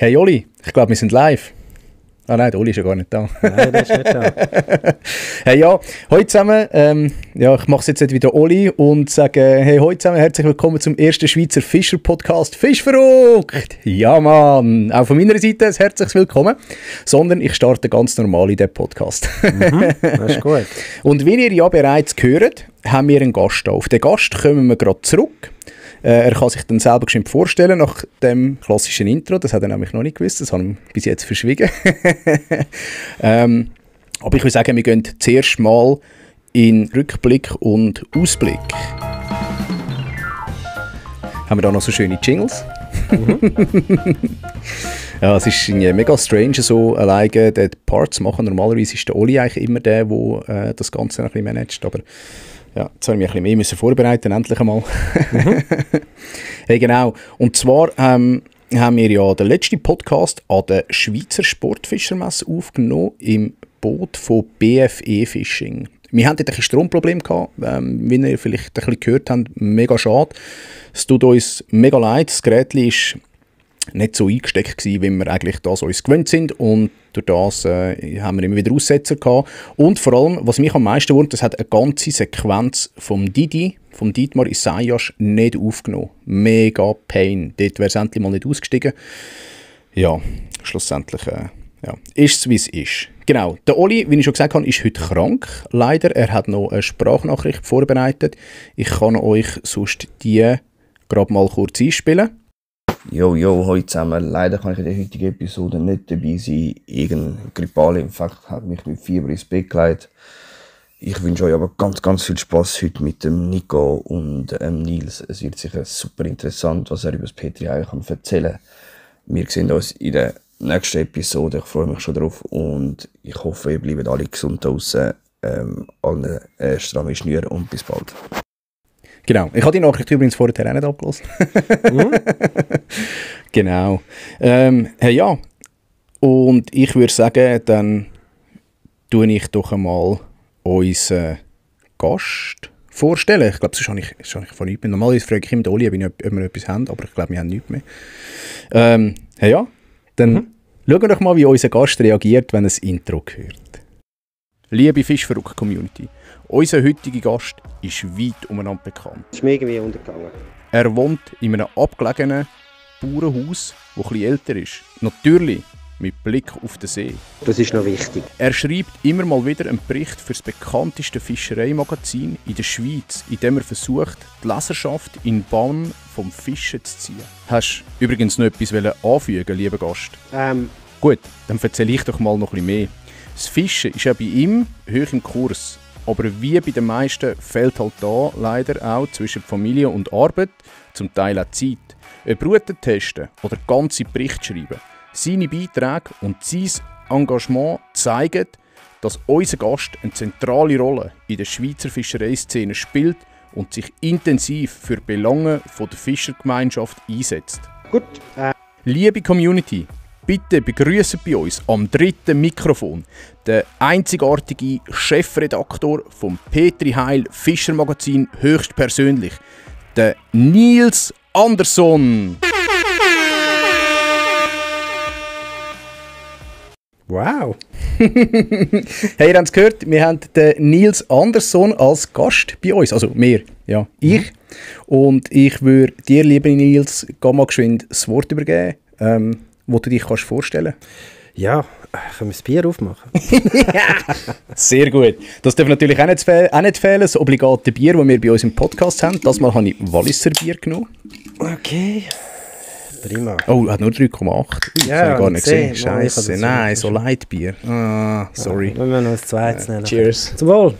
Hey Oli, ich glaube, wir sind live. Ah nein, der Oli ist ja gar nicht da. Nein, der ist nicht da. Hey ja, heute zusammen, ich mache es jetzt nicht wie der Oli und sage, hey, heute zusammen, herzlich willkommen zum ersten Schweizer Fischer-Podcast «Fischverrückt». Ja Mann, auch von meiner Seite ein herzliches Willkommen, sondern ich starte ganz normal in den Podcast. Das ist gut. Und wie ihr ja bereits gehört, haben wir einen Gast da. Auf den Gast kommen wir gerade zurück. Er kann sich dann selber bestimmt vorstellen, nach dem klassischen Intro. Das hat er nämlich noch nicht gewusst, das haben wir bis jetzt verschwiegen. Aber ich würde sagen, wir gehen zuerst mal in Rückblick und Ausblick. Haben wir da noch so schöne Jingles? Ja, es ist mega strange, so alleine den Part zu machen. Normalerweise ist der Oli eigentlich immer der, der das Ganze ein bisschen managt, aber ja, jetzt habe ich mich ein bisschen mehr vorbereiten, endlich einmal. Hey, genau. Und zwar haben wir ja den letzten Podcast an der Schweizer Sportfischermesse aufgenommen, im Boot von BFE Fishing. Wir hatten dort ein bisschen Stromproblem gehabt, wie ihr vielleicht ein bisschen gehört habt, mega schade. Es tut uns mega leid, das Gerät ist nicht so eingesteckt gewesen, wie wir eigentlich das uns gewöhnt sind, und durch das haben wir immer wieder Aussetzer gehabt. Und vor allem, was mich am meisten wundert, das hat eine ganze Sequenz vom Dietmar Isaias nicht aufgenommen. Mega Pain. Dort wäre es endlich mal nicht ausgestiegen. Ja, schlussendlich ist es, wie es ist. Genau, der Oli, wie ich schon gesagt habe, ist heute krank. Leider, er hat noch eine Sprachnachricht vorbereitet. Ich kann euch sonst die gerade mal kurz einspielen. Jo, hallo zusammen. Leider kann ich in der heutigen Episode nicht dabei sein. Irgendein grippaler Infekt hat mich mit Fieber ins Bett gelegt. Ich wünsche euch aber ganz viel Spass heute mit dem Nico und Nils. Es wird sicher super interessant, was er über das Petri erzählen kann. Wir sehen uns in der nächsten Episode. Ich freue mich schon drauf und ich hoffe, ihr bleibt alle gesund da draussen. Allen stramme Schnüre und bis bald. Genau. Ich habe die Nachricht übrigens vorher auch nicht abgelesen. Genau. Hey, ja. Und ich würde sagen, dann tue ich doch einmal unseren Gast vorstellen. Ich glaube, sonst habe ich von nichts mehr. Normalerweise frage ich immer den Oli, ob wir etwas haben, aber ich glaube, wir haben nichts mehr. Hey, ja. Dann schauen wir doch mal, wie unser Gast reagiert, wenn er das Intro hört. Liebe Fischverrückt-Community, unser heutiger Gast ist weit umeinander bekannt. Das ist mir irgendwie untergegangen. Er wohnt in einem abgelegenen Bauernhaus, das etwas älter ist. Natürlich mit Blick auf den See. Das ist noch wichtig. Er schreibt immer mal wieder einen Bericht für das bekannteste Fischereimagazin in der Schweiz, in dem er versucht, die Leserschaft in den Bann vom Fischen zu ziehen. Hast du übrigens noch etwas anfügen, lieber Gast? Gut, dann erzähle ich doch mal noch ein bisschen mehr. Das Fischen ist ja bei ihm hoch im Kurs. Aber wie bei den meisten fehlt halt da leider auch zwischen Familie und Arbeit zum Teil auch Zeit. Ob Routen testen oder ganze Berichte schreiben. Seine Beiträge und sein Engagement zeigen, dass unser Gast eine zentrale Rolle in der Schweizer Fischereiszene spielt und sich intensiv für die Belange der Fischergemeinschaft einsetzt. Gut. Liebe Community, bitte begrüßen bei uns am dritten Mikrofon den einzigartigen Chefredaktor vom Petri Heil Fischermagazin höchstpersönlich, den Nils Andersson. Wow. Hey, ihr habt es gehört, wir haben den Nils Andersson als Gast bei uns. Also wir, ja, ich. Und ich würde dir, lieber Nils, mal geschwind das Wort übergeben, wo du dich kannst vorstellen. Ja, können wir das Bier aufmachen? Sehr gut. Das darf natürlich auch nicht fehlen, das obligate Bier, das wir bei uns im Podcast haben. Das Mal habe ich Walliser Bier genommen. Okay. Prima. Oh, hat nur 3,8. Das Ja, habe ich gar nicht gesehen. gesehen. Scheiße, Nein, nein, so Leitbier. Ah, sorry. Wenn wir noch ein zweites nehmen. Cheers. Zum Wohl.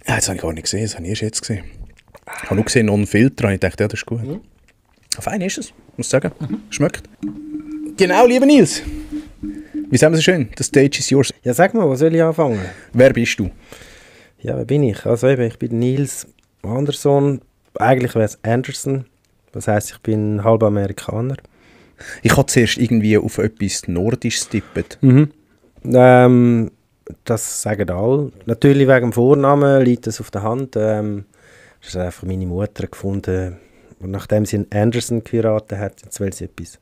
Ja, das habe ich gar nicht gesehen, das habe ich erst jetzt gesehen. Ich habe nur gesehen, noch einen Filter, und ich dachte, ja, das ist gut. Fein ist es, muss ich sagen. Schmeckt. Genau, lieber Nils. Wie sagen wir so schön? The stage is yours. Ja, sag mal, wo soll ich anfangen? Wer bist du? Ja, wer bin ich? Also eben, ich bin Nils Andersson. Eigentlich wäre es Anderson. Das heisst, ich bin halber Amerikaner. Ich habe zuerst irgendwie auf etwas Nordisches tippet. Das sagen alle. Natürlich wegen dem Vornamen liegt das auf der Hand. Das hat einfach meine Mutter gefunden. Und nachdem sie einen Anderson geheiratet hat, jetzt will sie etwas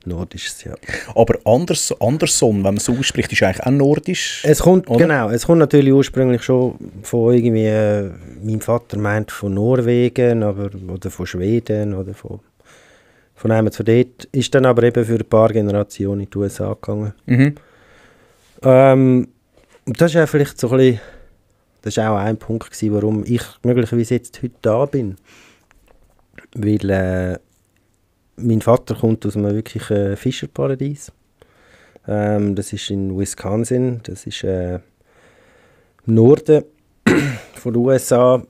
Nordisches, ja. Aber Anderson, wenn man so ausspricht, ist eigentlich auch nordisch. Es kommt, oder? genau, es kommt natürlich ursprünglich schon von irgendwie, mein Vater meint von Norwegen, oder von Schweden, oder von einem von dort. Ist dann aber eben für ein paar Generationen in die USA gegangen. Mhm. Und das ist ja vielleicht so ein bisschen, das war auch ein Punkt gewesen, warum ich möglicherweise jetzt heute da bin. Weil mein Vater kommt aus einem wirklichen Fischerparadies. Das ist in Wisconsin, das ist im Norden von den USA,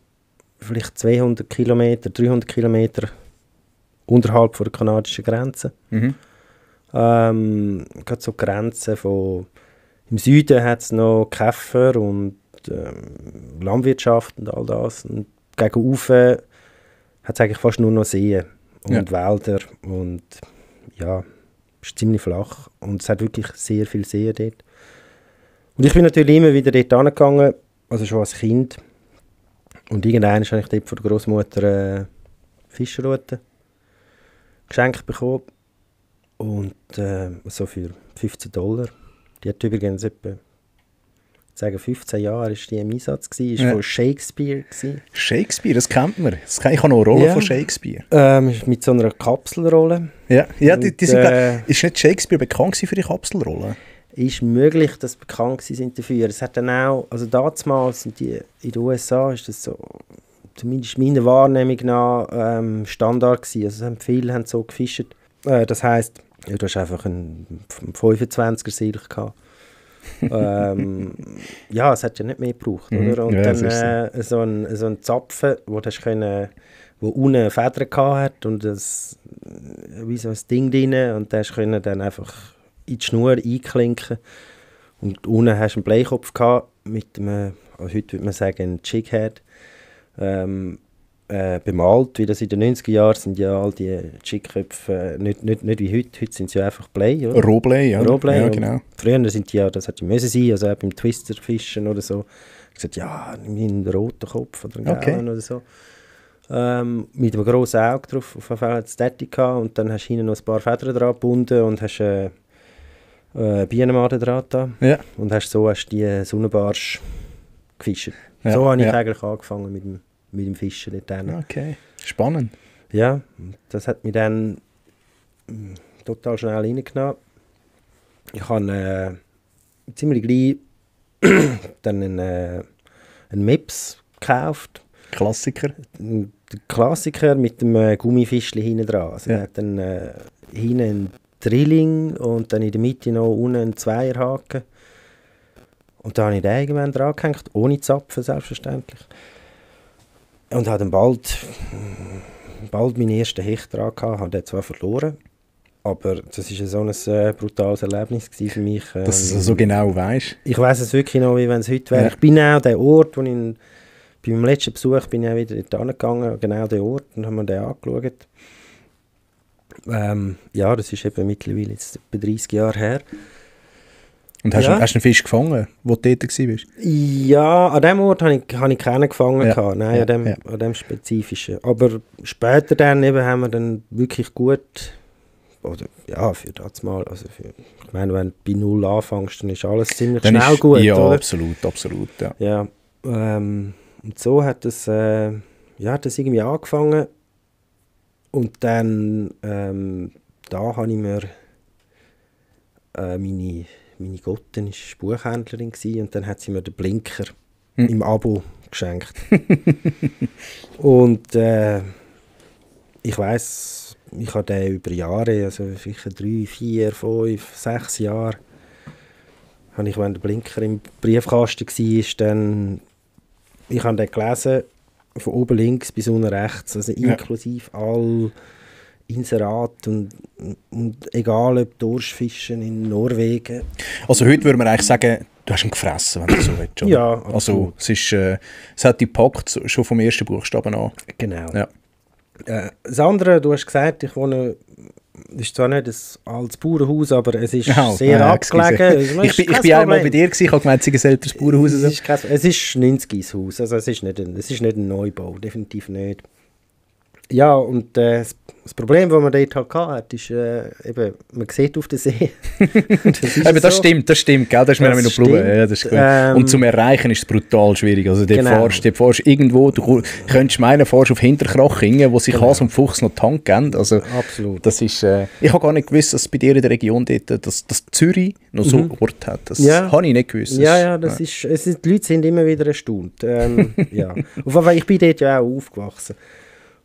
vielleicht 200 Kilometer, 300 Kilometer unterhalb von der kanadischen Grenze. Mhm. Gerade so Grenzen von... Im Süden hat es noch Käfer und Landwirtschaft und all das. Und gegen Ufer hat es eigentlich fast nur noch Seen und Wälder. Und ja, es ist ziemlich flach. Und es hat wirklich sehr viel Seen dort. Und ich bin natürlich immer wieder dort hingegangen, also schon als Kind. Und irgendwann habe ich dort von der Großmutter Fischerrute geschenkt bekommen. Und so für $15. Die hat übrigens etwa, ich sage 15 Jahre ist die im Einsatz gewesen, ist von Shakespeare gewesen. Shakespeare, das kennt man. Ich habe noch eine Rolle von Shakespeare. Mit so einer Kapselrolle. Ja, die sind, ist nicht Shakespeare bekannt für die Kapselrolle? Ist möglich, dass sie bekannt sind dafür. Es hat dann auch, also damals sind die in den USA, ist das so, zumindest meiner Wahrnehmung nach, Standard gewesen. Also viele haben so gefischt. Das heisst, ja, du hast einfach einen 25er Seil gehabt. Ja, es hat ja nicht mehr gebraucht, oder? Und dann so ein Zapfen, wo du wo unten Federn hat und das, wie so ein Ding drin, und da können dann einfach in die Schnur einklinken. Und unten hast du einen Bleikopf gehabt mit einem, also heute würde man sagen, ein Jighead. Bemalt, wie das in den 90er Jahren sind ja all die Jigköpfe nicht wie heute. Heute sind sie ja einfach Blei, oder? Rohblei, ja. Rohblei, ja, genau. Früher sind die ja, das hat die müssen sein, also auch beim Twisterfischen oder so. Ich gesagt, ja, nimm einen roten Kopf oder einen gelben oder so. Mit einem grossen Auge drauf, auf jeden Fall hat es Tätig gehabt, und dann hast du hinten noch ein paar Federn dran gebunden und hast Bienenmaden dran da. Ja. Und hast die Sonnenbarsch gefischt. Ja, so habe ich eigentlich angefangen mit dem Fischen dort hinten. Okay, spannend. Ja, das hat mich dann total schnell reingenommen. Ich habe ziemlich gleich dann einen Mips gekauft. Klassiker. Der Klassiker mit dem Gummifischchen hinten dran. Also er hat dann hinten einen Drilling und dann in der Mitte noch unten einen Zweierhaken. Und da habe ich den irgendwann dran gehängt, ohne Zapfen selbstverständlich. Und habe dann bald meinen ersten Hecht dran gehabt, habe den zwar verloren, aber das war so ein brutales Erlebnis für mich. Dass du es so genau weißt. Ich weiss es wirklich noch, wie wenn es heute wäre. Ja. Ich bin auch der Ort, wo ich bei meinem letzten Besuch bin ich auch wieder dort hingegangen, genau der Ort, und haben mir den angeschaut. Ja, das ist eben mittlerweile jetzt etwa 30 Jahre her. Und hast du einen Fisch gefangen, wo du dort warst? Ja, an dem Ort habe ich keinen gefangen. Ja. Nein, an dem Spezifischen. Aber später dann eben haben wir dann wirklich gut, oder ja, für das mal, also ich meine, wenn du bei Null anfängst, dann ist alles ziemlich dann schnell gut, ja, oder? absolut, ja. Ja, und so hat das irgendwie angefangen. Und dann, da habe ich mir meine Gottin war Buchhändlerin und dann hat sie mir den Blinker im Abo geschenkt. Und ich weiss, ich habe den über Jahre, also vielleicht 3, 4, 5, 6 Jahre, habe ich, wenn der Blinker im Briefkasten war, dann, ich habe den gelesen, von oben links bis unten rechts, also inklusive all Inserat und egal ob Dorschfischen in Norwegen. Also heute würde man eigentlich sagen, du hast ihn gefressen, wenn du so willst, oder? Ja, also es hat dich gepackt, schon vom ersten Buchstaben an. Genau. Ja. Das andere, du hast gesagt, ich wohne, ist zwar nicht ein altes Bauernhaus, aber es ist sehr abgelegen. Ich bin einmal bei dir gewesen, ich habe gemeint, es ist ein älteres Bauernhaus. Es ist ein 90er Haus, also es ist nicht ein Neubau, definitiv nicht. Ja, und das Problem, das man dort halt hatte, ist eben, man sieht auf den See. Das stimmt, gell? Das ist mir noch geblieben. Ja, das ist und zum Erreichen ist es brutal schwierig. Also dort fährst irgendwo, du könntest meinen, fährst auf Hinterkrachingen, wo sich Hase und Fuchs noch die Hand geben. Also, absolut. Das ist, ich habe gar nicht gewusst, dass bei dir in der Region dort, dass Zürich noch so einen Ort hat. Das habe ich nicht gewusst. Die Leute sind immer wieder erstaunt. Ja. Auf jeden Fall, ich bin dort ja auch aufgewachsen.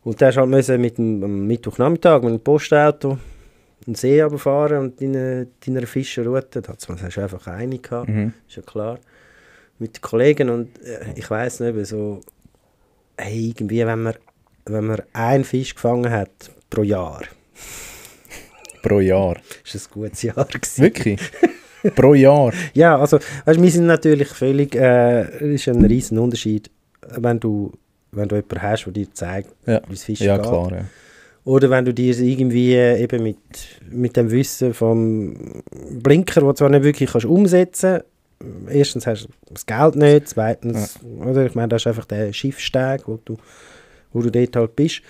Und da musst halt mit dem Mittwochnachmittag mit dem Postauto einen See runterfahren und in einer Fischerroute. Da hast du einfach eine gehabt, ist ja klar. Mit den Kollegen und ich weiss nicht, so, hey, irgendwie, wenn man einen Fisch gefangen hat pro Jahr. Pro Jahr? Das war ein gutes Jahr gewesen. Wirklich? Pro Jahr? Ja, also, weißt, wir sind natürlich völlig, ist ein riesen Unterschied, wenn du jemanden hast, der dir zeigt, wie es Fischen geht. Klar, ja. Oder wenn du dir irgendwie eben mit dem Wissen vom Blinker, den zwar nicht wirklich kannst umsetzen kannst, erstens hast du das Geld nicht, zweitens, oder? Ich meine, das ist einfach der Schiffssteg, wo du dort halt bist.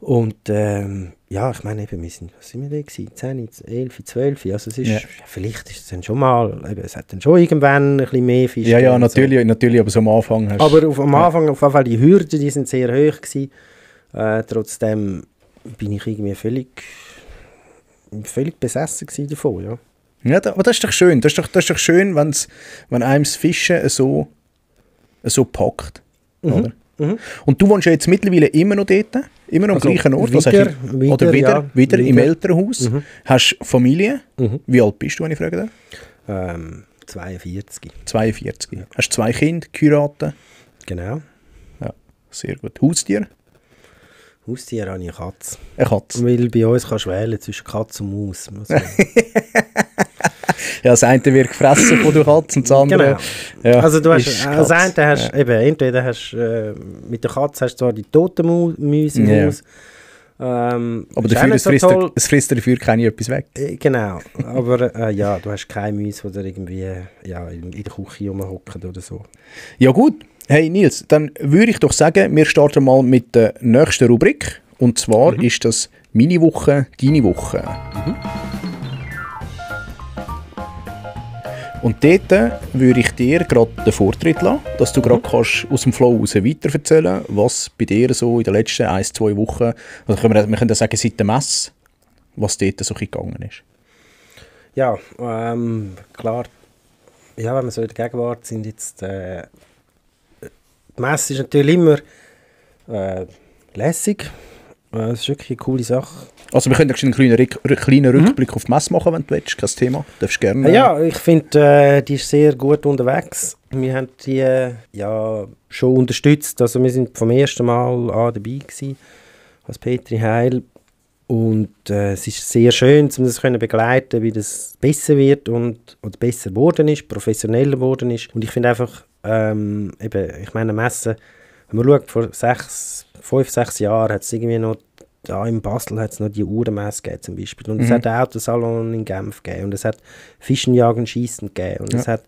Und ja, ich meine, eben, was sind wir da gewesen? 10, 11, 12, also es ist, vielleicht ist es dann schon mal, eben, es hat dann schon irgendwann ein bisschen mehr Fisch. Ja, natürlich, aber so am Anfang hast du... Aber am Anfang, auf jeden Fall, die Hürden, die sind sehr hoch gewesen. Trotzdem bin ich irgendwie völlig besessen gewesen davon, ja. Ja, aber das ist doch schön, das ist doch schön, wenn einem das Fischen so packt, oder? Und du wohnst ja jetzt mittlerweile immer noch dort, immer noch am gleichen Ort, wieder im Elternhaus. Hast Familie. Wie alt bist du, wenn ich frage? 42. 42. Ja. Hast 2 Kinder, geheiratet? Genau. Ja, sehr gut. Haustier? Haustier habe ich eine Katze. Eine Katze? Weil bei uns kannst du wählen zwischen Katze und Maus. Ja, das eine wird gefressen von der Katze und das andere... Genau. Ja, also du hast, das eine hast eben, entweder hast mit der Katze hast du zwar die toten Mäuse im Haus, aber dafür es frisst dafür keine etwas weg. Genau, aber ja, du hast keine Mäuse, die irgendwie in der Küche rumhocken oder so. Ja gut, hey Nils, dann würde ich doch sagen, wir starten mal mit der nächsten Rubrik. Und zwar ist das «Meine Woche, deine Woche». Und dort würde ich dir gerade den Vortritt lassen, dass du gerade kannst aus dem Flow raus weitererzählen, was bei dir so in den letzten 1-2 Wochen, also wir können sagen, seit der Messe, was dort so gegangen ist. Ja, klar. Ja, wenn wir so in der Gegenwart sind, jetzt die Messe ist natürlich immer lässig. Das ist wirklich eine coole Sache. Also wir können einen kleinen Rückblick auf die Messe machen, wenn du willst, kein Thema. Du darfst gerne. Ja, ich finde, die ist sehr gut unterwegs. Wir haben die schon unterstützt. Also wir sind vom ersten Mal dabei gewesen, als Petri Heil. Und es ist sehr schön, um das zu begleiten, wie das besser wird oder besser geworden ist, professioneller geworden ist. Und ich finde einfach, eben, ich meine, Messe, wenn man schaut, vor 5, 6 Jahren hat es irgendwie noch, da in Basel hat es noch die Uhrenmesse gegeben zum Beispiel. Und es hat einen Autosalon in Genf gegeben. Und es hat Fischen, Jagen, Schiessen gegeben. Und es hat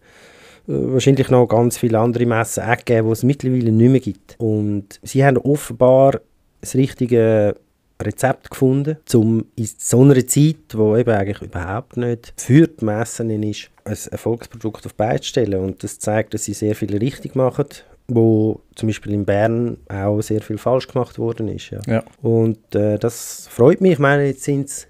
wahrscheinlich noch ganz viele andere Messen auch gegeben, die es mittlerweile nicht mehr gibt. Und sie haben offenbar das richtige Rezept gefunden, um in so einer Zeit, wo eben eigentlich überhaupt nicht für die Messen ist, ein Erfolgsprodukt auf die Beine zu stellen. Und das zeigt, dass sie sehr viel richtig machen, wo zum Beispiel in Bern auch sehr viel falsch gemacht worden ist. Ja. Und das freut mich. Ich meine, jetzt sind es...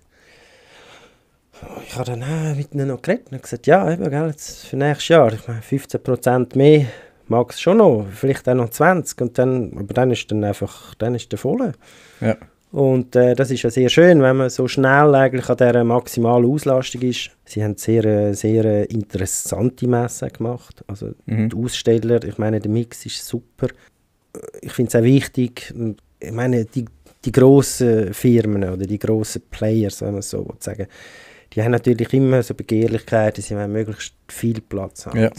Ich habe dann mit ihnen noch geredet und gesagt, ja, eben, gell, jetzt für nächstes Jahr, ich meine, 15% mehr mag es schon noch, vielleicht auch noch 20%, und dann, aber dann ist der voll. Ja. Und das ist ja sehr schön, wenn man so schnell eigentlich an dieser maximalen Auslastung ist. Sie haben sehr, sehr interessante Messen gemacht. Also die Aussteller, ich meine, der Mix ist super. Ich finde es auch wichtig, ich meine, die grossen Firmen oder die grossen Players, wenn man so sagen, die haben natürlich immer so Begehrlichkeiten, sie wollen möglichst viel Platz haben. Ja,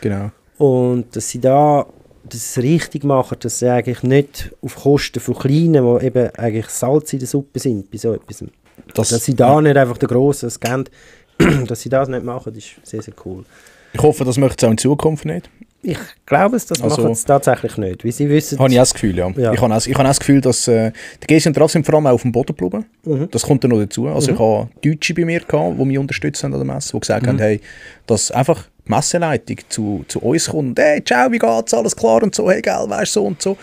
genau. Und dass sie da das richtig machen, dass sie eigentlich nicht auf Kosten von Kleinen, die eben eigentlich Salz in der Suppe sind, bei so etwas. Dass sie da nicht einfach den Grossen geben, dass sie das nicht machen, ist sehr, sehr cool. Ich hoffe, das möchte es auch in Zukunft nicht. Ich glaube es, das Also- machen sie tatsächlich nicht, weil sie wissen... Habe ich auch das Gefühl, ja. Ja. Ich habe auch das Gefühl, dass die Gesi und der Ralf sind vor allem auch auf dem Boden geblieben. Das kommt dann noch dazu. Also ich habe Deutsche bei mir gehabt, die mich unterstützt haben an der Messe, die gesagt haben, hey, dass einfach die Messeleitung zu uns kommt. Hey, ciao, wie geht's, alles klar und so, hey, gell, weißt du, so und so.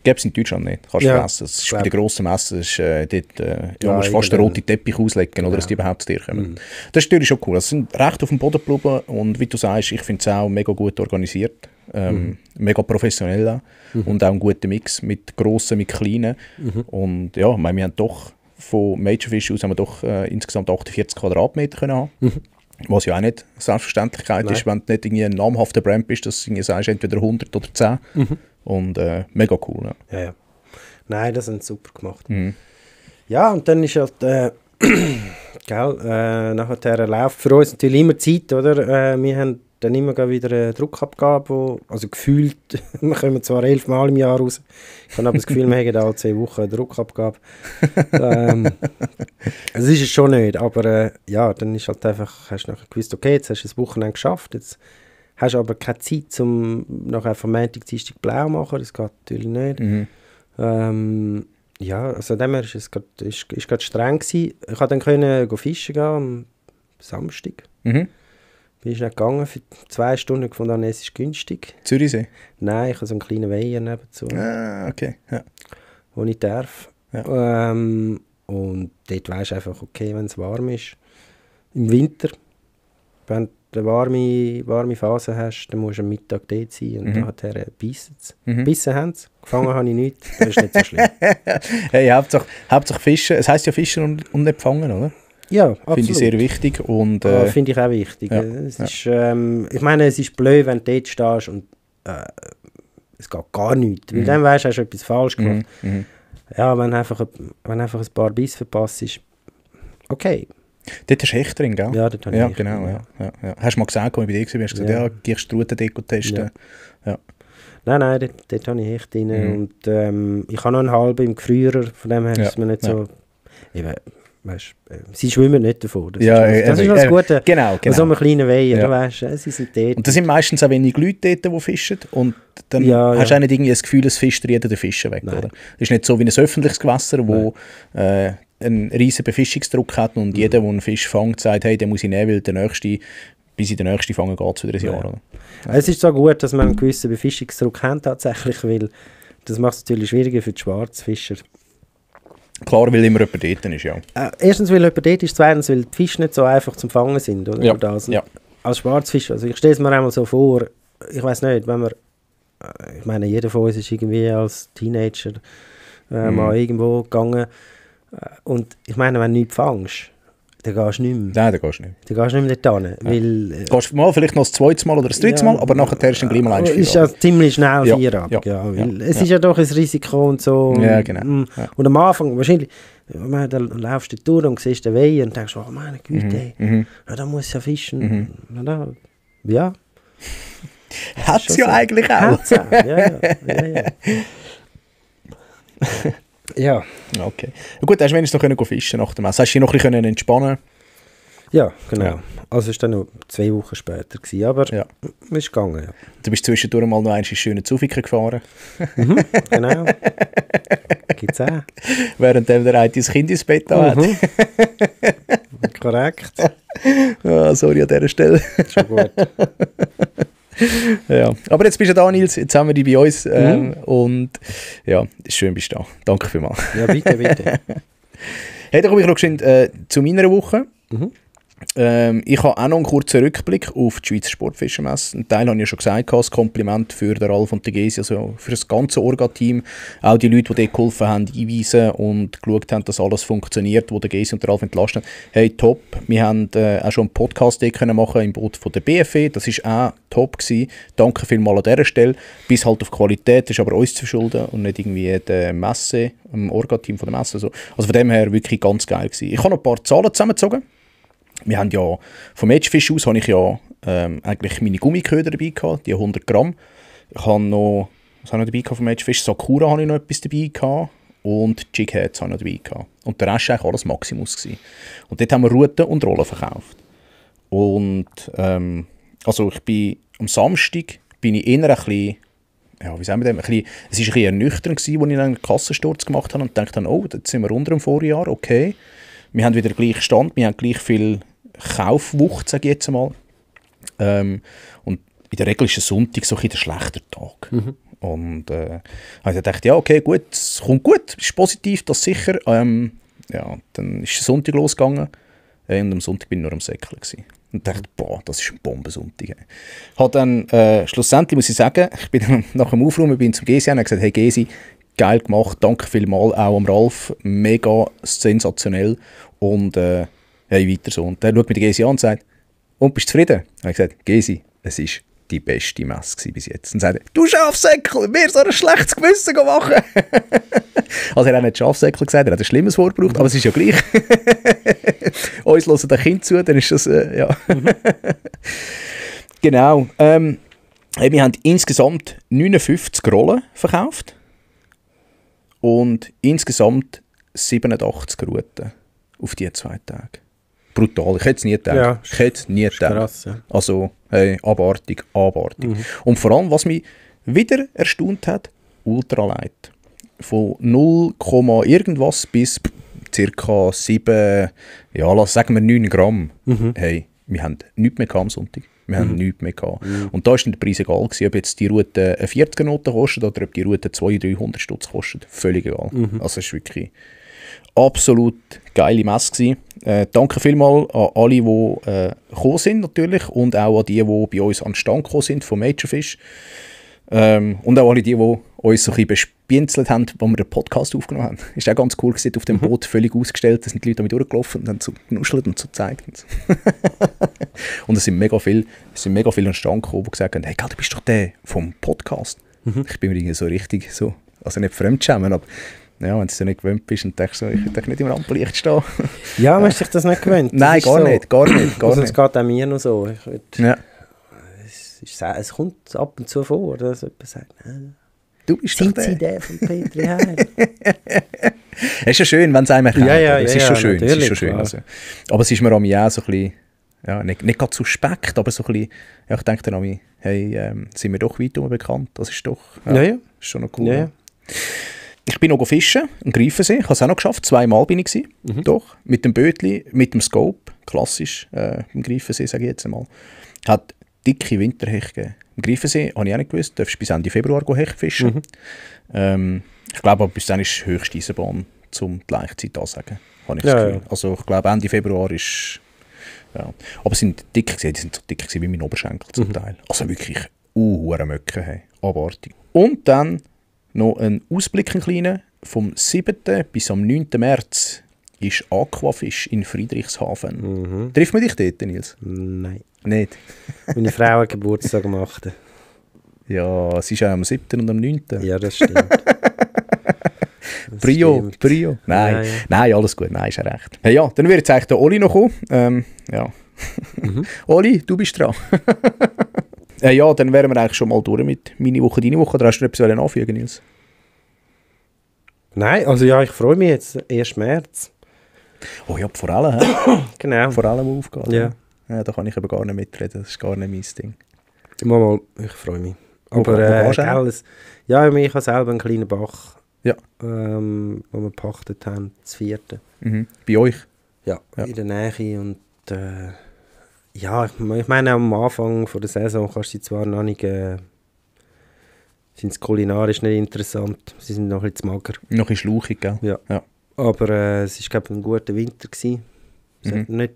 Gäbe es in Deutschland nicht, kannst du Ja, vergessen. Das ist bei den grossen Messen, das ist, dort, Ja, musst du fast den roten Teppich auslegen, oder, dass die überhaupt zu dir kommen. Das ist natürlich schon cool. Sie sind recht auf dem Boden geblieben und wie du sagst, ich finde es auch mega gut organisiert, mega professionell auch, und auch ein guter Mix mit Grossen, mit Kleinen. Und ja, ich meine, wir haben doch von Majorfish aus haben wir doch insgesamt 48 Quadratmeter können haben. Was ja auch nicht Selbstverständlichkeit ist, wenn du nicht irgendwie ein namhafter Brand bist, dass du irgendwie sagst, entweder 100 oder 10. Und mega cool. Ja. Ja. Nein, das haben sie super gemacht. Ja, und dann ist halt, nachher läuft für uns natürlich immer Zeit, oder? Wir haben dann immer wieder eine Druckabgabe, also gefühlt, wir kommen zwar 11 Mal im Jahr raus, ich habe aber das Gefühl, wir haben alle 2 Wochen eine Druckabgabe. Also ist es schon nicht, aber ja, dann ist halt einfach, hast du nachher gewusst, okay, jetzt hast du das Wochenende geschafft, jetzt hast du aber keine Zeit, um nachher vom Montag, Dienstag blau zu machen, das geht natürlich nicht. Ja, also dem her ist es grad streng gewesen. Ich konnte dann können fischen gehen am Samstag. Bin ich nicht gegangen für 2 Stunden, gefunden, es ist günstig. Zürichsee? Nein, ich habe so einen kleinen Weiher nebenzu, Ah, okay. Ja. wo ich darf. Ja. Und dort weisst du einfach, okay, wenn es warm ist, im Winter, wenn du eine warme Phase hast, dann musst du am Mittag dort sein und nachher beißen sie. Bissen haben sie, gefangen habe ich nichts, das ist nicht so schlimm. Hey, Hauptsache Fischen. Es heisst ja Fischen und nicht fangen, oder? Ja, absolut. Finde ich sehr wichtig. Und, finde ich auch wichtig. ja, Es ist, ich meine, es ist blöd, wenn du dort stehst und es geht gar nichts. Weil dann weisst du, hast du etwas falsch gemacht. Ja, wenn einfach ein paar Biss verpasst ist, okay. dort hast du Hecht drin, gell? Ja, dort habe ich Ja, Hecht genau. drin, Ja. Hast du mal gesagt, als ich bei dir war, hast du gesagt, ja, gehst du Strudendeko testen? Ja. Nein, dort habe ich Hecht drin. Und ich habe noch einen halben im Gefrierer, von dem her ist es mir nicht so... Eben, weißt, sie schwimmen nicht davon. Das ist das Gute. Genau. So einem kleinen Weiher, Ja. weißt, sie sind dort. Und da sind meistens auch wenig Leute dort, die fischen. Und dann hast du auch nicht irgendwie das Gefühl, es fischt jeder den Fischen weg. Oder? Es ist nicht so wie ein öffentliches Gewässer, wo einen riesen Befischungsdruck hat und jeder, der einen Fisch fängt, sagt, hey, den muss ich nehmen, weil bis ich den nächsten fange, geht es wieder ein Jahr. Oder? Es ist so gut, dass man einen gewissen Befischungsdruck hat tatsächlich, weil das macht es natürlich schwieriger für die Schwarzfischer. Klar, weil immer jemand dort ist, ja. Erstens, weil jemand dort ist, zweitens, weil die Fische nicht so einfach zum Fangen sind. Oder? Ja, Das. ja. Als Schwarzfisch, also ich stelle es mir einmal so vor, ich weiß nicht, wenn man, ich meine, jeder von uns ist irgendwie als Teenager mal irgendwo gegangen und ich meine, wenn du nichts fängst, dann gehst du nicht mehr. Nein, da gehst du nicht. Dann gehst du nicht mehr dort hin, weil... Gehst mal vielleicht noch das zweite Mal oder das dritte Mal, aber nachher ist dann gleich mal ein ist ja ziemlich schnell Ja, Feierabend, ja, weil es ist ja doch ein Risiko und so. Ja, genau. Ja. Und am Anfang, wahrscheinlich, dann laufst du durch und siehst den Weiher und denkst, oh meine Güte, ja, da muss ja fischen. Ja. Hat es ja eigentlich auch. Hat's auch. Ja. Ja. Okay. Gut, hast du wenigstens noch fischen nach der Messe. Hast du dich noch ein bisschen entspannen? Ja, genau. Ja. Also es war dann noch 2 Wochen später, gewesen, aber Ja. es ist gegangen, ja. Du bist zwischendurch mal noch einen schönen Zufiker gefahren, Genau. Gibt's auch. während der eine dein Kind ins Bett hat. Korrekt. Ah, sorry an dieser Stelle. Schon gut. Ja. Aber jetzt bist du da, Nils, jetzt haben wir dich bei uns und ja, schön bist du da. Danke vielmals. Ja, bitte. Hey, dann komme ich noch geschwind zu meiner Woche. Ich habe auch noch einen kurzen Rückblick auf die Schweizer Sportfischermesse. Ein Teil habe ich ja schon gesagt, das Kompliment für den Ralf und den Gesi, also für das ganze Orga-Team. Auch die Leute, die dort geholfen haben, einweisen und geschaut haben, dass alles funktioniert, wo der Gesi und der Ralf entlasten. Hey, top. Wir haben auch schon einen Podcast können machen im Boot von der BFE. Das war auch top gewesen. Danke vielmals an dieser Stelle. Bis halt auf Qualität, das ist aber uns zu verschulden und nicht irgendwie der Messe, dem Orga-Team von der Messe. Also von dem her wirklich ganz geil gewesen. Ich habe noch ein paar Zahlen zusammengezogen. Wir haben ja, vom Edgefish aus habe ich ja eigentlich meine Gummiköder dabei gehabt, die 100 Gramm. Ich habe noch, was habe ich noch dabei gehabt vom Edgefish? Sakura habe ich noch etwas dabei gehabt und Jigheads habe ich noch dabei gehabt. Und der Rest war eigentlich alles Maximus gewesen. Und dort haben wir Routen und Rollen verkauft. Und also ich bin am Samstag bin ich eher ein bisschen, ja, wie sagen wir das, es war ein bisschen ernüchternd gewesen, als ich einen Kassensturz gemacht habe und dachte dann, oh, jetzt sind wir unter dem Vorjahr, okay. Wir haben wieder gleich Stand, wir haben gleich viel Kaufwucht, sage ich jetzt mal. Und in der Regel ist ein Sonntag so ein der schlechter Tag. Und also ich dachte, ja, okay, gut, es kommt gut, ist positiv, das sicher. Ja, dann ist der Sonntag losgegangen und am Sonntag bin ich nur am Säckeln gewesen. Und dachte, boah, das ist ein Bombensonntag. Hat dann, schlussendlich muss ich sagen, ich bin dann nach dem Aufräumen bin zum Gesi und habe gesagt, hey Gesi, geil gemacht, danke vielmals auch am Ralf, mega sensationell und hey, weiter so. Und dann schaut mir der Gesi an und sagt, und bist du zufrieden? Und ich habe gesagt, Gesi, es ist die beste Messe bis jetzt. Und sagt, du Schafsäckel, mir so ein schlechtes Gewissen machen. Also er hat nicht Schafsäckel gesagt, er hat ein schlimmes Wort gebraucht, aber es ist ja gleich. Uns hören ein Kind zu, dann ist das, ja. Genau. Wir haben insgesamt 59 Rollen verkauft und insgesamt 87 Routen auf die 2 Tage. Brutal, ich hätte es nie gedacht. Ja, ich hätte es nie gedacht. Krass, ja. Also, hey, abartig. Und vor allem, was mich wieder erstaunt hat, ultralight. Von 0, irgendwas bis ca. 7, ja, sagen wir 9 Gramm. Hey, wir haben nichts mehr am Sonntag. Wir haben nichts mehr gehabt. Und da war der Preis egal gewesen, ob jetzt die Route eine 40er Note kostet oder ob die Route 200-300 Stutz kostet. Völlig egal. Also es war wirklich absolut geile Messe gewesen. Danke vielmals an alle, die gekommen sind natürlich und auch an die bei uns an den Stand gekommen sind von Majorfish. Und auch alle die uns so ein bisschen bespienzelt haben, als wir den Podcast aufgenommen haben. Ist auch ganz cool gewesen, auf dem Boot völlig ausgestellt. Da sind die Leute damit durchgelaufen und haben so genuschelt und so gezeigt. Und es sind mega viele an den Stand gekommen, die gesagt haben, hey, du bist doch der vom Podcast. Ich bin mir irgendwie so richtig so, also nicht fremdschämen, aber ja, wenn du nicht gewöhnt bist und denkst so, ich will nicht im Rampenlicht stehen. Ja, man ist sich das nicht gewöhnt. Nein, gar nicht. Also es geht auch mir noch so. Ja. Es kommt ab und zu vor, dass jemand sagt, du bist sind Sie der von Petri Heil? Es ist ja schön, wenn es einem erkennt. Ja, es ist schon schön. Es ist schon schön also. Aber es ist mir an mich auch so ein bisschen, ja, nicht gerade suspekt, aber so ein bisschen, ja, ich denke dann an mich, hey, sind wir doch weit bekannt? Das ist doch ist schon noch cool. Ja. Ich bin noch fischen, am Greifensee. Ich habe es auch noch geschafft. 2-mal bin ich gewesen. Doch, mit dem Bötli, mit dem Scope, klassisch, im Greifensee, sage ich jetzt einmal. Hat dicke Winterhecht gegeben. Im Greifensee habe ich auch nicht gewusst, du darfst bis Ende Februar Hecht fischen. Ich glaube, aber bis dann ist die höchste Eisenbahn, um die Laichzeit anzusagen. Habe ich das Gefühl. Ja. Also ich glaube, Ende Februar ist... Ja. Aber sie sind dick gewesen, die sind so dick gewesen wie mein Oberschenkel zum Teil. Also wirklich Möcke, hey. Abartig. Und dann noch ein Ausblick, ein kleiner. Vom 7. bis am 9. März ist Aquafish in Friedrichshafen. Trifft man dich dort, Nils? Nein. Nicht? Meine Frau hat Geburtstag gemacht. Ja, es ist auch am 7. und am 9. Ja, das stimmt. Brio. Nein, nein, alles gut. Nein, ist ja recht. Hey, ja, dann wird jetzt eigentlich der Oli noch kommen. Ja. Oli, du bist dran. Ja, dann wären wir eigentlich schon mal durch mit meine Woche, deine Woche. Oder hast du noch etwas anfügen, Nils? Nein, also ja, ich freue mich jetzt. 1. März. Oh ja, vor allem. Genau. Vor allem aufgehen. Ja. Ja, da kann ich aber gar nicht mitreden. Das ist gar nicht mein Ding. Mal, ich freue mich. Aber ja, ich habe selber einen kleinen Bach, ja. Wo wir gepachtet haben, das 4. Bei euch? Ja, in der Nähe. Und ja, ich meine, am Anfang von der Saison kannst du sie zwar noch nicht... sind es kulinarisch nicht interessant. Sie sind noch ein bisschen zu mager. Noch ein bisschen schlauchig, gell? Ja. Aber es war, glaube ich, ein guter Winter gewesen. Es hat nicht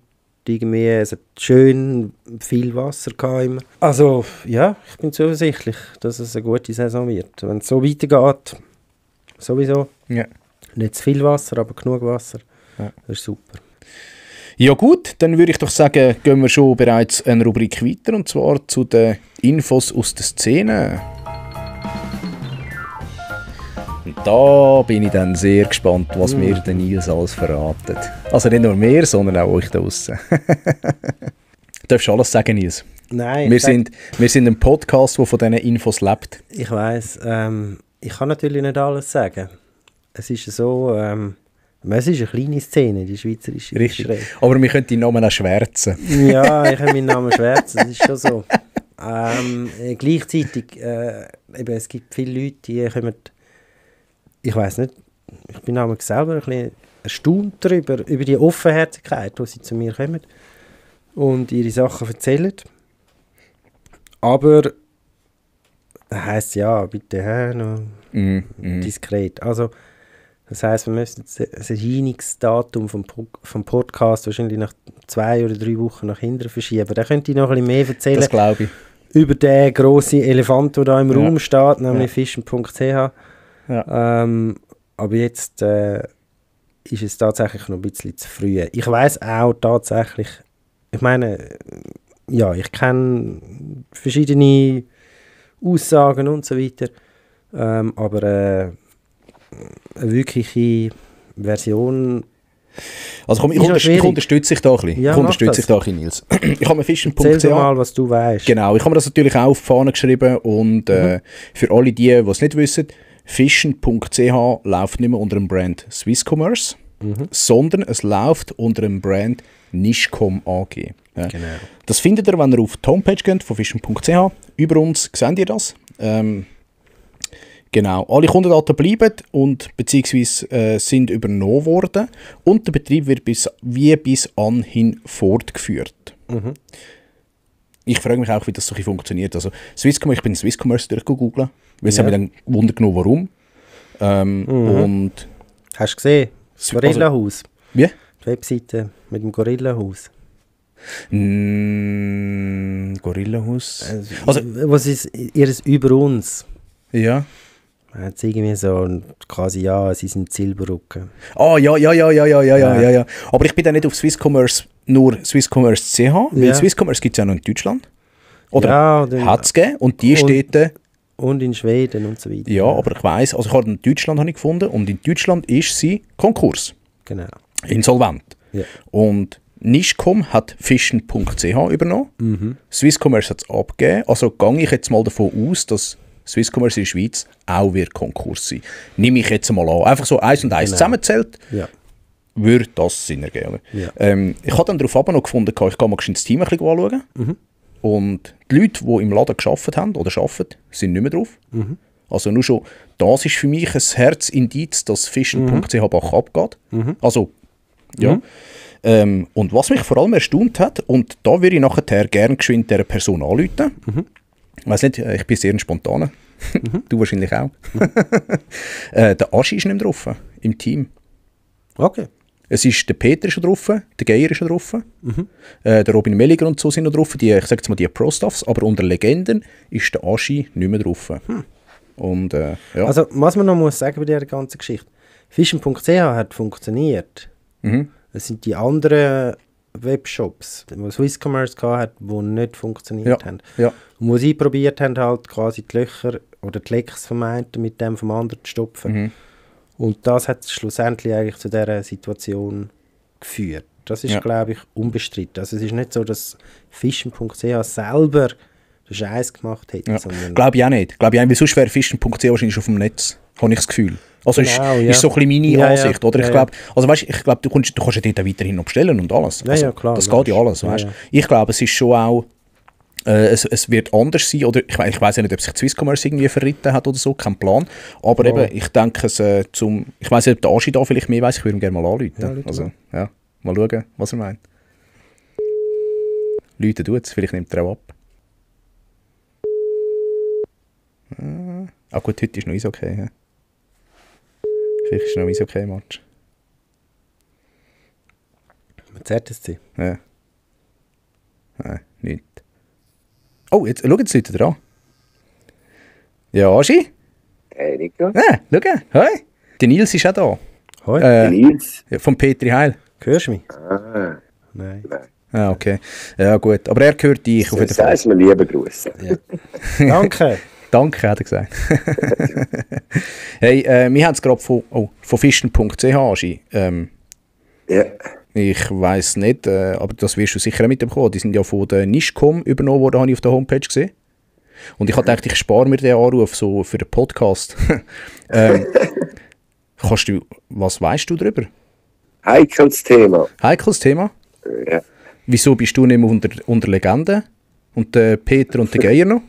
irgendwie, es hat schön viel Wasser gehabt immer. Also, ja, ich bin zuversichtlich, dass es eine gute Saison wird. Wenn es so weitergeht, sowieso. Ja. Nicht zu viel Wasser, aber genug Wasser. Ja. Das ist super. Ja gut, dann würde ich doch sagen, gehen wir schon bereits eine Rubrik weiter, und zwar zu den Infos aus der Szene. Und da bin ich dann sehr gespannt, was mir der Nils alles verratet. Also nicht nur mir, sondern auch euch da draussen. Du darfst alles sagen, Nils. Nein. Wir sind ein Podcast, der von diesen Infos lebt. Ich weiss. Ich kann natürlich nicht alles sagen. Es ist so... es ist eine kleine Szene, die schweizerische. Richtig. Aber wir können deinen Namen auch schwärzen. Ja, ich kann meinen Namen schwärzen, das ist schon so. Gleichzeitig, eben, es gibt viele Leute, die kommen, ich weiss nicht, ich bin auch selber ein bisschen erstaunt darüber, über die Offenherzigkeit, wo sie zu mir kommen und ihre Sachen erzählen. Aber das heisst ja, bitte noch diskret. Also, das heisst, wir müssen das Erscheinungsdatum vom Podcast wahrscheinlich nach 2 oder 3 Wochen nach hinten verschieben. Da könnte ich noch ein bisschen mehr erzählen. Das glaube ich. Über den grossen Elefant, der da im Raum steht, nämlich fischen.ch. Ja. Aber jetzt ist es tatsächlich noch ein bisschen zu früh. Ich weiss auch tatsächlich, ich meine, ja, ich kenne verschiedene Aussagen und so weiter, aber eine wirkliche Version. Also komm, ich unterstütze dich da ein bisschen. Ja, ich unterstütze dich da ein bisschen, Nils. Ich habe mir fischen.ch. Erzähl doch mal, was du weißt. Genau, ich habe mir das natürlich auch auf die Fahne geschrieben und für alle die es nicht wissen, fischen.ch läuft nicht mehr unter dem Brand Swisscommerce, sondern es läuft unter dem Brand Nischcom AG. Ja. Genau. Das findet ihr, wenn ihr auf die Homepage geht von fischen.ch. Über uns seht ihr das. Genau, alle Kundendaten bleiben und beziehungsweise sind übernommen worden und der Betrieb wird bis anhin fortgeführt. Ich frage mich auch, wie das so funktioniert. Also Swisscommerce, ich bin Swisscommerce durchgegoogelt, weil es hat mich dann Wunder genommen, warum. Und hast du gesehen? Das Gorillahaus. Wie? Die Webseite mit dem Gorillahaus. Gorillahaus. Also, was ist ihres über uns? Ja. Jetzt irgendwie so quasi, ja, sie sind Silberrücken. Ah, ja. Aber ich bin dann nicht auf Swisscommerce, nur Swisscommerce.ch, weil Swisscommerce gibt es ja noch in Deutschland. Oder hat es gegeben und die Städte. Und in Schweden und so weiter. Ja, aber ich weiss, also ich habe in Deutschland gefunden und in Deutschland ist sie Konkurs. Genau. Insolvent. Ja. Und Nischcom hat fischen.ch übernommen. Swisscommerce hat es abgegeben. Also gehe ich jetzt mal davon aus, dass Swisscommerce in der Schweiz auch wird Konkurs sein. Nehme ich jetzt mal an. Einfach so 1 und 1 zusammenzählt, würde das Sinn ergeben. Ja. Ich habe dann darauf noch gefunden, ich gehe mal das Team ein bisschen anschauen. Und die Leute, die im Laden gearbeitet haben oder arbeiten, sind nicht mehr drauf. Also nur schon, das ist für mich ein Herzindiz, dass fischen.ch Bach abgeht. Also, ja. Und was mich vor allem erstaunt hat, und da würde ich nachher gerne geschwind dieser Person anrufen. Ich weiss nicht, ich bin sehr spontan. Du wahrscheinlich auch. Der Aschi ist nicht mehr drauf im Team. Okay. Es ist der Peter ist schon drauf, der Geier ist schon drauf, der Robin Melliger und so sind noch drauf, ich sage jetzt mal die Pro-Stuffs, aber unter Legenden ist der Aschi nicht mehr drauf. Und, ja. Also, was man noch muss sagen bei dieser ganzen Geschichte, fischen.ch hat funktioniert. Es sind die anderen Webshops, die Swisscommerce hat, die nicht funktioniert haben. Ja. Und wo sie probiert haben, halt quasi die Löcher oder die Lecks vom einen mit dem vom anderen zu stopfen. Und das hat schlussendlich eigentlich zu dieser Situation geführt. Das ist, glaube ich, unbestritten. Also es ist nicht so, dass fischen.ch selber den Scheiß gemacht hätte. Glaube ich auch nicht. Weil sonst wäre fischen.ch wahrscheinlich auf dem Netz, habe ich das Gefühl. Also genau, ist so ein bisschen meine Ansicht. Oder? Ja, ich glaube, du kannst ja dort weiterhin noch bestellen und alles. Also, ja, klar. Das geht ja alles. Weißt? Ich glaube, es ist schon auch, es wird anders sein. Oder ich weiss ja nicht, ob sich Swisscommerce irgendwie verritten hat oder so, kein Plan. Aber eben, ich denke, ich weiss nicht, ob der Aschi da vielleicht mehr weiss, ich würde ihn gerne mal anrufen. Ja, also, ja, mal schauen, was er meint. Leute tut es, vielleicht nimmt er auch ab. Gut, heute ist noch okay. Ja. Vielleicht ist noch ein okay Match. Mit ZSC? Ja. Nein, nicht. Oh, jetzt schau jetzt Leute dran. Ja, Aschi? Hey, Nico. Ja, schau. Hoi. Der Nils ist auch da. Hoi. Nils? Von Petri Heil. Hörst du mich? Nein. Ah, okay. Ja, gut. Aber er gehört dich auf jeden Fall. Sag's mir liebe Grüße. Ja. Danke. Danke, hat er gesagt. Hey, wir haben es gerade von fischen.ch, Aschi. Ja. Ich weiss nicht, aber das wirst du sicher auch mitbekommen. Die sind ja von der Nischcom übernommen worden, habe ich auf der Homepage gesehen. Und ich habe gedacht, ich spare mir den Anruf so für den Podcast. Was weißt du darüber? Heikles Thema. Heikles Thema? Ja. Wieso bist du nicht mehr unter Legenden? Und der Peter und der Geier noch?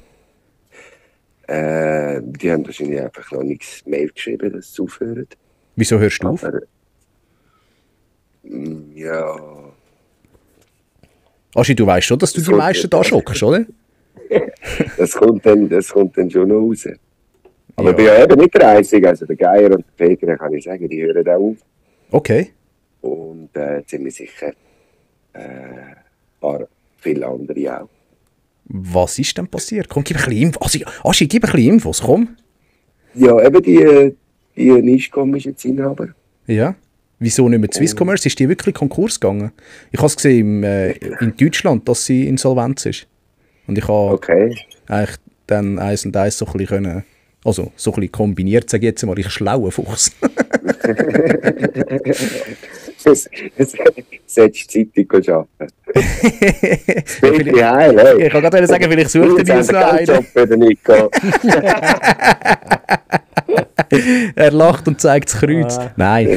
Die haben wahrscheinlich einfach noch nichts Mail geschrieben, dass sie aufhören. Wieso hörst du auf? Aber, ja, Aschi, du weißt schon, dass du die meisten da schockst, oder? das kommt dann schon noch raus. Aber Ja. ich bin ja eben nicht der Einzige. Also der Geier und der Peter, kann ich sagen, die hören auch auf. Okay. Und ziemlich sicher viele andere auch. Was ist denn passiert? Komm, gib ein bisschen Infos. Aschi, gib ein bisschen Infos, komm. Ja, eben die Nischcom ist jetzt Inhaber. Ja. Wieso nicht mehr Swisscommerce? Ist die wirklich Konkurs gegangen? Ich habe es gesehen in Deutschland, dass sie insolvent ist. Und ich habe Okay. eigentlich dann 1 und 1 so ein bisschen können, also so ein bisschen kombiniert, sage ich jetzt mal, ich schlauer Fuchs. Setzt Zeitung arbeiten. Vielleicht- Heil, hey. Ich kann gerade sagen, vielleicht sucht er mir so einen. Job oder nicht. Er lacht und zeigt das Kreuz. Nein.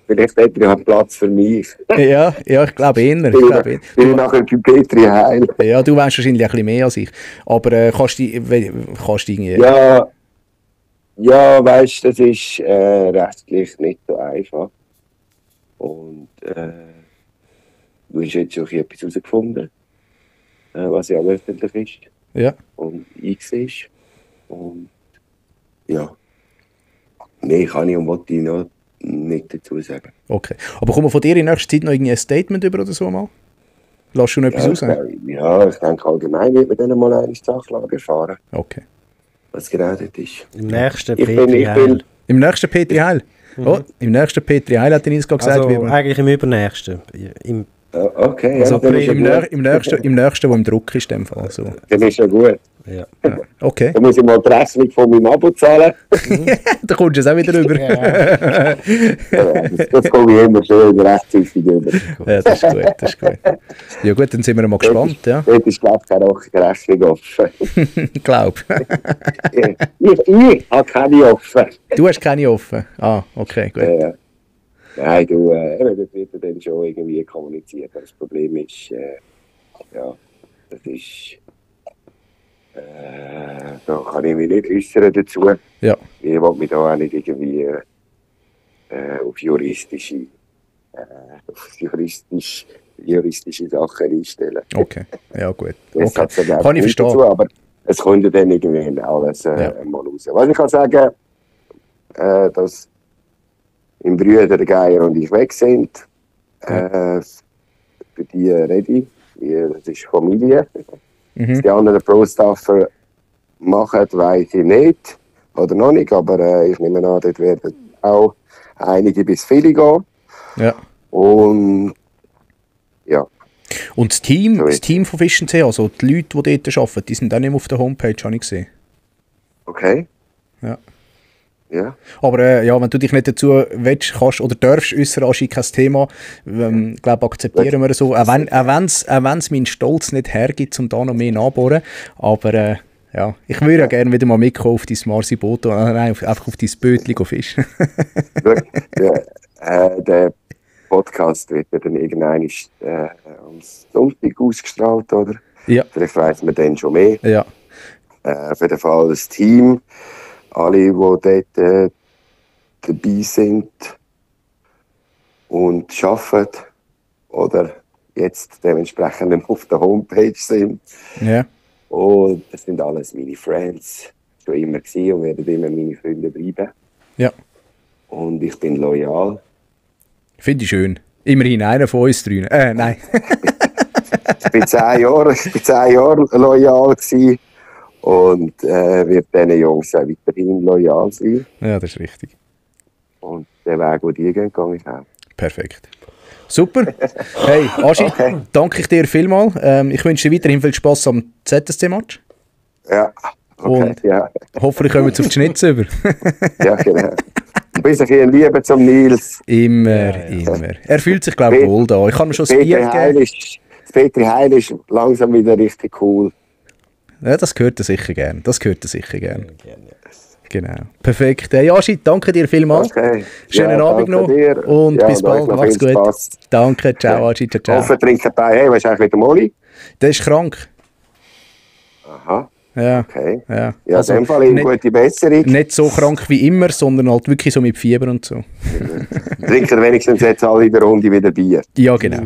Vielleicht hätte er einen Platz für mich. ja, ich glaube eher. Bin ich nachher bei Petri Heil. Ja, du weißt wahrscheinlich ein bisschen mehr als ich. Aber kannst du irgendwie... Ja, weißt du, das ist rechtlich nicht so einfach. Und du hast jetzt schon etwas herausgefunden, was ja öffentlich ist Ja. und eingesehen ist. Und ja, mehr kann ich und wollte ich noch nicht dazu sagen. Okay. Aber kommen wir von dir in nächster Zeit noch irgendwie ein Statement über oder so mal? Lass schon etwas raus? Ich denke allgemein wird man dann mal eine Sachlage erfahren, Okay. was gerade ist. Im nächsten Ich Petri bin, Heil. Im nächsten Petri Heil? Oh, im nächsten Petri Heil hat Denise gerade gesagt, wie Also man... eigentlich im übernächsten. okay, Also dann ist ja im gut. nächsten, wo im Druck ist, in dem Fall. So. Dann ist ja gut. Ja. Okay. Dann muss ich mal die Rechnung von meinem Abo zahlen. Da kommst du jetzt auch wieder rüber. Das komme ich immer schön rechtzeitig über. Ja, das ist gut. Ja gut, dann sind wir mal gespannt, ja. Dort ist, glaube ich, keine Rechnung offen. Glaub. Ich habe keine offen. Du hast keine offen. Ah, okay, gut. Nein, du, das wird dann schon irgendwie kommuniziert. Das Problem ist, ja, das ist, da kann ich mich nicht äußern dazu. Ja, Ich will mich da auch nicht irgendwie auf juristische Sachen einstellen. okay. Ja, gut. Das Okay. hat so, glaub ich, Kann ich nicht verstehen. dazu, aber es kommt ja dann irgendwie alles Ja. mal raus. Was ich kann sagen, dass mein Bruder, der Geier und ich weg sind, für die rede ich. Das ist Familie. Was die anderen Pro-Staffer machen, weiss ich nicht. Oder noch nicht, aber ich nehme an, dort werden auch einige bis viele gehen. Ja. Und ja, Und das Team von Fish & See, also die Leute, die dort arbeiten, die sind auch nicht mehr auf der Homepage, habe ich gesehen. okay. Ja. Ja. Aber ja, wenn du dich nicht dazu willst, kannst oder darfst äußern, ist kein Thema. Ich glaube, akzeptieren wir so. Auch wenn es meinen Stolz nicht hergibt, um da noch mehr nachbohren. Aber ja, ich würde ja gerne wieder mal mitkommen auf dein Marsi-Boot, einfach auf dein Bötchen fischen. Der Podcast wird ja dann irgendwann am Sonntag ausgestrahlt, oder? Ja. Vielleicht weiss man dann schon mehr. Ja. Auf jeden Fall das Team, alle, die dort dabei sind und arbeiten oder jetzt dementsprechend auf der Homepage sind. Ja. Und das sind alles meine Friends, schon immer gewesen und werden immer meine Freunde bleiben. Ja. Und ich bin loyal. Finde ich schön. Immerhin einer von uns drei. Nein. Ich bin 10 Jahre loyal gewesen und wird diesen Jungs auch weiterhin loyal sein. Ja, das ist richtig. Und den Weg, den die gehen, gehe ich auch. Perfekt. Super. Hey, Aschi, danke ich dir vielmals. Ich wünsche dir weiterhin viel Spass am ZSC-Match. Ja, okay, Und ja. hoffentlich kommen wir jetzt auf die Schnitze über. Ja, genau. Ein bisschen Liebe zum Nils. Immer. Er fühlt sich, glaube ich, wohl da. Ich kann mir schon das Bier geben. Petri Heil ist langsam wieder richtig cool. Ja, das gehört er sicher gern. Genau. Perfekt. Hey Aschi, danke dir vielmals. Okay. Schönen Abend noch. Dir. Und bis bald. Noch Mach's viel gut. Spaß. Danke. Ciao, Aschi. Ciao, ciao. Hoffen trinken bei. Hey, was ist eigentlich mit dem Oli? Der ist krank. Aha, Ja. okay. Ja. Ja, Also, in dem Fall eine nicht- gute Besserung. Nicht so krank wie immer, sondern halt wirklich so mit Fieber und so. Trinken wenigstens jetzt alle in der Runde wieder Bier. Ja, genau.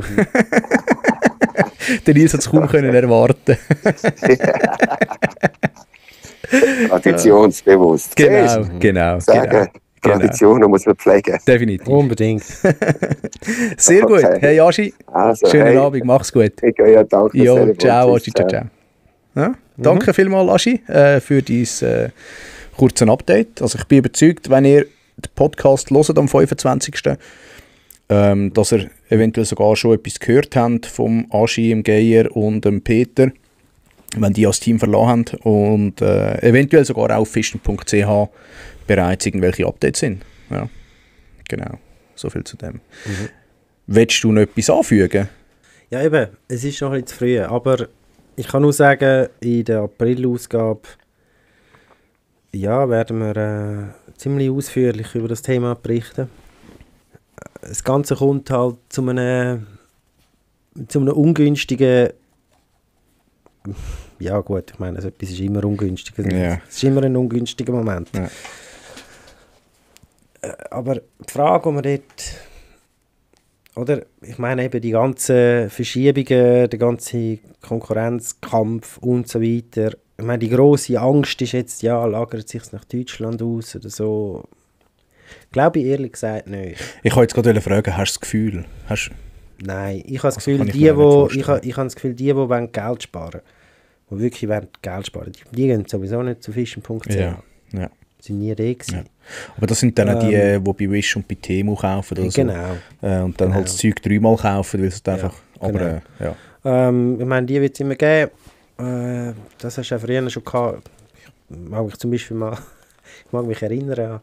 Der Nils hat es kaum können erwarten. Traditionsbewusst. Genau, Siehst du? genau. Sagen, Genau. Traditionen muss man pflegen. Definitiv. Unbedingt. Sehr gut. Okay. Hey Aschi, Also, schönen hey, Abend, mach's gut. ich gehe ja danke fürs Jo, Telefon. ciao, Tschüss, Aschi, ciao, ciao. Ja, danke vielmals, Aschi, für dein kurze Update. Also ich bin überzeugt, wenn ihr den Podcast hört am 25., dass ihr eventuell sogar schon etwas gehört habt vom Aschi, dem Geier und dem Peter, wenn die das Team verlassen haben und eventuell sogar auch auf fischen.ch bereits irgendwelche Updates sind. Ja, genau. So viel zu dem. Willst du noch etwas anfügen? Ja, eben, es ist noch ein bisschen zu früh, aber ich kann nur sagen, in der April-Ausgabe ja, werden wir ziemlich ausführlich über das Thema berichten. Das Ganze kommt halt zu einem ungünstigen, ja gut, ich meine, also etwas ist immer ungünstig. Ja. Es ist immer ein ungünstiger Moment. Ja. Aber die Frage, die man dort, oder, ich meine eben die ganzen Verschiebungen, der ganze Konkurrenzkampf und so weiter. Ich meine, die grosse Angst ist jetzt, ja, lagert sich nach Deutschland aus oder so. Glaube ich ehrlich gesagt nicht. Ich wollte jetzt gerade fragen, hast du das Gefühl? Nein, ich habe das Also Gefühl, kann ich die, mir nicht wo, vorstellen. ich habe das Gefühl, die wollen Geld sparen, die wirklich wollen Geld sparen, die gehen sowieso nicht zu fischen.ch. Ja, ja. Sie sind nie da gewesen. Ja. Aber das sind dann auch die, die bei Wish und bei Temu kaufen oder so. Genau. Und dann halt das Zeug dreimal kaufen, weil es einfach... genau. Aber ja. Ich meine, die wird es immer geben. Das hast du ja früher schon gehabt. Ich mag mich zum Beispiel mal, ich mag mich erinnern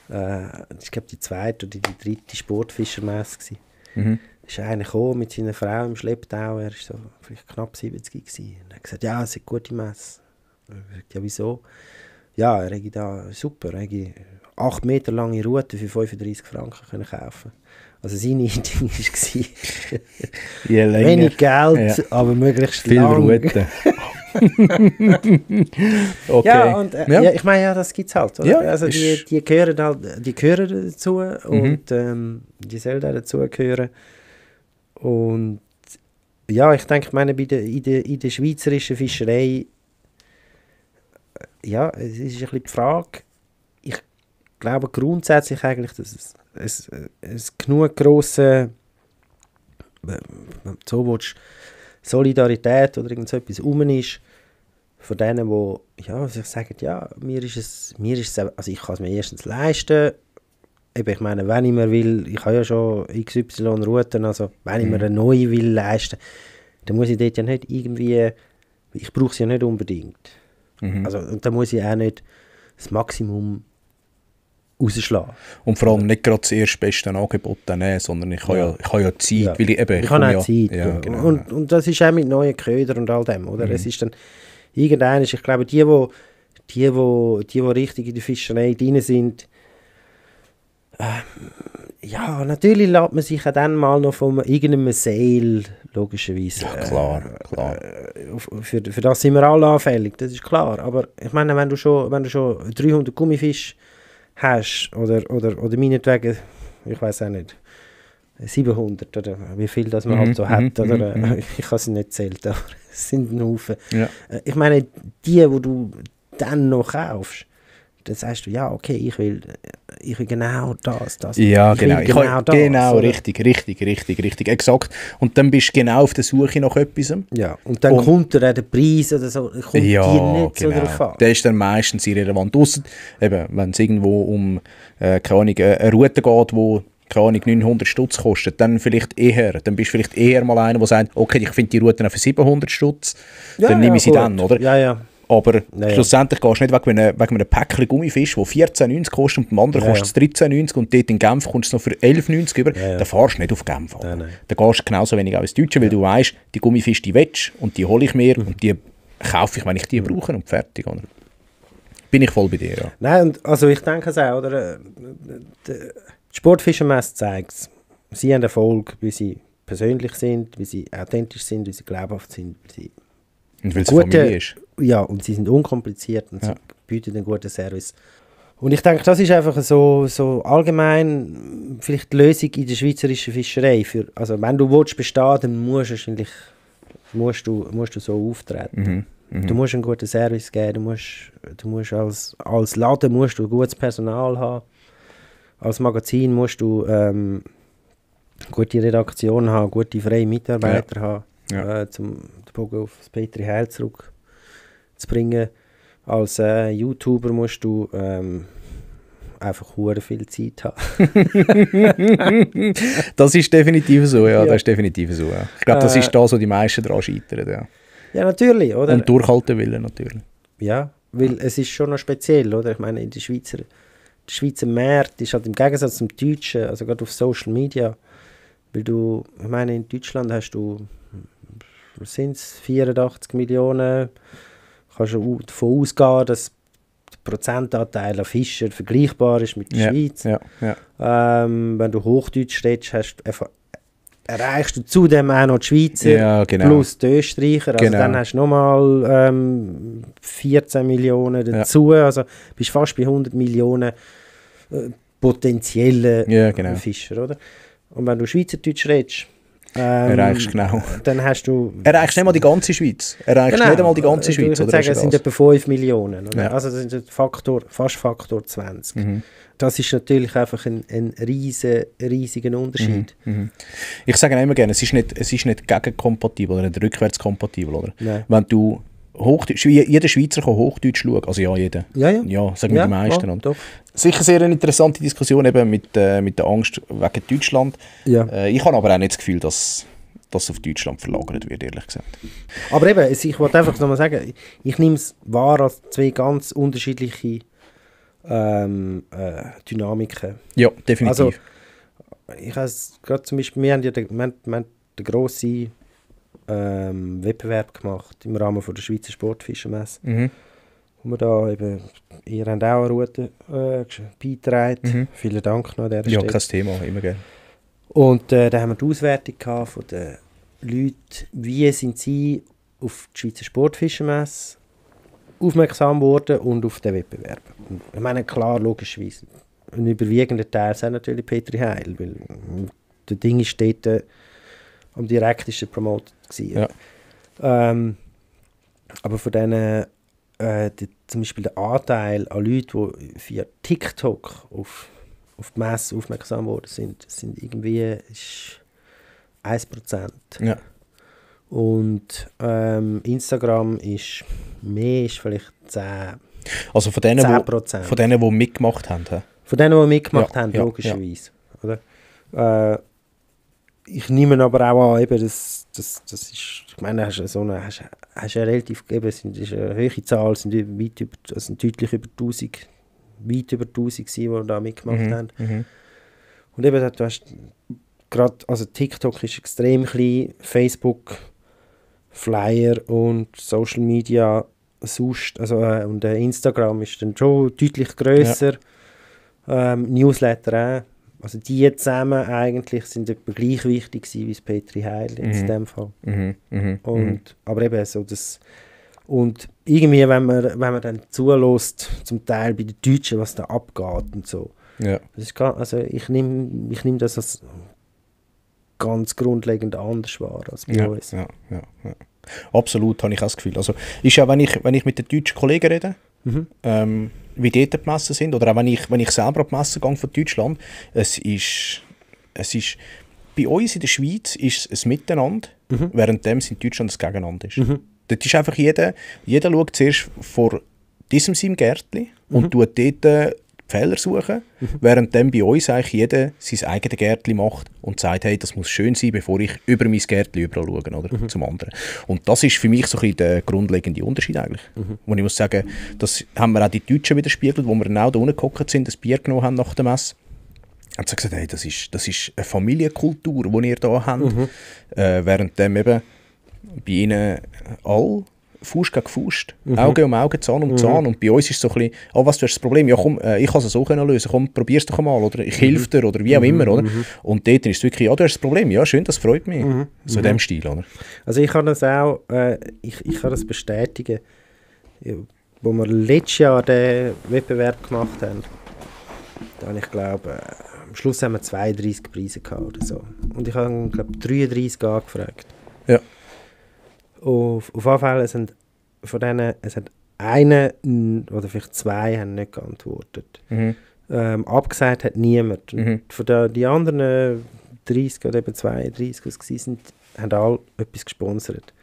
an, ich glaube die zweite oder die dritte Sportfischermesse gewesen. Mhm. Da ist einer gekommen mit seiner Frau im Schlepptau, er war so vielleicht knapp 70 gewesen. Und er hat gesagt, ja, es ist eine gute Messe. Und ich gesagt, ja, wieso? Ja, er hätte da super, er hätte 8 Meter lange Route für 35 Franken können kaufen. Also seine Idee war, Je länger, wenig Geld, ja. aber möglichst viel lang. Route. Okay. Ja, und Ja. ja, ich meine, ja, das gibt es halt. Oder? Ja, also die gehören halt, die gehören dazu und die sollen auch dazugehören. Und ja, ich denke, ich meine, in der schweizerischen Fischerei, ja, es ist ein bisschen die Frage, ich glaube grundsätzlich eigentlich, dass es genug grosse, wenn du so willst, Solidarität oder irgend so etwas rum ist, von denen, die ja, sich sagen, ja, mir ist es, also ich kann es mir erstens leisten, eben, ich meine, wenn ich mir will, ich habe ja schon XY Routen, also wenn ich mir eine neue will leisten, dann muss ich dort ja nicht irgendwie, ich brauche es ja nicht unbedingt. Also, und dann muss ich auch nicht das Maximum rausschlagen. Und vor allem nicht gerade das erstbeste Angebot nehmen, sondern ich habe ja Zeit, Ja. weil ich eben... Ich habe komme auch Zeit. Ja, Ja. genau. Und das ist auch mit neuen Ködern und all dem, oder? Es ist dann irgendeiner, ich glaube, die richtig in der Fischerei drin sind, ja, natürlich lässt man sich auch dann mal noch von irgendeinem Sale, logischerweise. Ja, klar. Für das sind wir alle anfällig, das ist klar. Aber ich meine, wenn du schon 300 Gummifisch hast, oder meinetwegen, ich weiß auch nicht, 700 oder wie viel das man halt so hat, oder ich habe sie nicht zählt, aber es sind ein Haufen. Ja. Ich meine, die du dann noch kaufst, dann sagst du, ja, okay, ich will genau das. Ja, ich will genau. Genau, oder? richtig, exakt. Und dann bist du genau auf der Suche nach etwas. Ja, und dann kommt dir der Preis oder so, kommt dir nicht so drauf an. Der ist dann meistens irrelevant. Ausser, eben, wenn es irgendwo um keine Ahnung, eine Route geht, wo keine Ahnung, 900 Stutz kostet, dann vielleicht eher. Dann bist du vielleicht eher mal einer, der sagt, okay, ich finde die Route auch für 700 Stutz, dann nehme ich sie gut. dann, oder? Ja. Aber Ja. schlussendlich gehst du nicht wegen einem Päckchen Gummifisch, der 14,90 kostet und beim anderen kostet es 13,90 und dort in Genf kommst du noch für 11,90 über, dann fahrst du nicht auf Genf an. Nein. Dann gehst du genauso wenig auch ins Deutsche, weil du weißt, die Gummifische, die willst und die hole ich mir und die kaufe ich, wenn ich die brauche und fertig. Oder? bin ich voll bei dir, ja. Nein, und also ich denke es auch, oder? Die Sportfischermesse zeigt es. Sie haben Erfolg, wie sie persönlich sind, wie sie authentisch sind, wie sie glaubhaft sind. Und weil es eine Familie ist. Ja, und sie sind unkompliziert und sie bieten einen guten Service. Und ich denke, das ist einfach so allgemein vielleicht die Lösung in der schweizerischen Fischerei. Also wenn du willst bestehen, dann musst du so auftreten. Du musst einen guten Service geben, du musst als Laden musst du gutes Personal haben. Als Magazin musst du gute Redaktion haben, gute freie Mitarbeiter haben, zum den Bogen auf das Petri Heil zurückzubringen. Als YouTuber musst du einfach hure viel Zeit haben. Das ist definitiv so, ja. Das ist definitiv so, ja. Ich glaube, das ist da, wo die meisten daran scheitern. Ja. Ja, natürlich, oder? Und durchhalten wollen, natürlich. Ja, weil es ist schon noch speziell, oder? Ich meine, der Schweizer Markt ist halt im Gegensatz zum Deutschen, also gerade auf Social Media, weil ich meine, in Deutschland hast du, was sind es, 84 Millionen, kannst du davon ausgehen, dass der Prozentanteil an Fischern vergleichbar ist mit der Schweiz. Ja. Wenn du Hochdeutsch redest, erreichst du zudem auch noch die Schweizer plus die Österreicher. Also dann hast du nochmal 14 Millionen dazu. Also bist fast bei 100 Millionen potenziellen Fischer, oder? Und wenn du Schweizerdeutsch redest, erreichst genau. Dann hast du... Erreichst nicht mal die ganze Schweiz. Erreichst nicht einmal die ganze Schweiz. Ich würde sagen, es sind etwa 5 Millionen. Oder? Ja. Also das ist fast Faktor 20. Das ist natürlich einfach ein riesiger Unterschied. Ich sage immer gerne, es ist nicht gegenkompatibel oder nicht rückwärtskompatibel. Oder? Wenn du jeder Schweizer kann Hochdeutsch schauen, also ja, jeder. Ja, sagen wir die meisten. Doch. Sicher sehr eine interessante Diskussion eben mit der Angst wegen Deutschland. Ja. Ich habe aber auch nicht das Gefühl, dass das auf Deutschland verlagert wird, ehrlich gesagt. Aber eben, ich wollte einfach nochmal sagen, ich nehme es wahr als zwei ganz unterschiedliche Dynamiken. Ja, definitiv. Also, ich habe gerade zum Beispiel, wir haben den grossen Wettbewerb gemacht im Rahmen von der Schweizer Sportfischermesse. Wo wir da eben, ihr habt auch eine Route beigetragen. Vielen Dank noch an dieser Stelle. Ja, kein Thema, immer gerne. Und da haben wir die Auswertung gehabt von den Leuten, wie sind sie auf die Schweizer Sportfischermesse aufmerksam worden und auf den Wettbewerb. Und ich meine, klar, logischerweise, ein überwiegender Teil sind natürlich Petri Heil, weil der Ding ist dort am direktesten promotet gewesen. Ja. Aber von denen, zum Beispiel der Anteil an Leuten, die via TikTok auf die Messe aufmerksam worden sind irgendwie 1%. Ja. Und Instagram ist mehr, ist vielleicht 10%. Also von denen, 10%. Von denen, die mitgemacht haben? He? Von denen, die mitgemacht haben, logischerweise. Ja. Oder? Ich nehme aber auch an, eben, das ist, ich meine, hast ja relativ, eben, ist eine hohe Zahl, sind deutlich über 1000, weit über 1000 gewesen, die da mitgemacht haben. Und eben, du hast gerade, also TikTok ist extrem klein, Facebook, Flyer und Social Media sonst, also und Instagram ist dann schon deutlich grösser, Newsletter auch. Also die zusammen eigentlich sind etwa gleich wichtig gewesen wie das Petri Heil in dem Fall. Aber eben so das, und irgendwie, wenn man dann zulässt, zum Teil bei den Deutschen, was da abgeht und so. Ja. Das ist also ich nehm das als ganz grundlegend anders wahr als bei uns. Ja. Absolut, habe ich auch das Gefühl. Also ist ja, wenn ich mit den deutschen Kollegen rede, wie dort die Messen sind, oder auch wenn ich selber auf die Messen gehe von Deutschland, es ist bei uns in der Schweiz ist es Miteinander, währenddem es in Deutschland das Gegeneinander ist. Dort ist einfach jeder schaut zuerst vor seinem Gärtchen und tut dort Fehler suchen, während dann bei uns eigentlich jeder sein eigenes Gärtchen macht und sagt, hey, das muss schön sein, bevor ich über mein Gärtchen überall schaue, oder, zum anderen. Und das ist für mich so ein bisschen der grundlegende Unterschied eigentlich. Wo ich muss sagen, das haben wir auch die Deutschen widerspiegelt, wo wir genau da unten gehockt sind, das Bier genommen haben nach der Messe. Haben sie gesagt, hey, das ist eine Familienkultur, die ihr da habt. Während eben bei ihnen alle Faust gegen Faust, Auge um Auge, Zahn um Zahn. Und bei uns ist es so ein bisschen, was ist das Problem? Ja komm, ich kann es so lösen, komm, probier's doch mal, oder ich helfe dir, oder wie auch immer, oder? Und dort ist es wirklich, ja, du hast das Problem, ja, schön, das freut mich. So in dem Stil, oder? Also ich kann das auch, ich kann das bestätigen, wo wir letztes Jahr den Wettbewerb gemacht haben, da habe ich glaube, am Schluss haben wir 32 Preise gehabt oder so. Und ich habe, glaube 33 angefragt. Ja. Auf jeden Fall sind von denen, es hat eine oder vielleicht zwei haben nicht geantwortet. Abgesagt hat niemand. Und von die anderen 30 oder eben 32, was es waren, haben alle etwas gesponsert.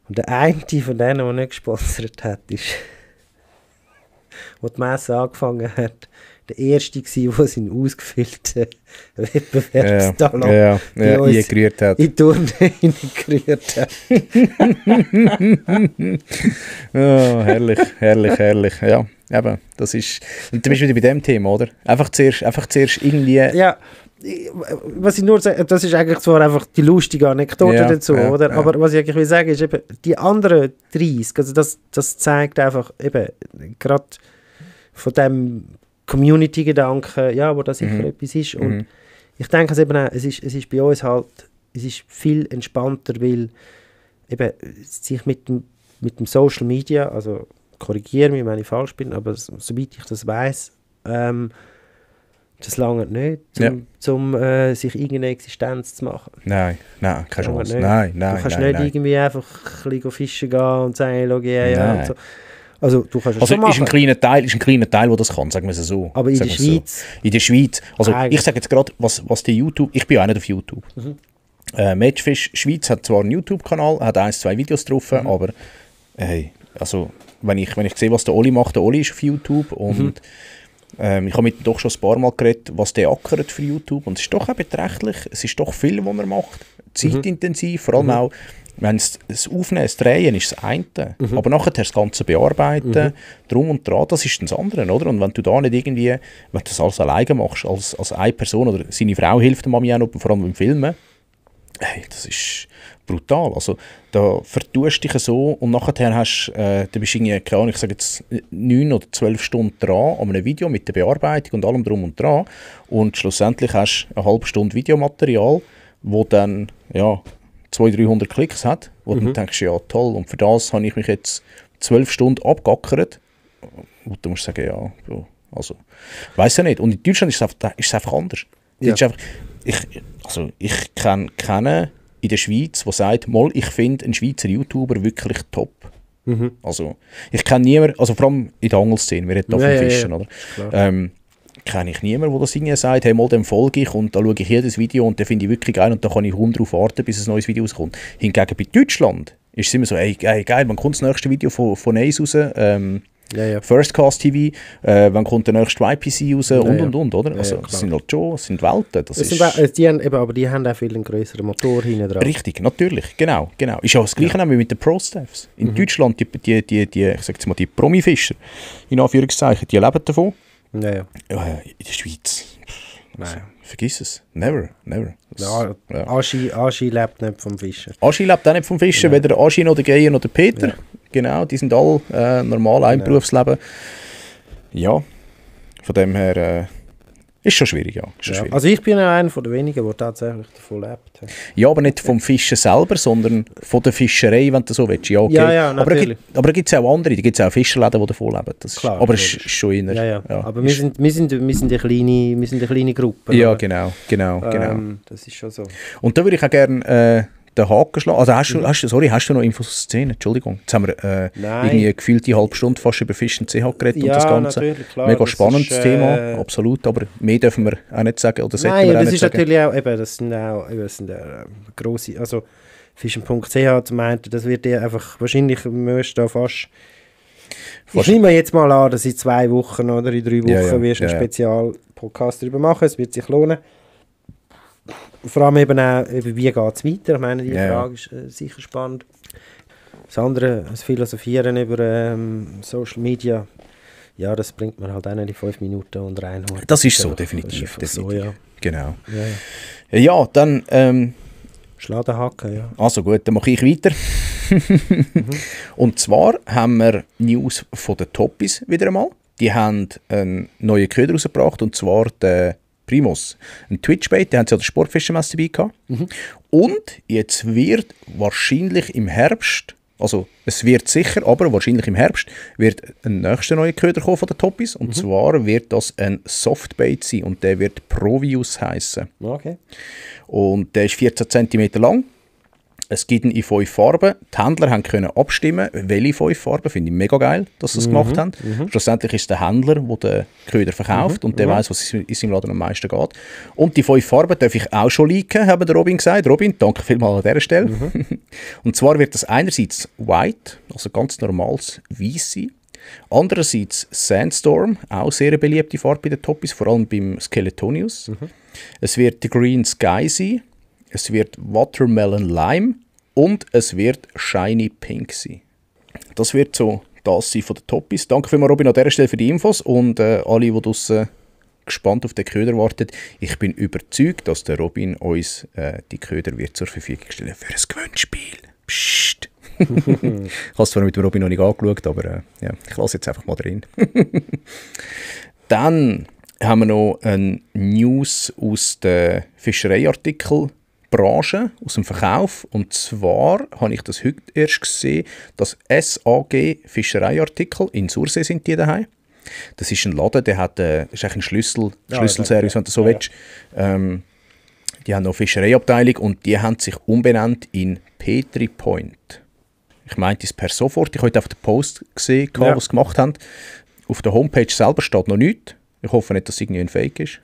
Und der eine von denen, der nicht gesponsert hat, ist, als die Messe angefangen hat, der erste war, der seinen ausgefüllten Wettbewerbstalon eingerührt hat. in die Turne eingerührt hat. Oh, herrlich, herrlich, herrlich. Ja, eben, das ist... Und du bist wieder bei dem Thema, oder? Einfach zuerst irgendwie... Ja, was ich nur sage, das ist eigentlich zwar einfach die lustige Anekdote dazu, oder? Aber was ich eigentlich will sagen, ist eben, die anderen 30, also das zeigt einfach eben, gerade von dem Community-Gedanken, ja, wo das sicher etwas ist. Und ich denke es eben auch, es ist bei uns halt, es ist viel entspannter, weil eben sich mit dem Social Media, also korrigiere mich, wenn ich falsch bin, aber soweit ich das weiss, das lange nicht, um sich irgendeine Existenz zu machen. Nein, keine Chance. Nein. Du kannst nicht irgendwie einfach ein bisschen fischen gehen und sagen, schau, ja und so. Also du kannst es schon machen. Ist ein kleiner Teil, der das kann, sagen wir es so. Aber in der Schweiz? So. In der Schweiz, also ich sage jetzt gerade, was die YouTube, ich bin auch nicht auf YouTube. Matchfish Schweiz hat zwar einen YouTube-Kanal, hat 1-2 Videos drauf, aber hey, also wenn ich sehe, was der Oli macht, der Oli ist auf YouTube und ich habe mit ihm doch schon ein paar Mal geredet, was der ackert für YouTube und es ist doch auch beträchtlich, es ist doch viel, was er macht, zeitintensiv, vor allem auch, wenn es Aufnehmen, das Drehen ist das eine, aber nachher das Ganze bearbeiten, drum und dran, das ist das andere, oder? Und wenn du da nicht irgendwie, wenn du das alles alleine machst, als eine Person, oder seine Frau hilft dem Mami auch noch, vor allem beim Filmen, hey, das ist brutal. Also da vertust dich so und nachher hast da bist du irgendwie, keine Ahnung, ich sage jetzt 9 oder 12 Stunden dran an einem Video mit der Bearbeitung und allem drum und dran und schlussendlich hast du eine halbe Stunde Videomaterial, wo dann, ja, 200-300 Klicks hat, wo du denkst, ja toll, und für das habe ich mich jetzt 12 Stunden abgeackert. Und du musst sagen, ja, also, weiss ja nicht. Und in Deutschland ist es einfach anders. Ja. Ist einfach, ich kenne keinen in der Schweiz, der sagt, mal, ich finde einen Schweizer YouTuber wirklich top. Also, ich kenne niemanden, also vor allem in der Angelszene, wir reden da vom Fischen, oder? Kenne ich niemanden, der das irgendwie sagt, hey, mal dem folge ich und da schaue ich jedes Video und den finde ich wirklich geil und da kann ich darauf warten, bis ein neues Video rauskommt. Hingegen bei Deutschland ist es immer so, hey geil, wann kommt das nächste Video von Ace raus? First Cast TV, wann kommt der nächste YPC raus und, oder? Also das sind halt schon, das sind Welten. Aber die haben auch viel einen grösseren Motor hinten dran. Richtig, natürlich, genau. Ist auch das Gleiche wie mit den Pro-Staffs. In Deutschland, ich sage jetzt mal, die Promi-Fischer, in Anführungszeichen, die leben davon. In der Schweiz, vergiss es. Never. Aschi lebt nicht vom Fischen. Aschi lebt auch nicht vom Fischen, weder Aschi noch der Geier noch der Peter. Ja. Genau, die sind alle normal im Berufsleben. Ja, von dem her ist schon schwierig, ja. Schwierig. Also ich bin auch einer von den wenigen, der tatsächlich davon lebt. Ja, aber nicht vom Fischen selber, sondern von der Fischerei, wenn du so willst. Ja, okay. Ja, natürlich. Aber da gibt es auch andere, da gibt es auch Fischerläden, die davon leben. Das klar, ist, aber es ist schon eher... Ja. Aber wir sind eine kleine Gruppe. Ja, genau. Das ist schon so. Und da würde ich auch gerne... den Haken schlagen. Also hast du noch Infos aus der Szene? Entschuldigung. Jetzt haben wir irgendwie gefühlt die halbe Stunde fast über Fisch und CH geredet und das Ganze. Natürlich, klar. Mega spannendes Thema, absolut. Aber mehr dürfen wir auch nicht sagen. Oder nein, wir auch das nicht ist sagen. Natürlich auch, eben, das sind grosse, also Fischen.ch meint, das wird ja einfach, wahrscheinlich müsst da fast ich nehme jetzt mal an, dass in 2 Wochen oder in 3 Wochen wirst du einen Spezial-Podcast darüber machen, es wird sich lohnen. Vor allem eben auch, wie geht es weiter? Ich meine, die Frage ist sicher spannend. Das andere, das Philosophieren über Social Media, ja, das bringt man halt auch nicht in 5 Minuten und reinholen. Das ist so, definitiv. So, ja. Genau. Ja, dann... Schlag den Haken, ja. Also gut, dann mache ich weiter. Und zwar haben wir News von den Toppis wieder einmal. Die haben einen neuen Köder rausgebracht, und zwar den Primus. Ein Twitch-Bait, den haben sie an der Sportfischermesse dabei gehabt. Und jetzt wird wahrscheinlich im Herbst, also es wird sicher, aber wahrscheinlich im Herbst, wird ein nächster neuer Köder kommen von den Toppis. Und zwar wird das ein Softbait sein, und der wird Provius heißen. Okay. Und der ist 14 cm lang. Es gibt ihn in 5 Farben. Die Händler können abstimmen, welche 5 Farben. Finde ich mega geil, dass sie das gemacht haben. Schlussendlich ist es der Händler, der den Köder verkauft, und der weiß, was in seinem Laden am meisten geht. Und die 5 Farben darf ich auch schon leaken, haben der Robin gesagt. Robin, danke vielmals an dieser Stelle. Und zwar wird das einerseits White, also ganz normales Weiss sein. Andererseits Sandstorm, auch sehr eine beliebte Farbe bei den Toppis, vor allem beim Skeletonius. Es wird der Green Sky sein. Es wird Watermelon Lime und es wird Shiny Pink sein. Das wird so das sein von den Toppis. Danke vielmals, Robin, an dieser Stelle für die Infos, und alle, die draussen gespannt auf den Köder warten. Ich bin überzeugt, dass der Robin uns die Köder wird zur Verfügung stellen für ein Gewinnspiel. Psst. Ich habe es zwar mit dem Robin noch nicht angeschaut, aber ja, ich lasse jetzt einfach mal drin. Dann haben wir noch eine News aus der Fischereiartikelbranche, aus dem Verkauf. Und zwar habe ich das heute erst gesehen, dass SAG Fischereiartikel in Sursee sind die daheim. Das ist ein Laden, der hat ist eigentlich ein Schlüsselservice, wenn du so willst. Die haben noch eine Fischereiabteilung, und die haben sich umbenannt in Petri Point. Ich meinte es per sofort. Ich habe heute auf den Post gesehen, was sie gemacht haben. Auf der Homepage selber steht noch nichts. Ich hoffe nicht, dass es irgendwie ein Fake ist.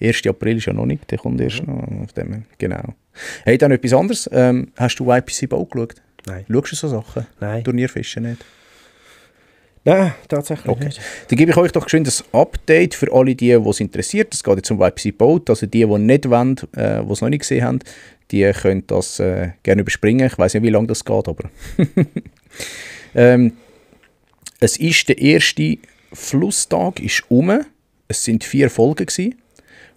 1. April ist ja noch nicht, der kommt erst noch. Auf dem, genau. Hey, dann etwas anderes. Hast du YPC Bow geschaut? Nein. Schaust du so Sachen? Nein. Turnierfischen nicht? Nein, tatsächlich Okay. nicht. Dann gebe ich euch doch geschwind ein Update für alle, die es interessiert. Es geht jetzt um YPC Boat. Also die nicht wollen, die es noch nicht gesehen haben, die können das gerne überspringen. Ich weiß nicht, wie lange das geht, aber es ist der erste Flusstag ist Es sind 4 Folgen gewesen.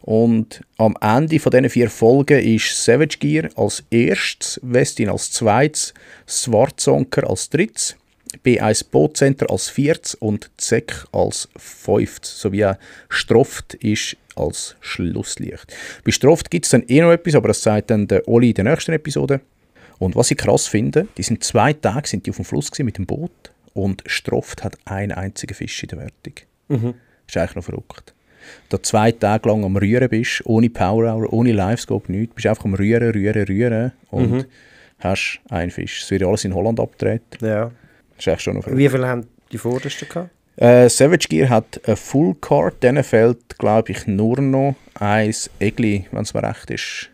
Und am Ende von diesen 4 Folgen ist Savage Gear als erstes, Westin als zweites, Schwarzonker als drittes, B1 Bootcenter als viertes und Zeck als fünftes, sowie auch Stroft ist als Schlusslicht. Bei Stroft gibt es dann noch etwas, aber das sagt dann der Oli in der nächsten Episode. Und was ich krass finde, die sind 2 Tage sind die auf dem Fluss mit dem Boot, und Stroft hat einen einzigen Fisch in der Wertung. Das ist eigentlich noch verrückt. Da 2 Tage lang am Rühren bist, ohne Power Hour, ohne Livescope, nichts, bist einfach am Rühren und hast einen Fisch. Es wird alles in Holland abgedreht. Ja. Das ist eigentlich schon noch verrückt. Wie viele haben die Vordersten gehabt? Savage Gear hat eine Full Card, denen fehlt, glaube ich, nur noch ein Egli, wenn es mir recht ist.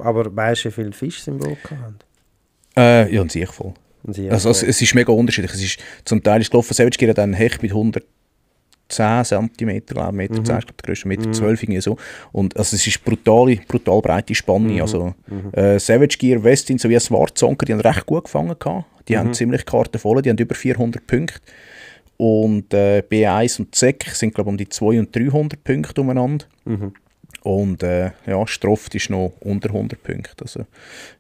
Aber weißt du, wie viele Fische im Boot haben? Ja, und sich voll. Also es ist mega unterschiedlich. Es ist, zum Teil ist gelaufen, Savage Gear hat einen Hecht mit 110 cm, glaube ich, 1,10 m, ich glaube, der grösste 1,12 m, irgendwie so. Und also es ist brutal breite Spanne. Also, Savage Gear, Westin sowie Schwarzonker, die haben recht gut gefangen gehabt. Die haben ziemlich Karten voll, die haben über 400 Punkte. Und B1 und Zeck sind, glaube ich, um die 200 und 300 Punkte umeinander. Und ja, Stroft ist noch unter 100 Punkte. Also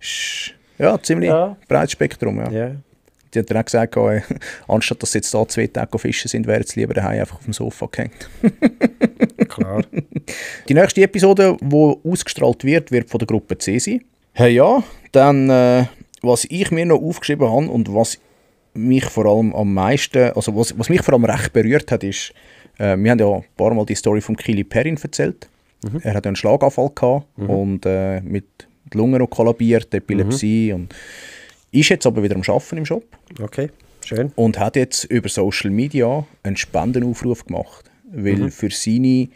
ist ja ziemlich breites Spektrum. Ja. Ja. Die haben dann auch gesagt, anstatt dass jetzt da 2 Tage fischen sind, wären sie lieber daheim einfach auf dem Sofa gehängt. Klar. Die nächste Episode, die ausgestrahlt wird, wird von der Gruppe C sein. Hey, ja, dann was ich mir noch aufgeschrieben habe und was mich vor allem am meisten, also was mich vor allem recht berührt hat, ist, wir haben ja ein paar Mal die Story von Kili Perrin erzählt. Er hat einen Schlaganfall gehabt und mit die Lungen noch kollabiert, Epilepsie und ist jetzt aber wieder am Arbeiten im Shop. Okay, schön. Und hat jetzt über Social Media einen Spendenaufruf gemacht, weil für seine,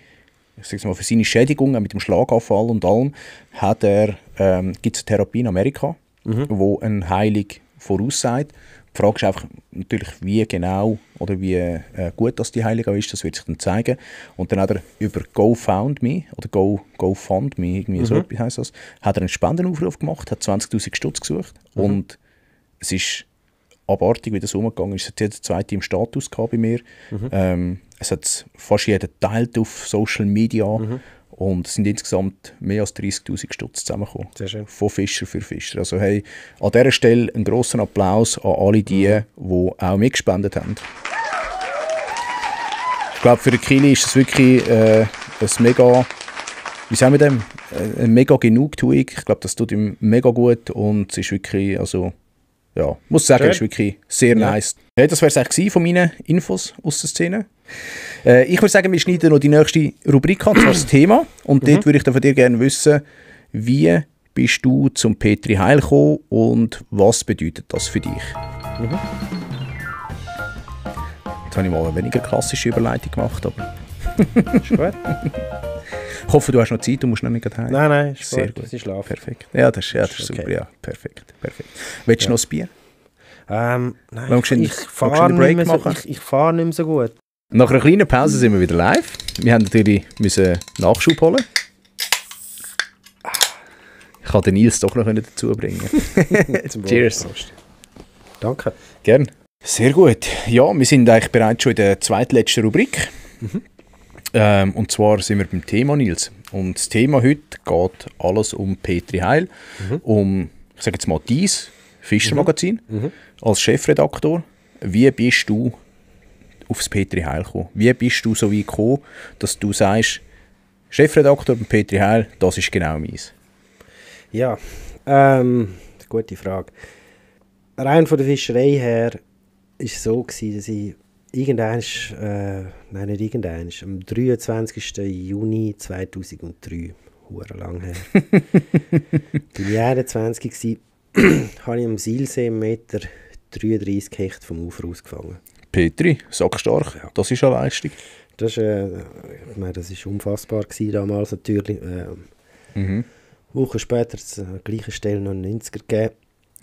ich sag's mal, für seine Schädigungen mit dem Schlaganfall und allem hat gibt es eine Therapie in Amerika, wo eine Heilung voraussagt. Die Frage ist einfach natürlich, wie genau oder wie gut das die Heilung auch ist, das wird sich dann zeigen. Und dann hat er über GoFundMe oder GoFundMe, irgendwie so etwas heisst das, hat er einen Spendenaufruf gemacht, hat 20'000 Stutz gesucht und es ist abartig, wie das umgegangen ist. Es hat jeder zweite im Status gehabt bei mir. Es hat fast jeder geteilt auf Social Media und es sind insgesamt mehr als 30'000 Stutz zusammengekommen. Sehr schön. Von Fischer für Fischer. Also hey, an dieser Stelle einen grossen Applaus an alle die auch mitgespendet haben. Ich glaube, für den Kili ist es wirklich ein mega, wie sagen wir dem, eine mega Genugtuung. Ich glaube, das tut ihm mega gut und es ist wirklich, also ja, muss sagen, es ist wirklich sehr nice. Ja, das wäre es eigentlich von meinen Infos aus der Szene. Ich würde sagen, wir schneiden noch die nächste Rubrik an, das war das Thema. Und dort würde ich dann von dir gerne wissen, wie bist du zum Petri Heil gekommen und was bedeutet das für dich? Jetzt habe ich mal eine weniger klassische Überleitung gemacht, aber... Ist gut. Ich hoffe, du hast noch Zeit, du musst noch nicht heim. Nein, ist sehr gut. gut. Sie schlafen. Perfekt. Ja, das ist Ist super. okay. Ja, perfekt. Willst du noch ein Bier? Nein, Magst du einen- ich magst du fahre einen Break nicht, mehr so- machen? ich fahr nicht mehr so gut. Nach einer kleinen Pause sind wir wieder live. Wir haben natürlich müssen Nachschub holen. Ich kann den Nils doch noch dazu bringen. Zum Cheers. Prost. Danke. Gern. Sehr gut. Ja, wir sind eigentlich bereits schon in der zweitletzten Rubrik. Und zwar sind wir beim Thema, Nils. Und das Thema heute geht alles um Petri Heil, um, ich sage jetzt mal, dein Fischermagazin als Chefredaktor. Wie bist du aufs Petri Heil gekommen? Wie bist du so weit gekommen, dass du sagst, Chefredaktor beim Petri Heil, das ist genau meins? Ja, gute Frage. Rein von der Fischerei her war es so, dass ich am 23. Juni 2003, hure lang her, bin ich 21 gsi, habe ich am Silsee 1,33 Meter Hecht vom Ufer ausgefangen. Petri, sackstark, Ja. das ist eine Leistung. Das war unfassbar gewesen, damals natürlich. Wochen später hat es an der gleichen Stelle noch einen 90er gegeben.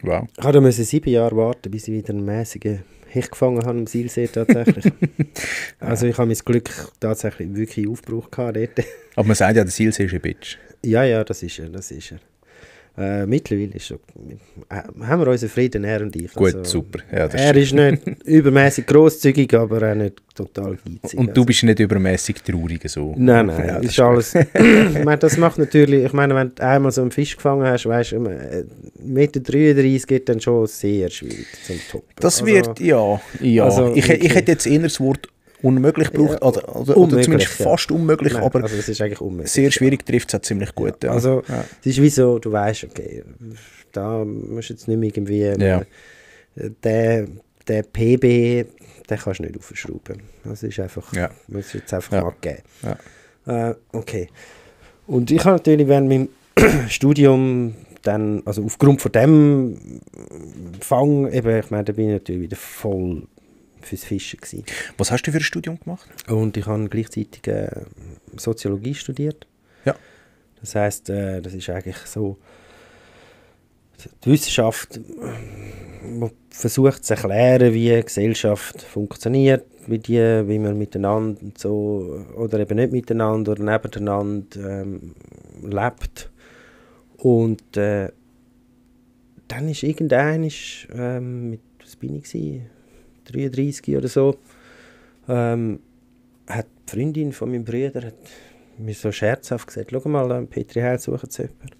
Wow. Ich musste 7 Jahre warten, bis ich wieder einen mäßigen Hecht gefangen habe am Silsee tatsächlich. Also ich habe mein Glück tatsächlich wirklich aufgebraucht dort. Aber man sagt ja, der Silsee ist ein Bitch. Ja, das ist er. Mittlerweile ist so, haben wir unseren Frieden, er und ich. Gut, Also, super. Ja, das er ist nicht übermäßig grosszügig, aber auch nicht total geizig. Und du bist nicht übermäßig traurig so. Nein, Ja, das ist alles. Ich meine, das macht natürlich, ich meine, wenn du einmal so einen Fisch gefangen hast, weißt du, 1,33 Meter geht dann schon sehr schwierig zum Toppen. Das Also, wird, ja. also ich wirklich. hätte jetzt eher das Wort unmöglich gebraucht, Ja, oder unmöglich, zumindest ja. fast unmöglich, Nein, aber also es ist eigentlich unmöglich. sehr schwierig trifft es auch ziemlich gut. Ja. Also ja. es ist wie so, du weißt, okay, da musst du jetzt nicht mehr irgendwie Ja. der PB, den kannst du nicht aufschrauben. Das ist einfach, Ja. muss jetzt einfach Ja. mal geben. Ja. Okay. Und ich habe natürlich während meinem Studium dann, also aufgrund von dem Fang, eben, ich meine, da bin ich natürlich wieder voll fürs Fischen gewesen. Was hast du für ein Studium gemacht? Und ich habe gleichzeitig Soziologie studiert. Ja. Das heisst, das ist eigentlich so die Wissenschaft, die versucht zu erklären, wie eine Gesellschaft funktioniert, wie man miteinander so, oder eben nicht miteinander oder nebeneinander lebt. Und dann ist irgendein, mit, was bin ich gewesen? 33 oder so, hat die Freundin von meinem Bruder hat mir so scherzhaft gesagt, schau mal, Petri Heil suchen sie jemanden.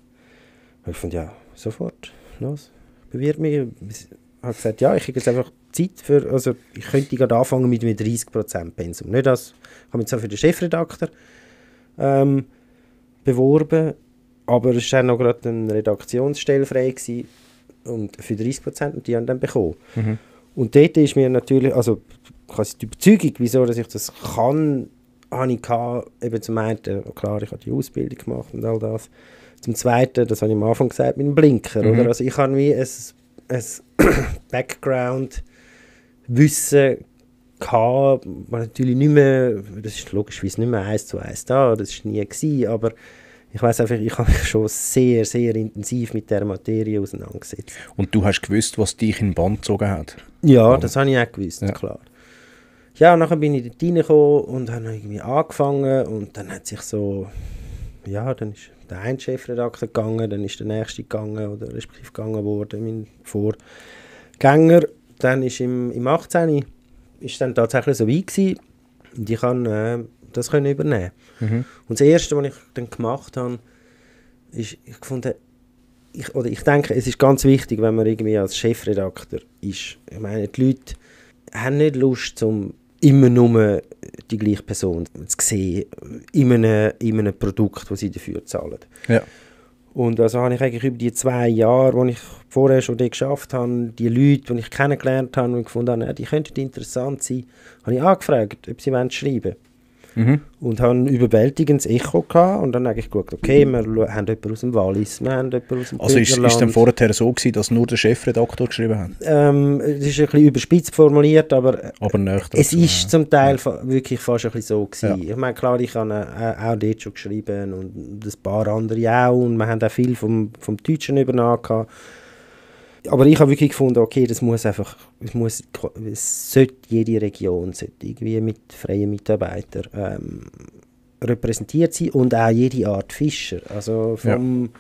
Und ich fand, ja, sofort, los, bewirb mich. Ich habe gesagt, ja, ich habe jetzt einfach Zeit für, also ich könnte gerade anfangen mit einem 30% Pensum. Nicht das, ich habe mich zwar für den Chefredakteur beworben, aber es war noch gerade eine Redaktionsstelle frei gewesen, und für 30% und die haben dann bekommen. Und dort ist mir natürlich, also quasi die Überzeugung, wieso dass ich das kann, habe ich gehabt, eben zum einen, klar, ich habe die Ausbildung gemacht und all das. Zum Zweiten, das habe ich am Anfang gesagt, mit dem Blinker, oder? Also ich habe wie ein Background-Wissen gehabt, was natürlich nicht mehr, das ist logischerweise nicht mehr 1:1 da, das war nie gewesen, aber ich weiss einfach, ich habe mich schon sehr, sehr intensiv mit dieser Materie auseinandergesetzt. Und du hast gewusst, was dich in den Bann gezogen hat? Ja, das habe ich auch gewusst, Ja. klar. Ja, und nachher bin ich dort reingekommen und habe irgendwie angefangen und dann hat sich so, ja, dann ist der eine Chefredakteur gegangen, dann ist der nächste gegangen oder respektive gegangen worden, mein Vorgänger. Dann ist im 18. ist dann tatsächlich so weit gewesen und ich habe das können übernehmen. Und das Erste, was ich dann gemacht habe, ist, ich gefunden, ich denke, es ist ganz wichtig, wenn man irgendwie als Chefredakteur ist. Ich meine, die Leute haben nicht Lust, immer nur die gleiche Person zu sehen, in einem Produkt, das sie dafür zahlen. Ja. Und also habe ich eigentlich über die 2 Jahre, die ich vorher schon dort geschafft habe, die Leute, die ich kennengelernt habe und gefunden habe, ja, die könnten interessant sein, habe ich angefragt, ob sie schreiben wollen. Und habe ein überwältigendes Echo gehabt und dann habe ich geschaut, okay, wir haben jemanden aus dem Wallis, wir haben jemanden aus dem Also ist es dann vorher so gewesen, dass nur der Chefredakteur geschrieben hat? Es ist ein bisschen überspitzt formuliert, aber es ist zum Teil wirklich fast ein bisschen so gewesen. Ja. Ich meine, klar, ich habe auch dort schon geschrieben und ein paar andere auch und wir haben auch viel vom Deutschen übernommen gehabt. Aber ich habe wirklich gefunden, okay, es sollte jede Region irgendwie mit freien Mitarbeitern repräsentiert sein und auch jede Art Fischer. Also vom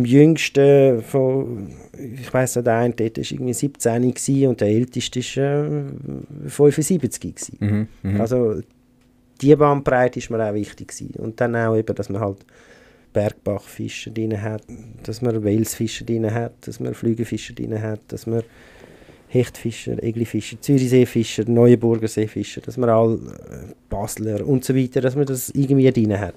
Jüngsten, ich weiss nicht, der eine dort war irgendwie 17 gewesen, und der Älteste war 75 gewesen. Also die Bandbreite ist mir auch wichtig gewesen. Und dann auch eben, dass man halt Bergbachfischer drin hat, dass man Welsfischer drin hat, dass man Flügelfischer drin hat, dass man Hechtfischer, Eglifischer, Zürichseefischer, Neuenburger Seefischer, dass man alle Basler und so weiter, dass man das irgendwie drin hat.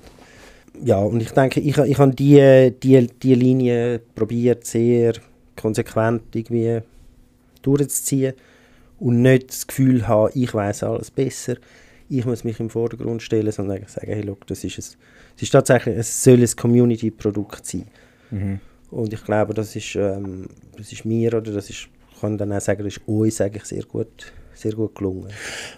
Ja, und ich denke, ich habe die Linie probiert, sehr konsequent irgendwie durchzuziehen und nicht das Gefühl haben, ich weiss alles besser, ich muss mich im Vordergrund stellen, sondern sagen, hey, look, es tatsächlich, es soll ein Community-Produkt sein. Und ich glaube, das ist mir, oder das ist, ich kann dann auch sagen, das ist uns eigentlich sehr gut gelungen.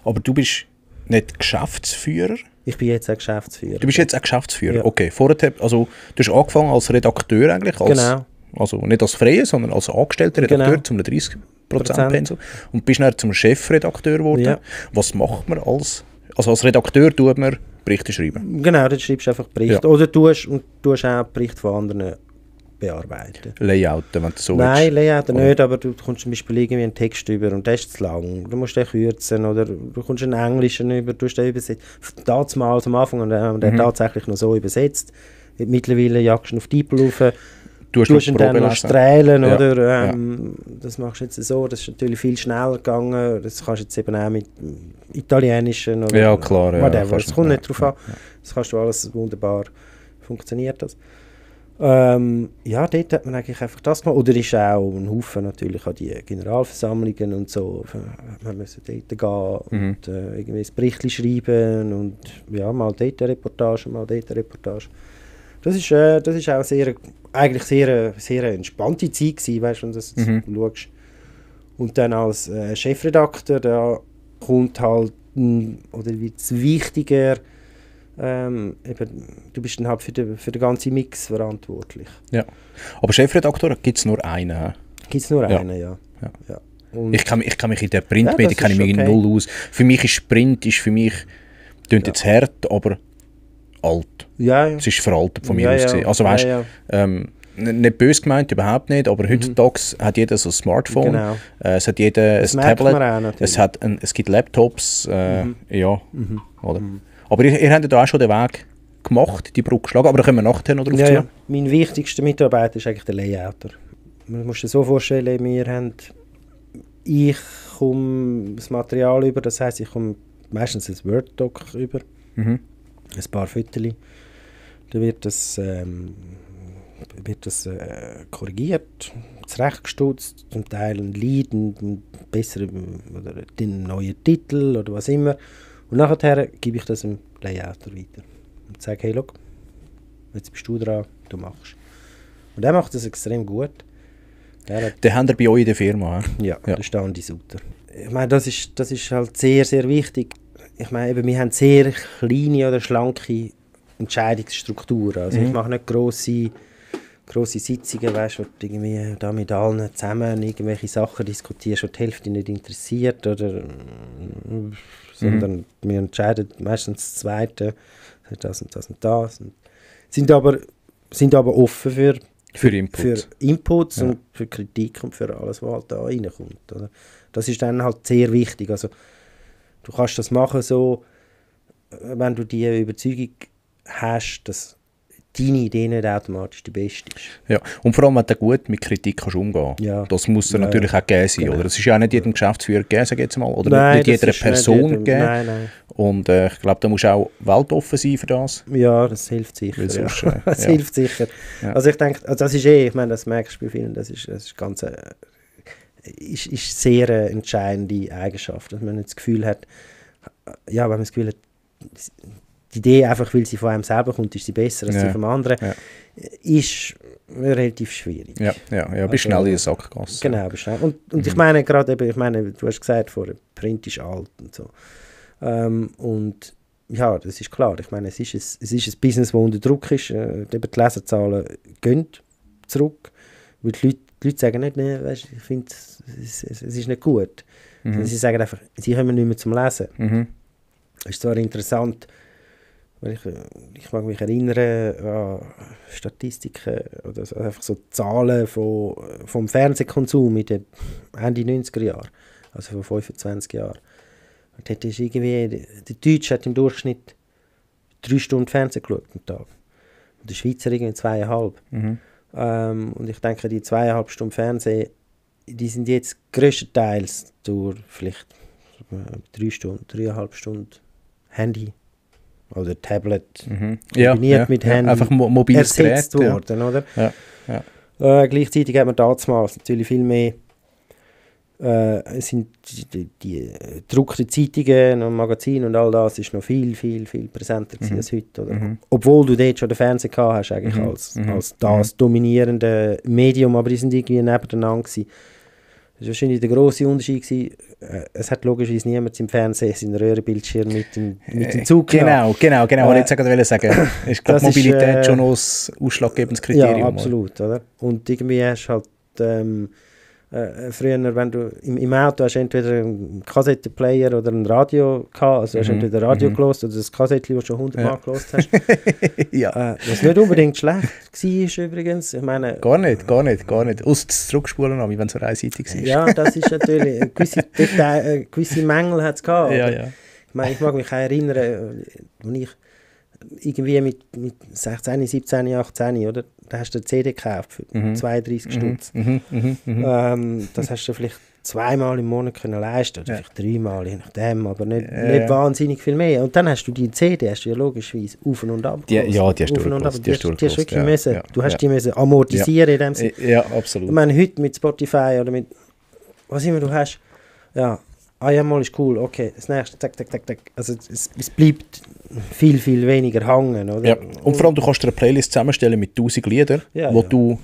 Aber du bist nicht Geschäftsführer? Ich bin jetzt auch Geschäftsführer. Du bist jetzt auch Geschäftsführer? Ja. Okay. Vorher, also du hast angefangen als Redakteur eigentlich? Genau. Also nicht als Freier, sondern als angestellter Redakteur zum 30%-Pensum. Und bist dann zum Chefredakteur geworden. Ja. Was macht man als Redakteur? Tut man Berichte schreiben? Genau, dann schreibst du einfach Berichte. Ja. Oder tust auch Berichte von anderen bearbeiten. Layouten, wenn du so Nein, willst. Layouten nicht, aber du kommst zum Beispiel irgendwie einen Text über und der ist zu lang. Du musst den kürzen oder du kommst einen Englischen über, du hast den übersetzt. Damals am Anfang und der tatsächlich noch so übersetzt. Mittlerweile jagst du auf die Diepel rauf. Du musst ihn dann noch strählen, ja. Oder? Das machst du jetzt so, das ist natürlich viel schneller gegangen. Das kannst du jetzt eben auch mit Italienischen oder ja, klar, whatever. Das kommt nicht drauf an. Das kannst du alles wunderbar, funktioniert das. Ja, dort hat man eigentlich einfach das gemacht. Oder ist auch ein Haufen natürlich an die Generalversammlungen und so. Wir müssen dort gehen und irgendwie ein Bericht schreiben und ja, mal dort eine Reportage, mal dort eine Reportage. Das ist auch eigentlich sehr eine entspannte Zeit gewesen, weißt du, wenn du das schaust. Und dann als Chefredakteur, da kommt halt, oder wird es wichtiger, eben, du bist dann halt für den ganzen Mix verantwortlich. Ja. Aber Chefredakteur gibt es nur einen? Gibt es nur einen, ja. Ich kann mich in der Printmedien null aus. Für mich ist Print, klingt jetzt hart, aber alt. Ja. Es ist veraltet von mir aus gesehen. Also weißt, nicht böse gemeint, überhaupt nicht, aber heutzutage hat jeder so ein Smartphone, genau. Es hat jeder ein Tablet, es gibt Laptops, ja, oder? Aber ihr habt ja da auch schon den Weg gemacht, die Brücke geschlagen, aber da kommen wir nachher noch drauf zu. Ja. Mein wichtigster Mitarbeiter ist eigentlich der Layouter. Man muss sich so vorstellen, ich komme das Material über, das heisst, ich komme meistens ein Word-Doc über, ein paar Fotos, dann wird das korrigiert, zurechtgestutzt, zum Teil ein Lied, einen besseren oder den neuen Titel oder was immer. Und nachher gebe ich das dem Layouter weiter und sage, hey, look, jetzt bist du dran, du machst. Und er macht das extrem gut. Den haben wir bei euch in der Firma? Ja, der Standi Sutter. Ich meine, das ist halt sehr, sehr wichtig. Ich meine, eben, wir haben sehr kleine oder schlanke Entscheidungsstrukturen. Also ich mache nicht grosse Sitzungen, weißt, wo du irgendwie da mit allen zusammen irgendwelche Sachen diskutierst, die Hälfte nicht interessiert, oder, sondern wir entscheiden meistens das Zweite, das und das und das. Und sind aber offen für Inputs und für Kritik und für alles, was halt da reinkommt. Oder? Das ist dann halt sehr wichtig. Also, du kannst das machen so, wenn du die Überzeugung hast, dass deine Idee nicht automatisch die beste ist. Ja, und vor allem, wenn du gut mit Kritik kannst umgehen kannst. Ja. Das muss dann natürlich auch gegeben sein, Genau. oder? Das ist ja auch nicht jedem Geschäftsführer gegeben, sag ich jetzt mal, oder Nein, nicht das jeder ist Person nicht jedem- gegeben. Nein. Und ich glaube, da musst du auch weltoffen sein für das. Ja, das hilft sicher. Weil sonst, Ja. Das ja. hilft sicher. Ja. Also ich denke, also das ist ich meine, das merkst du bei vielen, das ist ganz ist sehr eine entscheidende Eigenschaft, dass man nicht das Gefühl hat, ja, wenn man das Gefühl hat, die Idee einfach, weil sie von einem selber kommt, ist sie besser als die vom anderen, ist relativ schwierig. Ja, bist schnell in der Sackgasse. Genau, bist schnell. Und ich meine gerade eben, du hast gesagt vorher, Print ist alt und so. Und ja, das ist klar. Ich meine, es ist ein Business, das unter Druck ist. Eben die Leserzahlen gehen zurück, weil die Leute sagen nicht, nee, weißt, ich finde, es ist nicht gut. Sie sagen einfach, sie kommen nicht mehr zum Lesen. Es ist zwar interessant, weil ich mag mich erinnern an Statistiken oder so, einfach so Zahlen vom Fernsehkonsum in den Ende 90er Jahren, also vor 25 Jahren. Und dort ist irgendwie, der Deutsche hat im Durchschnitt 3 Stunden Fernsehen geschaut am Tag. Und der Schweizer irgendwie 2,5. Und ich denke, die 2,5 Stunden Fernsehen, die sind jetzt grösstenteils durch vielleicht 3 Stunden, 3,5 Stunden Handy oder Tablet kombiniert mit Handy einfach mobiles ersetzt Gerät, worden, oder? Ja. Gleichzeitig hat man damals natürlich viel mehr sind die gedruckten Zeitungen und Magazine und all das ist noch viel präsenter gewesen als heute. Oder? Obwohl du dort schon den Fernseher gehabt hast, eigentlich als das dominierende Medium, aber die sind irgendwie nebeneinander gewesen. Das war wahrscheinlich der grosse Unterschied gewesen. Es hat logischerweise niemand im Fernsehen seinen Röhrenbildschirm mit dem Zug Genau. Ich wollte sagen, ich glaube, Mobilität schon noch ein ausschlaggebendes Kriterium. Ja, absolut. Oder? Und irgendwie hast du halt früher, wenn du im Auto hast, entweder einen Kassettenplayer oder ein Radio gehabt, also hast du entweder Radio gelost oder das Kassettchen, das du schon 100-mal gelost hast. Was nicht unbedingt schlecht war übrigens. Ich meine, gar nicht. Ausser das Zurückspulen, wenn es so einseitig ist. Ja, das ist natürlich, gewisse Mängel hat es gehabt. Ja. Ich meine, ich mag mich auch erinnern, als ich irgendwie mit 16, 17, 18, oder? Da hast du eine CD gekauft für 32 Stutz. Das hast du vielleicht 2-mal im Monat können leisten oder vielleicht 3-mal, je nachdem, aber nicht wahnsinnig viel mehr. Und dann hast du die CD, hast du ja logischerweise auf und ab die hast du wirklich müssen. Du hast die müssen amortisieren in dem Sinne. Ja, absolut. Ich meine, heute mit Spotify oder mit was immer du hast, mal ist cool, okay, das nächste, zack. Also es bleibt viel weniger hängen, oder? Ja. Und vor allem, du kannst dir eine Playlist zusammenstellen mit 1000 Liedern, wo du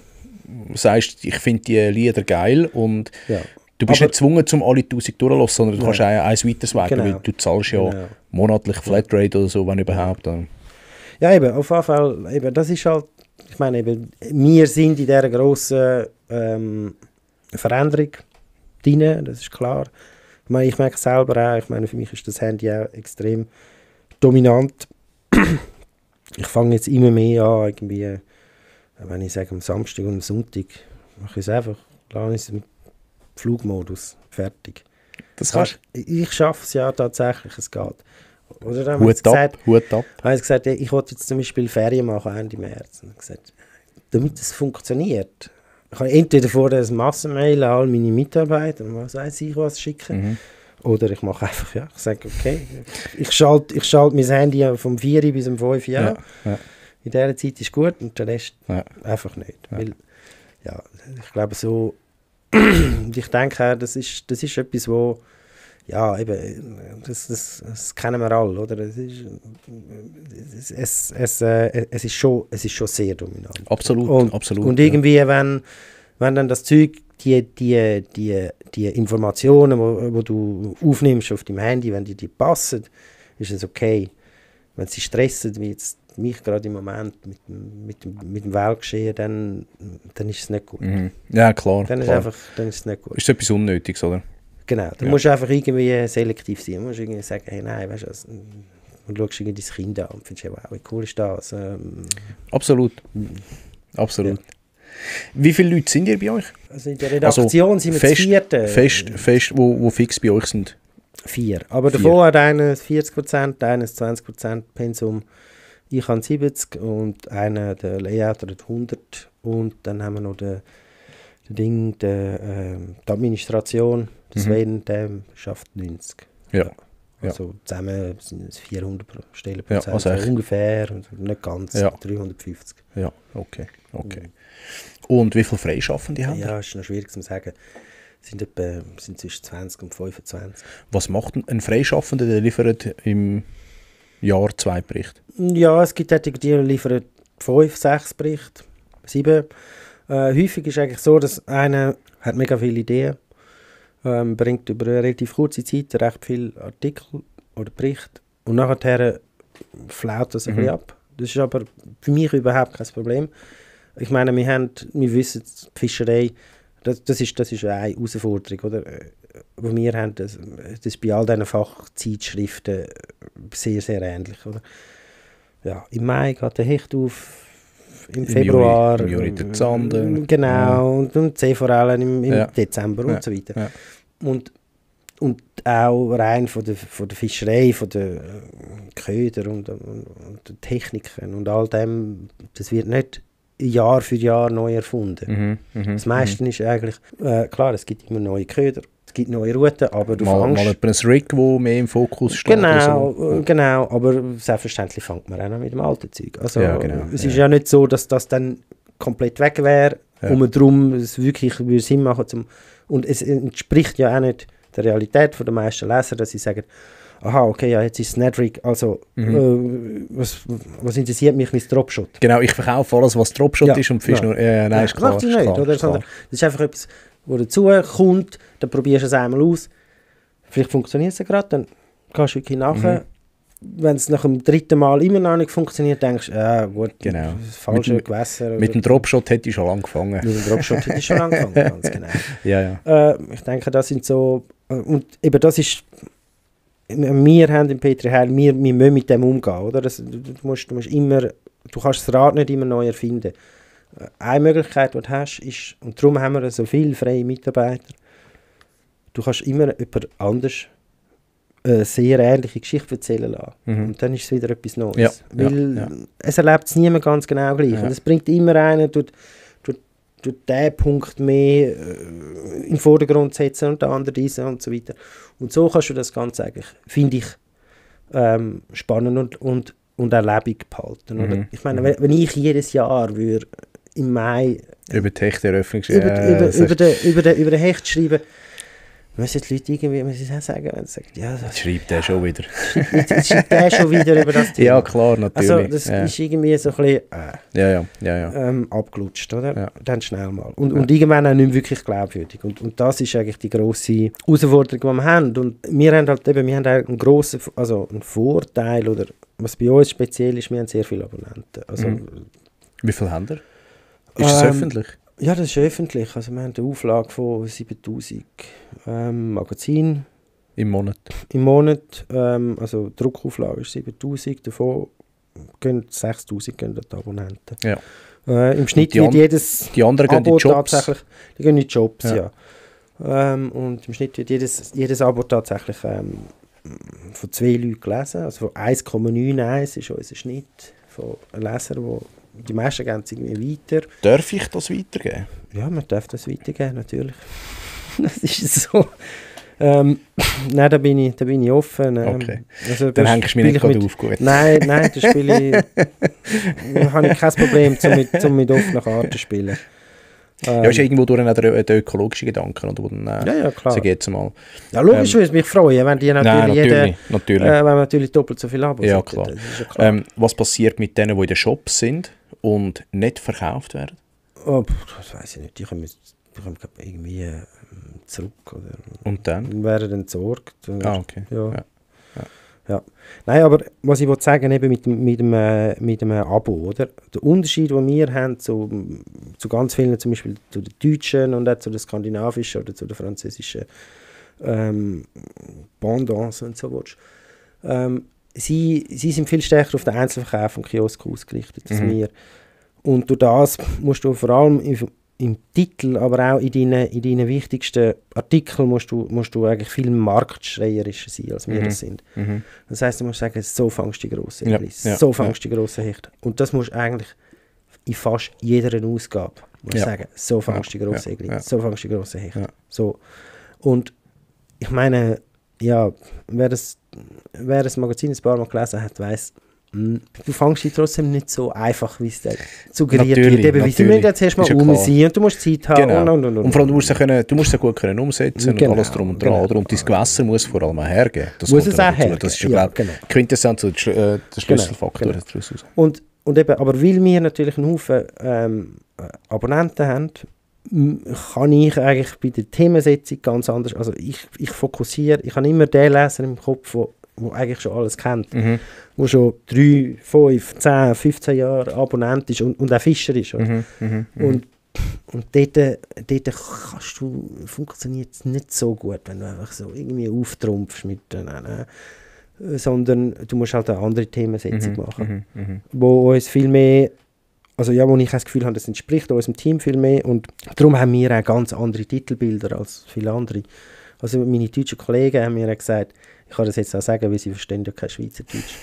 sagst, ich finde die Lieder geil und du bist nicht gezwungen, um alle 1000 durchzulassen, sondern du kannst auch eins weiteres wägen, weil du zahlst monatlich Flatrate oder so, wenn überhaupt. Ja, eben, auf jeden Fall, eben, das ist halt, ich meine, eben, wir sind in dieser grossen Veränderung drin, das ist klar. Ich meine, ich merke es selber auch, ich meine, für mich ist das Handy auch extrem dominant. Ich fange jetzt immer mehr an, irgendwie, wenn ich sage am Samstag und am Sonntag, mache ich es einfach, lasse es im Flugmodus, fertig. Das kannst ich schaffe es ja tatsächlich, es geht. Oder dann Hut ab. Habe ich gesagt, ich wollte jetzt zum Beispiel Ferien machen Ende März. Und gesagt, damit es funktioniert, ich kann entweder vorher ein Massenmail an all meine Mitarbeiter, was weiß ich was, schicken. Oder ich mache einfach, ich sage, okay, ich schalte mein Handy vom 4 bis um 5 Uhr. In dieser Zeit ist gut und der Rest einfach nicht. Weil, ich glaube so, und ich denke auch, das ist etwas, wo, eben, das kennen wir alle, oder? Es ist schon sehr dominant. Absolut. Und irgendwie, wenn dann das Zeug, die Informationen, wo du aufnimmst auf deinem Handy, wenn die passen, ist es okay. Wenn sie stressen, wie jetzt mich gerade im Moment mit dem Weltgeschehen, dann ist es nicht gut. Ja, klar. Dann ist es nicht gut. Ist etwas Unnötiges, oder? Genau, dann musst du einfach irgendwie selektiv sein. Du musst irgendwie sagen, hey, nein, weißt du, und schaust irgendwie dein Kind an und findest, wow, wie cool ist das? Absolut. Ja. Wie viele Leute sind ihr bei euch? Also in der Redaktion sind wir das vierte. Fest, wo fix bei euch sind? 4. Aber davon hat einer 40%, einer 20% Pensum. Ich habe 70 und einer, der Layouter, hat 100. Und dann haben wir noch die Administration. Der Sven, der schafft 90. Ja. Also zusammen sind es 400 Stellen Ja, pro also Zeit, ungefähr, nicht ganz, Ja. 350. Ja, okay. Und wie viele Freischaffende haben ihr? Ja, ist noch schwierig zu sagen. Sind zwischen 20 und 25. Was macht ein Freischaffender, der liefert im Jahr 2 Berichte? Ja, es gibt solche, die liefern 5, 6 Berichte, 7. Häufig ist eigentlich so, dass einer hat mega viele Ideen, bringt über eine relativ kurze Zeit recht viele Artikel oder Berichte und nachher flaut das ein bisschen ab. Das ist aber für mich überhaupt kein Problem. Ich meine, wir wissen, die Fischerei, das ist eine Herausforderung, oder? Die wir haben, das ist bei all diesen Fachzeitschriften sehr, sehr ähnlich, oder? Ja, im Mai geht der Hecht auf, im Februar. Im Juni der Zander. Genau, und die Seeforellen im Ja. Dezember und so weiter. Ja. Und auch rein von der Fischerei, von den Ködern und den Techniken und all dem, das wird nicht Jahr für Jahr neu erfunden. Das meiste ist eigentlich, klar, es gibt immer neue Köder, es gibt neue Routen, aber du Mal etwa ein Rig, der mehr im Fokus steht. Genau, aber selbstverständlich fängt man auch noch mit dem alten Zeug. Also, Ja, genau, es ist ja nicht so, dass das dann komplett weg wäre und man darum es wirklich Sinn machen und es entspricht ja auch nicht der Realität der meisten Leser, dass sie sagen, aha, okay, ja, jetzt ist es nicht Rig, also was interessiert mich mit Dropshot? Genau, ich verkaufe alles, was Dropshot Ja, ist und Fisch ja. nur... nein, ist klar. Macht sie nicht, oder? Ist klar. Sondern das ist einfach etwas, was dazu kommt, dann probierst du es einmal aus, vielleicht funktioniert es gerade, dann gehst du wirklich nachher. Wenn es nach dem 3. Mal immer noch nicht funktioniert, denkst du, ja gut, Genau. das falsche Gewässer. Mit dem Dropshot hätte ich schon angefangen. Mit dem Dropshot hätte ich schon angefangen, ganz genau. Ja. Ich denke, das sind so, und eben das ist, wir haben im Petri Heil, wir müssen mit dem umgehen, oder? Du musst immer, du kannst das Rad nicht immer neu erfinden. Eine Möglichkeit, die du hast, ist, und darum haben wir so viele freie Mitarbeiter, du kannst immer jemand anders eine sehr ähnliche Geschichte erzählen lassen. Und dann ist es wieder etwas Neues. Ja, Weil ja. es erlebt es niemand ganz genau gleich. Ja. Und es bringt immer einen, durch diesen Punkt mehr in den Vordergrund setzen und der andere diesen und so weiter. Und so kannst du das Ganze eigentlich, finde ich, spannend und erlebig behalten. Oder? Ich meine, wenn ich jedes Jahr würde im Mai Über die Hechteröffnung. über den Hecht schreiben, müssen die Leute irgendwie, muss ich auch sagen, wenn sie sagen, ja, das Schreibt der schon wieder. jetzt schreibt der schon wieder über das Thema. Ja, klar, natürlich. Also das ist irgendwie so ein bisschen Ja. abgelutscht, oder? Ja. Dann schnell mal. Und irgendwann auch nicht mehr wirklich glaubwürdig. Und das ist eigentlich die grosse Herausforderung, die wir haben. Und wir haben halt eben, einen grossen, also einen Vorteil, oder was bei uns speziell ist, wir haben sehr viele Abonnenten. Also, Wie viel haben ihr? Ist das öffentlich? Ja, das ist öffentlich. Also wir haben eine Auflage von 7000 Magazinen Im Monat? im Monat. Also die Druckauflage ist 7000, davon gehen 6000 gehen an die Abonnenten. Ja. Im Schnitt die wird jedes Die anderen gehen in Abo die Jobs? tatsächlich, die gehen in die Jobs, Ja. ja. Und im Schnitt wird jedes Abo tatsächlich von 2 Leuten gelesen. Also von 1,91 ist unser Schnitt von Lesern, wo die meisten gehen es irgendwie weiter. Darf ich das weitergeben? Ja, man darf das weitergeben, natürlich. Das ist so. Nein, da bin ich offen. Okay. Also, Dann da hängst du mich nicht spiele ich gerade auf, gut. Nein, da spiele ich... habe ich kein Problem, mit offenen Karten zu spielen. Ja, ist irgendwo durch der ökologische Gedanke, oder? Wo dann, Ja, klar. sag jetzt mal. Ja, logisch würde es mich freuen, wenn die natürlich, natürlich. wenn man natürlich doppelt so viel Abos Ja, hätten. klar. Das ist ja klar. Was passiert mit denen, die in den Shops sind und nicht verkauft werden? Das weiß ich nicht. Die kommen irgendwie zurück. Oder Und dann? werden entsorgt. Okay. Ja. Nein, aber was ich sagen eben mit dem Abo, oder? Der Unterschied, den wir haben zu ganz vielen, zum Beispiel zu den Deutschen und auch zu den skandinavischen oder zu den französischen Pendants und so willst. Sie sind viel stärker auf den Einzelverkauf und Kiosk ausgerichtet als wir. Und durch das musst du vor allem im Titel, aber auch in deinen wichtigsten Artikeln musst du eigentlich viel marktschreierischer sein, als wir das sind. Das heisst, du musst sagen, so fängst du die grossen Eglis, so fängst du die grossen Hechte. Und das musst du eigentlich in fast jeder Ausgabe sagen, so fängst du die grossen Eglis, so fängst du die grossen Hechte. So. Und ich meine, ja, wer das Magazin ein paar Mal gelesen hat, weiss, du fängst dich trotzdem nicht so einfach, wie es suggeriert wird. Eben, wie sie müssen jetzt erst mal sein und du musst Zeit haben. Genau. Und vor allem, du musst es gut können umsetzen und alles drum und dran. Und dein Gewässer muss vor allem auch hergeben. Das muss es auch hergeben. Das ist ja, Quintessenz, der Schlüsselfaktor daraus raus. Und eben, aber weil wir natürlich einen Haufen Abonnenten haben, kann ich eigentlich bei der Themensetzung ganz anders, also ich fokussiere, ich habe immer den Leser im Kopf, der eigentlich schon alles kennt, der schon 3, 5, 10, 15 Jahre Abonnent ist und auch Fischer ist. Und dort funktioniert es nicht so gut, wenn du einfach so irgendwie auftrumpfst mit sondern du musst halt eine andere Themensetzung machen, wo uns viel mehr, also ja, wo ich das Gefühl habe, das entspricht unserem Team viel mehr und darum haben wir auch ganz andere Titelbilder als viele andere. Also meine deutschen Kollegen haben mir gesagt, ich kann das jetzt auch sagen, weil sie verstehen ja kein Schweizerdeutsch.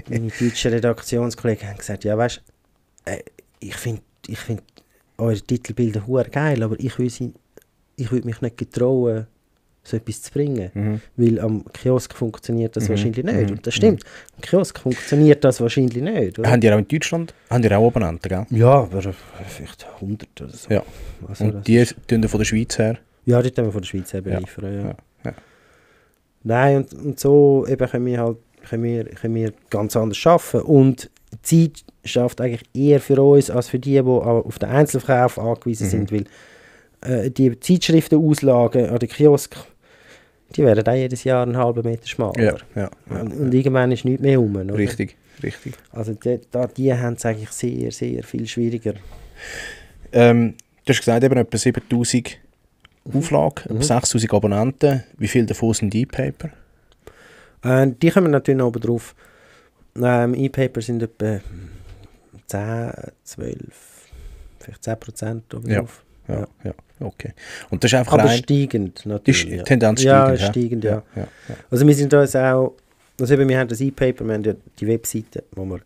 meine deutschen Redaktionskollegen haben gesagt, ja weißt, ich finde eure Titelbilder hure geil, aber ich würde mich nicht getrauen, so etwas zu bringen. Weil am Kiosk funktioniert das wahrscheinlich nicht. Und das stimmt. Am Kiosk funktioniert das wahrscheinlich nicht. Oder? Haben die auch in Deutschland auch Abonnenten, gell? Ja, aber vielleicht 100 oder so. Ja. Also und die tun von der Schweiz her? Ja, die tun wir von der Schweiz her beliefern. Ja. Nein, und so eben können wir ganz anders arbeiten. Und die Zeit schafft eigentlich eher für uns als für die auf den Einzelverkauf angewiesen sind. Weil die Zeitschriftenauslagen an den Kiosk, die werden auch jedes Jahr einen halben Meter schmaler. Ja. Und irgendwann ist nichts mehr rum. Oder? Richtig. Also die haben es eigentlich sehr, sehr viel schwieriger. Du hast gesagt, eben etwa 7000 Auflage, 6000 Abonnenten. Wie viele davon sind E-Paper? Die kommen natürlich noch oben drauf. E-Paper sind etwa 10, 12, vielleicht 10% oben drauf. Ja, okay. Und das ist einfach aber steigend natürlich. Ist Tendenz steigend. Ja, steigend, ja. Also wir sind uns auch, also eben, wir haben das E-Paper, wir haben ja die Webseite, wo wir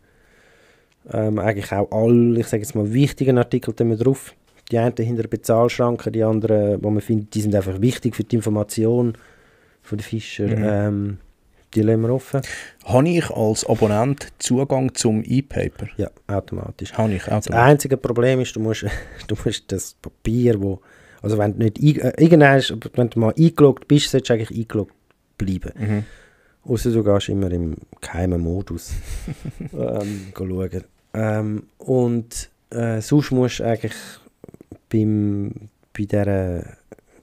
eigentlich auch alle, ich sage jetzt mal, wichtigen Artikel drauf. Die einen hinter der Bezahlschranke, die anderen, wo man findet, die sind einfach wichtig für die Information von den Fischer. Die lassen wir offen. Habe ich als Abonnent Zugang zum E-Paper? Ja, automatisch. Das einzige Problem ist, du musst das Papier, also wenn du nicht wenn du mal eingeloggt bist, solltest du eigentlich eingeloggt bleiben. Ausser du gehst immer im geheimen Modus schauen. Sonst musst du eigentlich bei dieser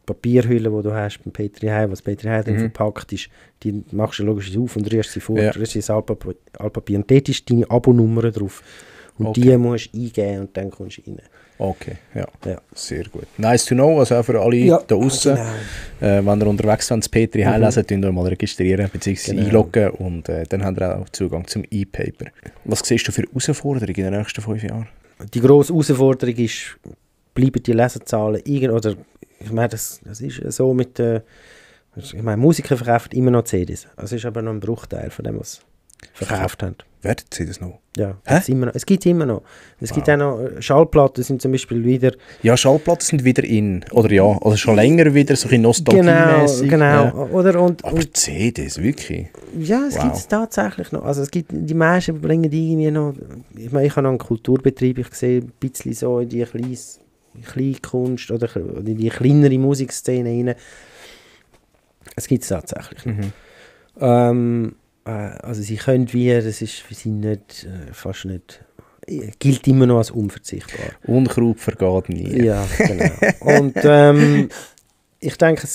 Papierhülle, die du hast, beim Petri Heil, was Petri Heil dann verpackt ist, die machst du logisch auf und rührst sie vor, rührst sie ins Altpapier. Und dort ist deine Abonnummer drauf. Und die musst du eingeben und dann kommst du rein. Okay, ja. Sehr gut. Nice to know, also auch für alle da draußen. Genau. Wenn ihr unterwegs seid, das Petri Heil lesen, könnt ihr mal registrieren bzw. einloggen und dann habt ihr auch Zugang zum E-Paper. Was siehst du für Herausforderungen in den nächsten 5 Jahren? Die grosse Herausforderung ist, bleiben die Lesezahlen oder ich meine, das ist so mit ich meine, Musiker verkaufen immer noch CDs. Es ist aber noch ein Bruchteil von dem, was sie verkauft haben. Werden CDs noch? Ja, es gibt immer noch. Es gibt auch noch Schallplatten, sind zum Beispiel wieder... Ja, Schallplatten sind wieder in. Oder ja, also schon länger wieder, so ein nostalgiemäßig. Genau. Ja. Oder, aber CDs, wirklich? Ja, es gibt es tatsächlich noch. Also es gibt, die meisten bringen die irgendwie noch... Ich meine, ich habe noch einen Kulturbetrieb, ich sehe ein bisschen so in die Kleinkunst oder in die kleinere Musikszene rein. Es gibt es tatsächlich noch. Also sie können das ist für sie nicht, fast nicht, gilt immer noch als unverzichtbar. Unkraut vergeht nie. Ja, genau. Und ich denke,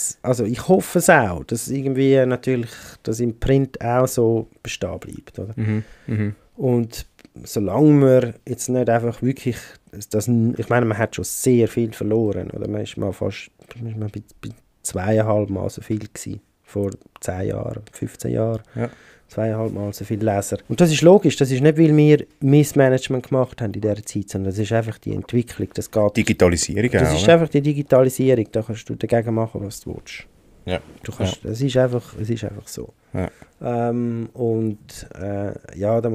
ich hoffe es auch, dass irgendwie natürlich das im Print auch so bestehen bleibt. Oder? Und solange wir jetzt nicht einfach wirklich, ich meine, man hat schon sehr viel verloren, oder man ist mal bei 2,5 Mal so viel gewesen, vor 10 Jahren, 15 Jahren. Ja. 2,5 Mal so viele Leser. Und das ist logisch, das ist nicht, weil wir Missmanagement gemacht haben in dieser Zeit, sondern das ist einfach die Entwicklung. Das geht, Digitalisierung das auch. ist einfach die Digitalisierung, da kannst du dagegen machen, was du willst. Ja. Du kannst, es ist einfach so. Ja. Da muss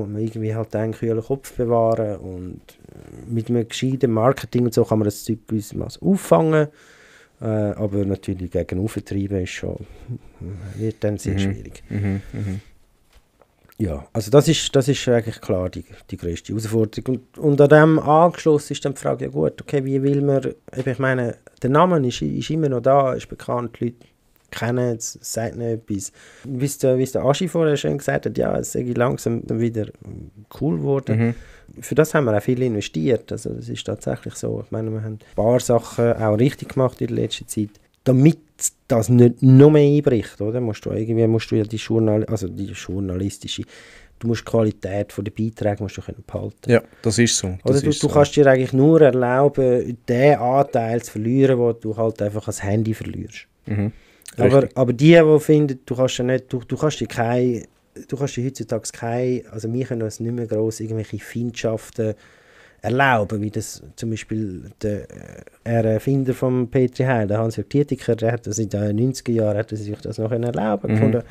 man irgendwie halt einen kühlen Kopf bewahren und mit einem gescheiten Marketing und so kann man das Zeug gewissermaßen auffangen. Aber natürlich gegen Auftreiben ist schon, wird dann sehr schwierig. Ja, also das ist eigentlich klar die grösste Herausforderung. Und an dem angeschlossen ist dann die Frage, ja gut, okay, wie will man, ich meine, der Name ist immer noch da, ist bekannt, die Leute kennen es, sagt nicht etwas. Wie es der Aschi vorher schon gesagt hat, ja, es sei langsam wieder cool geworden. Für das haben wir auch viel investiert, also das ist tatsächlich so. Ich meine, wir haben ein paar Sachen auch richtig gemacht in der letzten Zeit, damit das nicht noch mehr einbricht, oder? Musst du ja die journalistische, du musst die Qualität der Beiträge musst du behalten. Ja, das ist so. Oder du kannst dir eigentlich nur erlauben, den Anteil zu verlieren, den du halt einfach als Handy verlierst. Aber die finden, du kannst dir heutzutage keine, also wir können uns nicht mehr gross irgendwelche Feindschaften erlauben, wie das zum Beispiel der Erfinder von Petri Heil, der Hans-Jörg Tiettiker, der hat das in den 90er Jahren hat er sich das noch erlauben gefunden.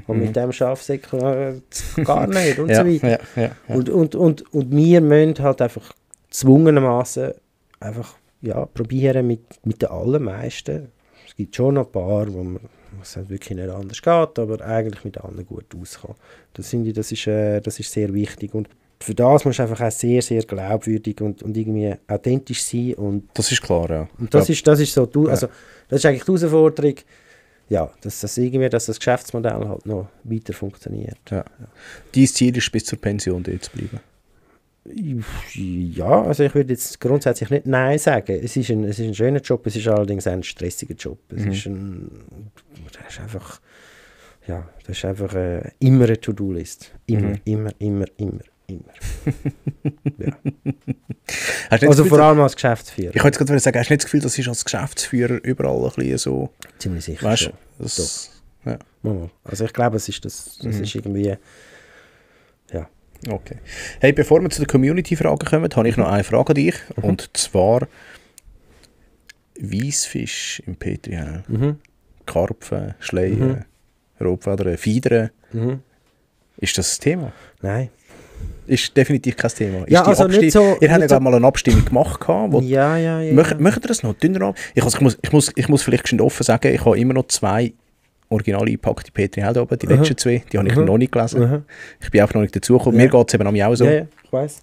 Und mit dem Schafsäckel gar nicht und so weiter. Ja. Und wir müssen halt einfach gezwungenermaßen einfach probieren mit den allermeisten. Es gibt schon noch ein paar, wo es halt wirklich nicht anders geht, aber eigentlich mit allen gut auskommen. Das ist sehr wichtig. Und für das musst du einfach auch sehr, sehr glaubwürdig und irgendwie authentisch sein. Und das ist klar, ja. Und das ist so, also das ist eigentlich die Herausforderung, ja, dass das Geschäftsmodell halt noch weiter funktioniert. Ja. Dein Ziel ist, bis zur Pension dort zu bleiben? Ja, also ich würde jetzt grundsätzlich nicht Nein sagen. Es ist ein schöner Job, es ist allerdings ein stressiger Job. Das ist einfach immer eine To-Do-List. Immer. Ja. Also vor allem als Geschäftsführer. Ich wollte gerade sagen, hast du nicht das Gefühl, das ist als Geschäftsführer überall ein bisschen so... Ziemlich sicher, weißt, das, ja. Also ich glaube, es ist das ist irgendwie... Ja. Okay. Hey, bevor wir zu den Community-Fragen kommen, habe ich noch eine Frage an dich. Und zwar Weissfisch im Petri Heil. Karpfen, Schleien, Rotfedern, Fiedern. Ist das ein Thema? Nein. Ist definitiv kein Thema. Ja, also nicht so, ihr habt ja mal eine Abstimmung gemacht. Ja. Möchtet ihr das noch dünner an? Ich muss vielleicht schon offen sagen, ich habe immer noch 2 original eingepackte Petri Heil oben, die letzten 2, die habe ich noch nicht gelesen. Ich bin auch noch nicht dazugekommen. Mir geht es eben auch so. Ja, ich weiss.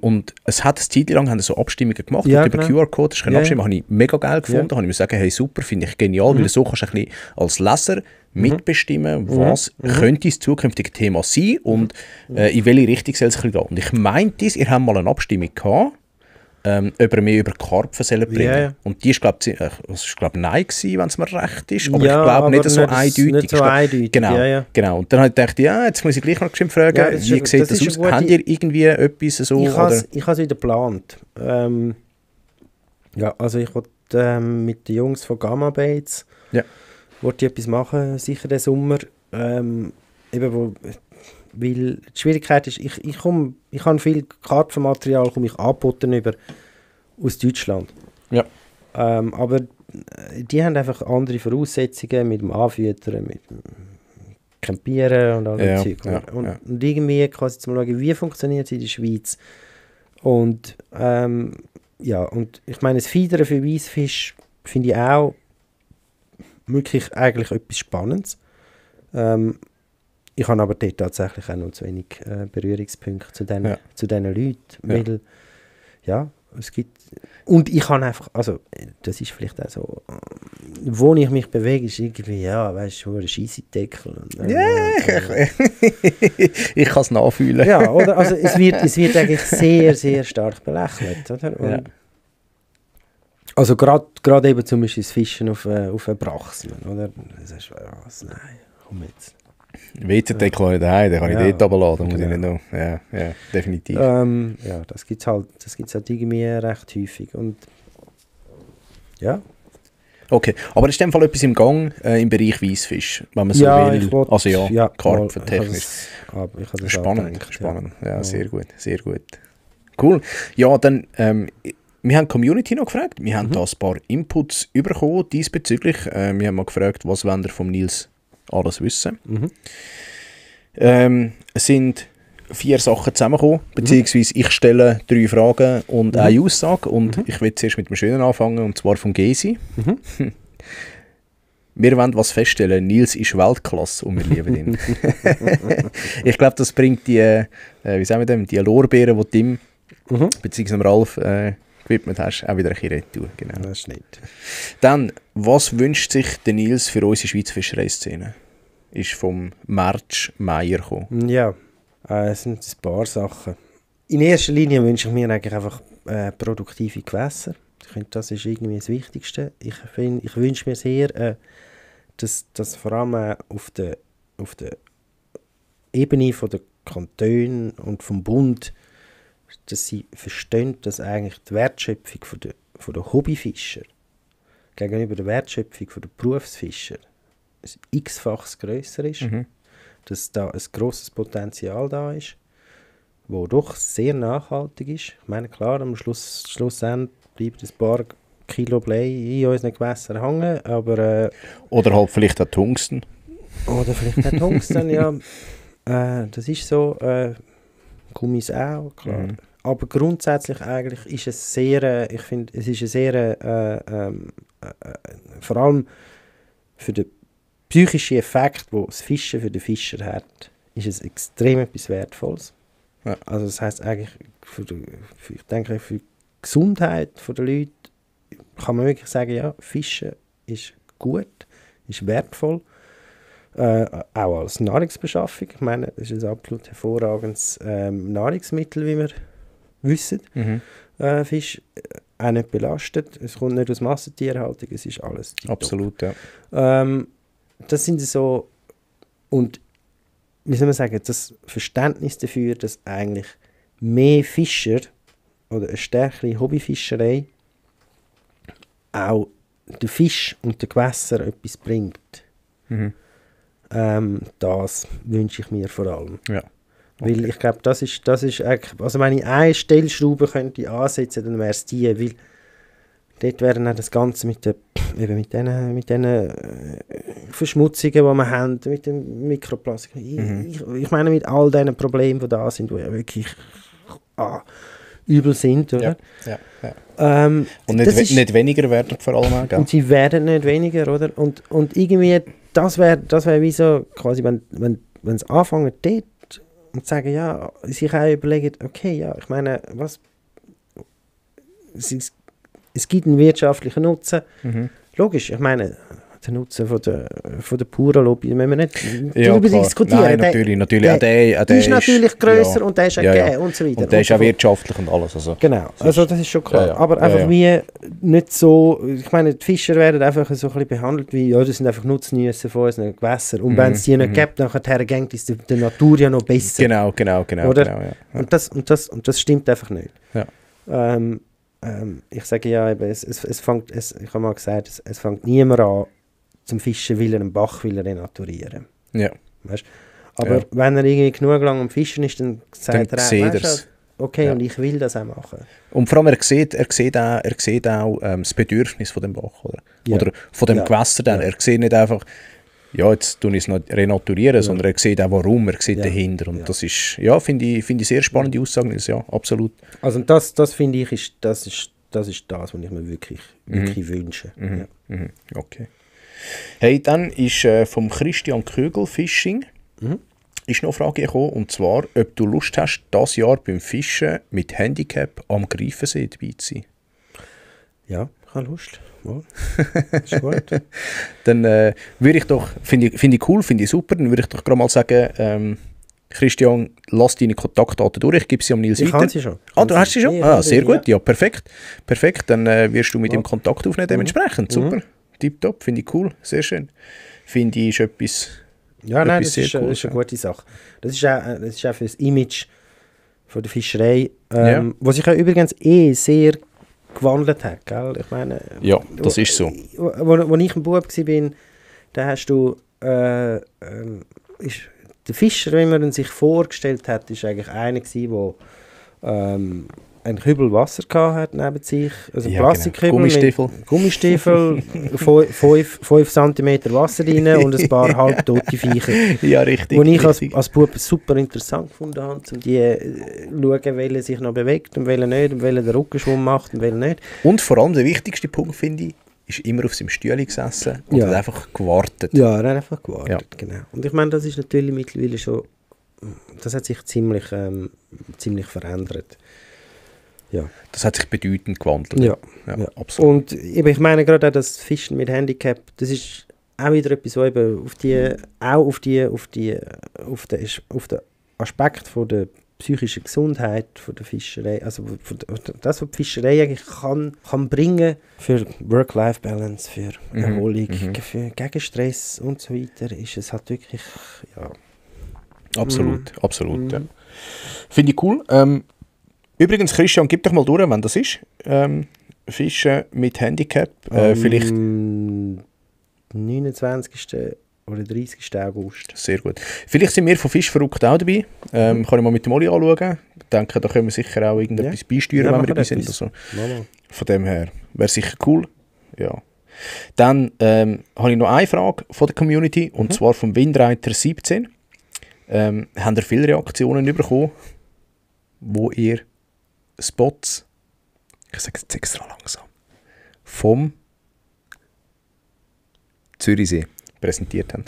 Und es hat eine Zeit lang haben so Abstimmungen gemacht, ja, und über QR-Code abstimmen, habe ich mega geil gefunden. Habe ich mir gesagt, hey super, finde ich genial, weil so kannst du ein bisschen als Leser mitbestimmen, was könnte das zukünftige Thema sein und in welche Richtung soll es ein bisschen gehen. Und ich meinte, ihr habt mal eine Abstimmung gehabt, ob wir über Karpfen bringen. Yeah. Und die ist, glaube ich, nein gewesen, wenn es mir recht ist. Aber ich glaube nicht so eindeutig. Nicht so eindeutig. Genau. Und dann habe ich gedacht, ja, jetzt muss ich gleich noch fragen, wie sieht das aus? Habt ihr irgendwie etwas so? Ich habe es wieder geplant. Also ich wollte mit den Jungs von Gamma Baits wollte ich etwas machen, sicher den Sommer. Weil die Schwierigkeit ist, ich habe viel Karpfenmaterial angeboten aus Deutschland. Ja. Aber die haben einfach andere Voraussetzungen mit dem Anfüttern, mit dem Campieren und allem Zeug. Und irgendwie kann ich jetzt mal schauen, wie funktioniert es in der Schweiz. Und und ich meine, das Fiedern für Weissfisch finde ich auch wirklich eigentlich etwas Spannendes. Ich habe aber dort tatsächlich auch noch zu wenig Berührungspunkte zu diesen Leuten, weil es gibt, und ich kann einfach, also das ist vielleicht auch so, wo ich mich bewege, ist irgendwie, weißt du, ein Scheissendeckel. Ich kann es nachfühlen. Ja, oder? Also es wird eigentlich sehr, sehr stark belächelt, oder? Und also gerade eben zum Beispiel das Fischen auf einen Brachsen, oder? Das ist nein, komm jetzt. WTT kann ich daheim, den kann ich dort runterladen, muss ich nicht noch. Ja, definitiv. Das gibt es halt irgendwie recht häufig. Und ja. Okay, aber ist in dem Fall etwas im Gang im Bereich Weissfisch, wenn man so will? Also ja, karpfentechnisch. Spannend. Ja, sehr gut. Cool. Ja, dann, wir haben die Community noch gefragt. Wir haben da ein paar Inputs bekommen diesbezüglich. Wir haben mal gefragt, was wollen wir vom Nils alles wissen. Es sind 4 Sachen zusammengekommen, beziehungsweise ich stelle 3 Fragen und eine Aussage. Und ich will zuerst mit dem Schönen anfangen, und zwar vom Gesi. Wir wollen was feststellen, Nils ist Weltklasse und wir lieben ihn. Ich glaube, das bringt die, wie sagen wir dem, die Lorbeeren, die Tim beziehungsweise Ralf gewidmet hast, auch wieder ein bisschen retour. Genau. Das ist nett. Dann, was wünscht sich der Nils für unsere Schweizer Fischereiszene? Ist vom Merch Meier gekommen. Ja, es sind ein paar Sachen. In erster Linie wünsche ich mir eigentlich einfach produktive Gewässer. Ich finde, das ist irgendwie das Wichtigste. Ich wünsche mir sehr, dass vor allem auf der Ebene der Kantone und vom Bund, dass sie verstehen, dass eigentlich die Wertschöpfung von der Hobbyfischer gegenüber der Wertschöpfung der Berufsfischer ein x-faches grösser ist, dass da ein grosses Potenzial da ist, wo doch sehr nachhaltig ist. Ich meine, klar, am Schlussendlich bleiben ein paar Kilo Blei in unseren Gewässern hängen, aber... oder halt vielleicht auch Tungsten. Oder vielleicht auch Tungsten, ja. Das ist so, Gummis auch, klar. Aber grundsätzlich eigentlich ist es sehr, ich finde, es ist ein sehr, vor allem für den psychischen Effekt, den das Fischen für den Fischer hat, ist es extrem etwas Wertvolles. Ja. Also das heisst eigentlich, ich denke, für die Gesundheit der Leute kann man wirklich sagen, ja, Fischen ist gut, ist wertvoll. Auch als Nahrungsbeschaffung. Ich meine, es ist ein absolut hervorragendes Nahrungsmittel, wie wir wissen. Fisch auch nicht belastet. Es kommt nicht aus Massentierhaltung, es ist alles tiptop. Absolut, ja. Das sind so, und wie soll man sagen, das Verständnis dafür, dass eigentlich mehr Fischer oder eine stärkere Hobbyfischerei auch den Fisch und den Gewässer etwas bringt. Das wünsche ich mir vor allem. Ja. Okay. Weil ich glaube, das ist eigentlich, also wenn ich eine Stellschraube könnte ansetzen, dann wäre es die, weil dort wäre dann das Ganze mit den Verschmutzungen, die wir haben, mit dem Mikroplastik. Ich meine, mit all diesen Problemen, die da sind, die ja wirklich übel sind, oder? Ja. Und nicht weniger werden vor allem auch, gell? Und sie werden nicht weniger, oder? Und irgendwie, das wäre wie so, quasi, wenn es anfangen dort und sagen, ja, sich auch überlegen, okay, ja, ich meine, was... Es gibt einen wirtschaftlichen Nutzen. Logisch, ich meine, der Nutzen von der puren Lobby, wenn wir nicht darüber diskutieren. Nein, natürlich. Der ist natürlich grösser und der ist auch gegeben und so weiter. Und der ist auch wirtschaftlich und alles. Also. Genau, also das ist schon klar. Aber einfach wie nicht so, ich meine, die Fischer werden einfach so ein bisschen behandelt wie, ja, das sind einfach Nutznießer von unseren Gewässern. Und wenn es die nicht gibt, nachher geht es der Natur ja noch besser. Genau. Oder? Genau, ja. Und das stimmt einfach nicht. Ja. Ich sage ja, eben, ich habe mal gesagt, es fängt niemand an zum Fischen, weil er einen Bach will renaturieren. Ja. Weißt? Aber wenn er irgendwie genug lang am Fischen ist, dann sagt er auch, okay, und ich will das auch machen. Und vor allem, er sieht auch das Bedürfnis von dem Bach, oder? Ja. Oder von dem Gewässer. Ja. Er sieht nicht einfach, ja, jetzt tue ich es noch renaturieren, sondern er sieht auch warum, er sieht dahinter. Und das ist, ja, finde ich sehr spannende Aussagen, ja, absolut. Also das finde ich, das ist das, was ich mir wirklich wünsche. Okay. Hey, dann ist vom Christian Kögel Fishing ist noch eine Frage gekommen, und zwar, ob du Lust hast, dieses Jahr beim Fischen mit Handicap am Greifensee dabei zu sein. Ja, ich habe Lust. Ja. Ist gut. Dann würde ich doch, finde ich cool, finde ich super, dann würde ich doch gerade mal sagen, Christian, lass deine Kontaktdaten durch, ich gebe sie am Nils weiter. Ich habe sie schon. Du hast sie schon? Ja, sehr gut, ja, perfekt. Dann wirst du mit ihm Kontakt aufnehmen, dementsprechend, super. Tipptopp, finde ich cool, sehr schön. Finde ich etwas... Ja, nein, das ist eine gute Sache. Das ist auch für das Image von der Fischerei, was ich auch übrigens sehr gewandelt hat, gell? Ich meine... Ja, das ist so. Wo ich ein Bub war, da hast du... der Fischer, wie man ihn sich vorgestellt hat, ist eigentlich einer gewesen, der einen Kübel Wasser hatte neben sich, also ein Plastikkübel Gummistiefel. mit Gummistiefel, 5 cm Wasser rein und ein paar halbtote Viecher. Ja, richtig. Was ich als Bub super interessant gefunden habe, um die schauen, welcher sich noch bewegt und welcher nicht, und welcher den Rückenschwung macht und welcher nicht. Und vor allem der wichtigste Punkt, finde ich, ist immer auf seinem Stühle gesessen und hat einfach gewartet. Ja, er hat einfach gewartet, Ja. genau. Und ich meine, das ist natürlich mittlerweile schon, das hat sich ziemlich verändert. Ja. Das hat sich bedeutend gewandelt. Ja. Absolut. Und eben, ich meine gerade auch das Fischen mit Handicap, das ist auch wieder etwas, was eben auf den Aspekt von der psychischen Gesundheit von der Fischerei, also das, was die Fischerei eigentlich kann bringen für Work-Life-Balance, für Erholung, gegen Stress und so weiter, ist es halt wirklich, ja. Absolut, ja. Finde ich cool. Übrigens, Christian, gib doch mal durch, wenn das ist. Fischen mit Handicap. Vielleicht 29. oder 30. August. Sehr gut. Vielleicht sind wir von Fischverrückt auch dabei. Kann ich mal mit dem Oli anschauen. Ich denke, da können wir sicher auch irgendetwas beisteuern, wenn wir dabei sind. Also, von dem her wäre sicher cool. Ja. Dann habe ich noch eine Frage von der Community, und zwar vom Windreiter 17. Haben ihr viele Reaktionen bekommen, wo ihr Spots, ich sage es extra langsam, vom Zürichsee präsentiert haben?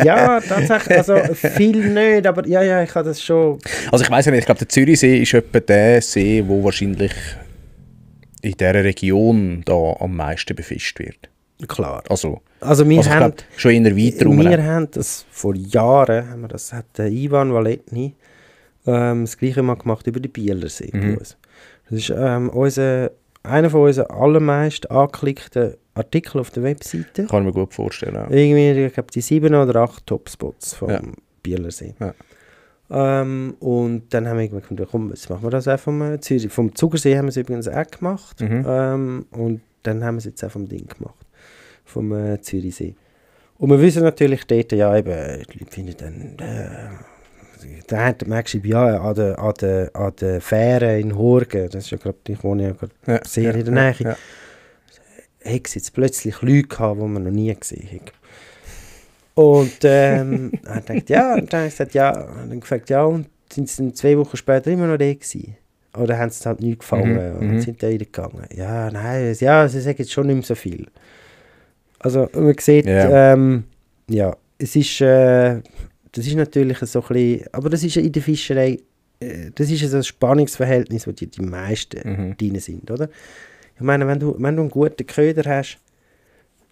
Ja, tatsächlich, also viel nicht, aber ja, ich habe das schon... Also ich weiss ja nicht, ich glaube, der Zürichsee ist etwa der See, wo wahrscheinlich in dieser Region da am meisten befischt wird. Klar. Also wir haben... schon eher weiter rum. Wir haben das vor Jahren, das hat der Ivan Valetny das Gleiche mal gemacht über den Bielersee bei uns. Das ist einer von unseren allermeist angeklickten Artikel auf der Webseite. Kann ich mir gut vorstellen. Ja. Irgendwie, ich glaube, die 7 oder 8 Topspots vom Bielersee. Ja. Und dann haben wir gedacht, komm, jetzt machen wir das auch vom Zürich. Vom Zugersee haben wir es übrigens auch gemacht. Und dann haben wir es jetzt auch vom Ding gemacht. Vom Zürichsee. Und wir wissen natürlich dort, ja eben, die Leute finden dann... Da hat man geschrieben, ja, an der Fähre in Hurgen, das ist ja gerade, ich wohne ja gerade sehr in der Nähe, hat es jetzt plötzlich Leute gehabt, die man noch nie gesehen hat. Und dann dachte ja, und dann habe ich gesagt, ja, und dann gefragt, ja, und sind sie 2 Wochen später immer noch da gewesen? Oder haben sie halt nichts gefangen und sind da wieder gegangen? Ja, nein, ja, sie sagen jetzt schon nicht mehr so viel. Also man sieht, es ist... das ist natürlich so ein bisschen, aber das ist ja in der Fischerei, das ist ja so ein Spannungsverhältnis, wo die meisten drin sind, oder? Ich meine, wenn du einen guten Köder hast,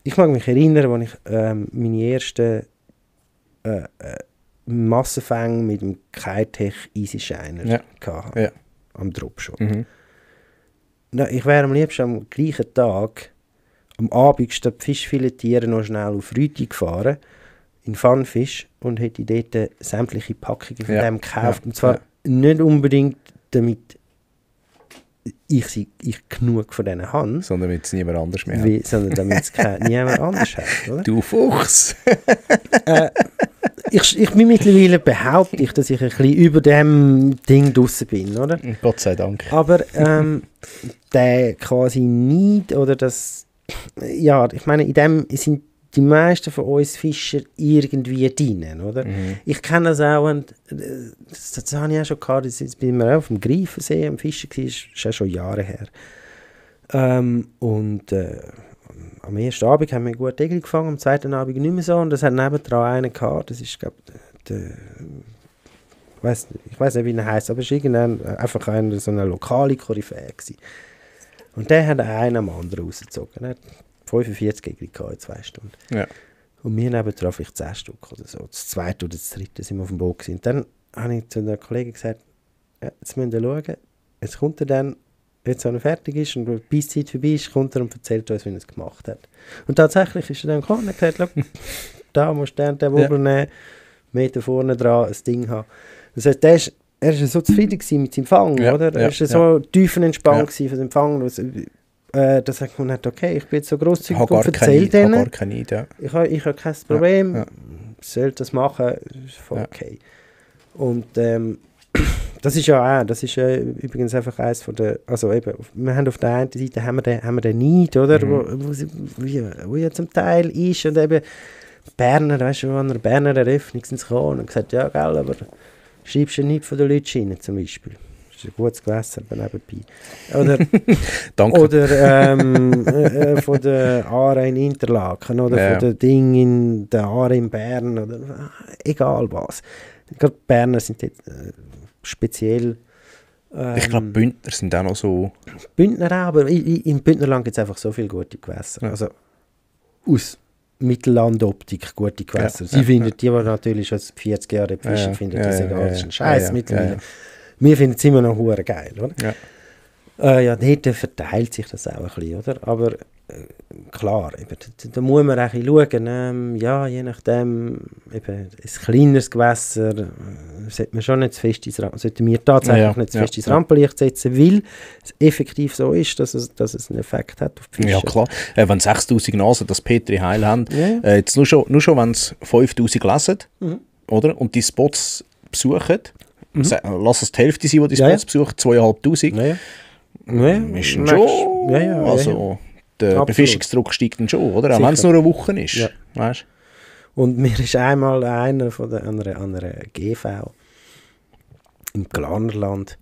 ich mag mich erinnern, als ich meine ersten Massenfänge mit dem Keitech Easy Shiner hatte, am Dropshot. Ich wäre am liebsten am gleichen Tag, am Abend statt Fischfiletieren noch schnell auf Rüti gefahren, in Funfish, und hätte dort sämtliche Packungen von dem gekauft. Und zwar nicht unbedingt, damit ich genug von denen habe. Sondern damit es niemand anders mehr hat. Sondern damit es niemand anders hat. Oder? Du Fuchs! Ich bin mittlerweile behaupte ich, dass ich ein bisschen über dem Ding draussen bin, oder? Gott sei Dank. Aber der quasi nicht, oder das... Ja, ich meine, in dem sind die meisten von uns Fischer irgendwie drin, oder? Ich kenne das auch, und das habe ich auch schon gehabt, jetzt bin ich auch auf dem Greifensee am Fischen gewesen, das ist ja schon Jahre her. Am ersten Abend haben wir gut Egel gefangen, am zweiten Abend nicht mehr so, und das hat nebendran einen gehabt, das ist, glaube ich, ich weiß nicht, wie er heisst, aber es war einfach so eine lokale Koryphäe gewesen. Und der hat einen am anderen rausgezogen. Er hat 45 Egel gehabt in 2 Stunden. Ja. Und wir nebendran vielleicht 10 Stück oder so. Das zweite oder das dritte sind wir auf dem Boot gewesen. Und dann habe ich zu einer Kollegin gesagt, ja, jetzt müsst ihr schauen, jetzt kommt er dann, wenn er fertig ist und die Beiszeit vorbei ist, kommt er und erzählt uns, wie er es gemacht hat. Und tatsächlich ist er dann gekommen und hat gesagt, da musst du den Wobbel nehmen, Meter vorne dran ein Ding haben. Das heißt, der ist er ist so zufrieden gewesen mit seinem Fang, oder? Er ist so tiefenentspannt gewesen von seinem Fang, dass er gefunden hat, okay, ich bin jetzt so grosszügig und erzähle denen. Ich habe kein Problem, soll das machen, ist voll okay. Und das ist übrigens einfach eins von der, also eben, wir haben auf der einen Seite haben wir den Neid, oder, wo ja zum Teil ist, und eben Berner, weißt du, an einer Berner Eröffnung sind sie gekommen und gesagt, ja, gell, aber schreibst du nicht von den Leuten zum Beispiel. Das ist ein gutes Gewässer nebenbei. Oder, danke. Oder von der Aare in Interlaken oder von den Dingen in der Aare in Bern oder egal was. Gerade Berner sind dort speziell. Ich glaube, Bündner sind auch noch so. Bündner auch, aber im Bündnerland gibt es einfach so viele gute Gewässer. Ja. Also aus Mittellandoptik gute Gewässer. Sie finden die natürlich schon 40 Jahre fischen, finden das egal. Das ist ein Scheiß mittlerweile. Wir finden es immer noch hure geil, oder? Ja. Dort verteilt sich das auch ein bisschen, oder? Aber klar, eben, da muss man auch ein bisschen schauen, je nachdem, eben, ein kleineres Gewässer sollte man schon nicht zu fest sollten wir tatsächlich nicht zu fest ins Rampenlicht setzen, weil es effektiv so ist, dass es einen Effekt hat auf die Fische. Ja klar, wenn 6000 Nasen das Petri Heil haben, jetzt nur schon wenn es 5000 lesen, oder? Und die Spots besuchen, lass es die Hälfte sein, die Spots besuchen, 2500. Ist dann schon, also der Befischungsdruck steigt dann schon, oder? Auch wenn es nur eine Woche ist. Ja. Weißt? Und mir ist einmal einer von einer GV im Glanerland,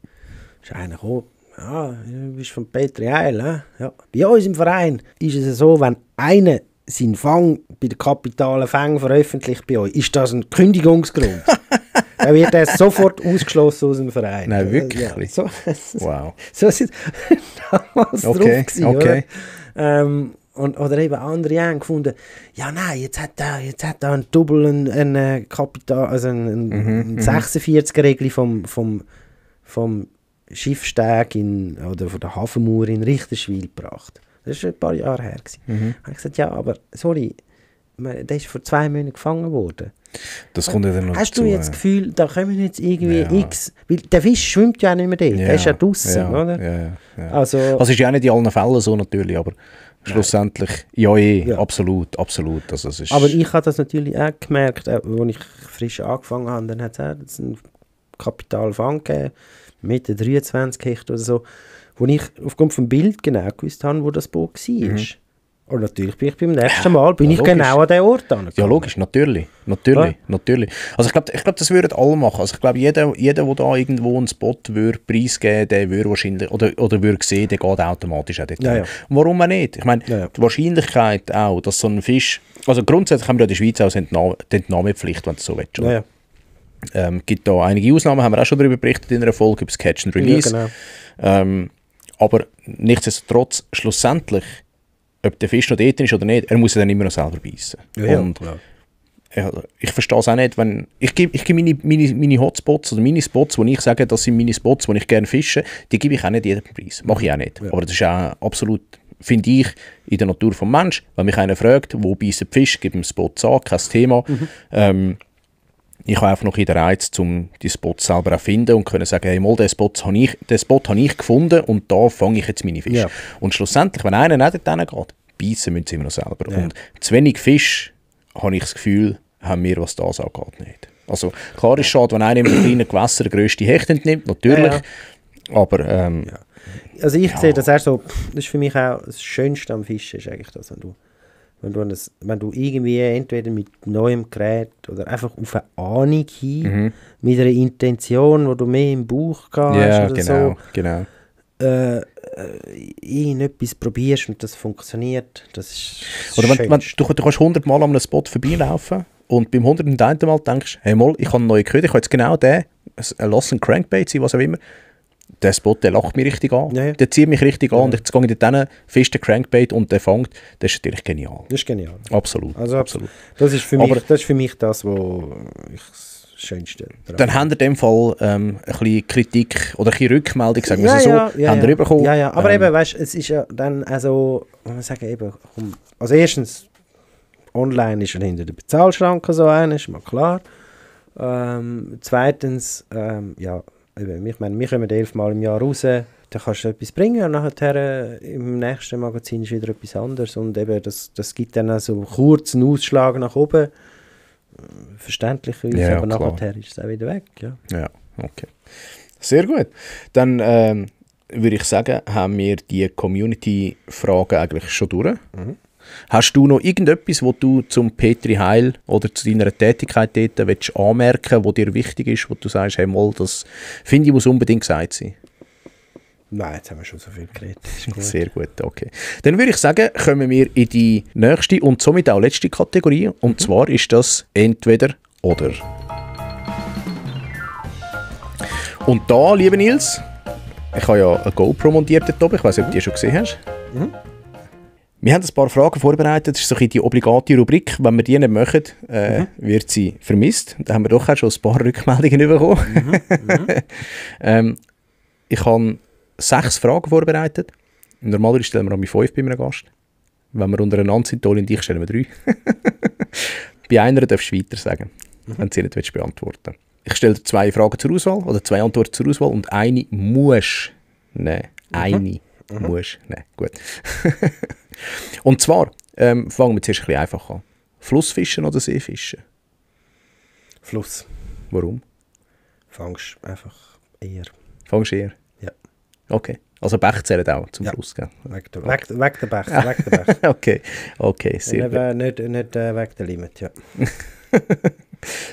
ist einer gekommen, du bist von Petri Heil, ja. Bei uns im Verein ist es so, wenn einer seinen Fang bei der kapitalen Fang veröffentlicht bei euch, ist das ein Kündigungsgrund. Dann wird er sofort ausgeschlossen aus dem Verein. Nein, wirklich? Ja, wow. So sind damals drauf gewesen, okay. Oder eben andere haben gefunden, ja nein, jetzt hat er ein Double, ein Kapital, also ein 46er-Regel vom Schiffsteg oder von der Hafenmauer in Richterswil gebracht. Das war schon ein paar Jahre her. Da habe ich gesagt, ja, aber sorry, der ist vor 2 Monaten gefangen worden. Das kommt ja dann noch Hast du jetzt das Gefühl, da kommen jetzt irgendwie X... Weil der Fisch schwimmt ja auch nicht mehr dort, der ist ja draussen, oder? Ja. Also ist ja nicht in allen Fällen so natürlich, aber schlussendlich, absolut. Also, es ist aber ich habe das natürlich auch gemerkt, als ich frisch angefangen habe, dann hat es einen Kapitalfang gegeben, Mitte 23 Hecht oder so, wo ich aufgrund vom Bild genau gewusst habe, wo das Boot war. Und natürlich bin ich beim nächsten Mal genau an den Ort angekommen. Ja, logisch, natürlich. Also ich glaube, das würden alle machen. Also ich glaube, jeder, der da irgendwo einen Spot preisgeben, der würde wahrscheinlich, oder würde sehen, der geht automatisch auch dort. Ja. Und warum auch nicht? Ich meine, die Wahrscheinlichkeit auch, dass so ein Fisch, also grundsätzlich haben wir in der Schweiz auch die Entnahmepflicht, wenn du so willst. Gibt da einige Ausnahmen, haben wir auch schon darüber berichtet in einer Folge, über das Catch and Release. Ja, genau. Aber nichtsdestotrotz, schlussendlich, ob der Fisch noch dort ist oder nicht, er muss ja dann immer noch selber beißen. Und ich verstehe es auch nicht, wenn ich gebe meine Hotspots oder meine Spots, wo ich sage, das sind meine Spots, wo ich gerne fische, die gebe ich auch nicht jedem Preis. Mache ich auch nicht. Aber das ist auch absolut, finde ich, in der Natur des Menschen. Wenn mich einer fragt, wo beißen die Fische, gebe ich einen Spot an, kein Thema. Ich habe einfach noch den Reiz, um die Spots selber zu finden und können sagen, hey, mal, den Spot habe ich gefunden und da fange ich jetzt meine Fische. Ja. Und schlussendlich, wenn einer nicht dorthin geht, beißen müssen sie immer noch selber. Ja. Und zu wenig Fisch, habe ich das Gefühl, haben wir, was das angeht, nicht. Also klar ist es schade, wenn einer im kleinen Gewässer den grössten Hecht entnimmt, natürlich. Aber also ich sehe das auch so, das ist für mich auch das Schönste am Fischen, ist eigentlich das, wenn du irgendwie entweder mit neuem Gerät oder einfach auf eine Ahnung hin, mit einer Intention, wo du mehr im Bauch gehst etwas probierst und das funktioniert, das ist oder wenn du kannst 100 Mal an einem Spot vorbeilaufen und beim 101. Mal denkst, hey mal, ich habe einen neuen Köder, ich habe jetzt genau den, ein Lost Crankbait sein, was auch immer, der Spot, der lacht mich richtig an, der zieht mich richtig an und jetzt gehe ich dort festen Crankbait und der fängt, das ist natürlich genial. Das ist genial. Absolut. Das ist für mich das, was ich das Schönste daran. Dann habt ihr in dem Fall ein bisschen Kritik oder ein bisschen Rückmeldung, sagen wir so, habt ihr bekommen. Ja, aber eben, weißt du, es ist ja dann also, man sagen eben, also erstens, online ist er hinter der Bezahlschranke so einer, ist mal klar. Zweitens, ich meine, wir kommen 11 Mal im Jahr raus, dann kannst du etwas bringen und nachher im nächsten Magazin ist wieder etwas anderes und eben das gibt dann auch so kurz einen Ausschlag nach oben, verständlicherweise, Ja, aber klar. nachher ist es auch wieder weg. Ja. Ja, okay. Sehr gut. Dann würde ich sagen, haben wir die Community-Fragen eigentlich schon durch. Hast du noch irgendetwas, was du zum Petri Heil oder zu deiner Tätigkeit dort willst anmerken, was dir wichtig ist, wo du sagst, hey, mal, das finde ich, muss unbedingt gesagt sein? Nein, jetzt haben wir schon so viel geredet. Ist gut. Sehr gut, okay. Dann würde ich sagen, kommen wir in die nächste und somit auch letzte Kategorie. Und zwar ist das entweder oder. Und da, lieber Nils, ich habe ja eine GoPro montiert dort oben. Ich weiß nicht, ob du die schon gesehen hast. Wir haben ein paar Fragen vorbereitet. Das ist so ein bisschen die obligate Rubrik. Wenn wir die nicht machen, wird sie vermisst. Da haben wir doch auch schon ein paar Rückmeldungen bekommen. Ich habe 6 Fragen vorbereitet. Normalerweise stellen wir auch 5 bei einem Gast. Wenn wir untereinander sind, Toni und ich, stellen wir 3. Bei einer darfst du weiter sagen, wenn du sie nicht beantworten willst. Ich stelle dir 2 Fragen zur Auswahl oder 2 Antworten zur Auswahl und eine musst nehmen. Eine musst nehmen. Gut. Und zwar fangen wir zuerst ein bisschen einfach an. Flussfischen oder Seefischen? Fluss. Warum? Fangst einfach eher. Fangst du eher? Ja. Okay. Also Bech zählt auch zum Ja. Fluss, gell? Weg der Bech. Okay, sehr gut. Nicht weg der Limit, ja.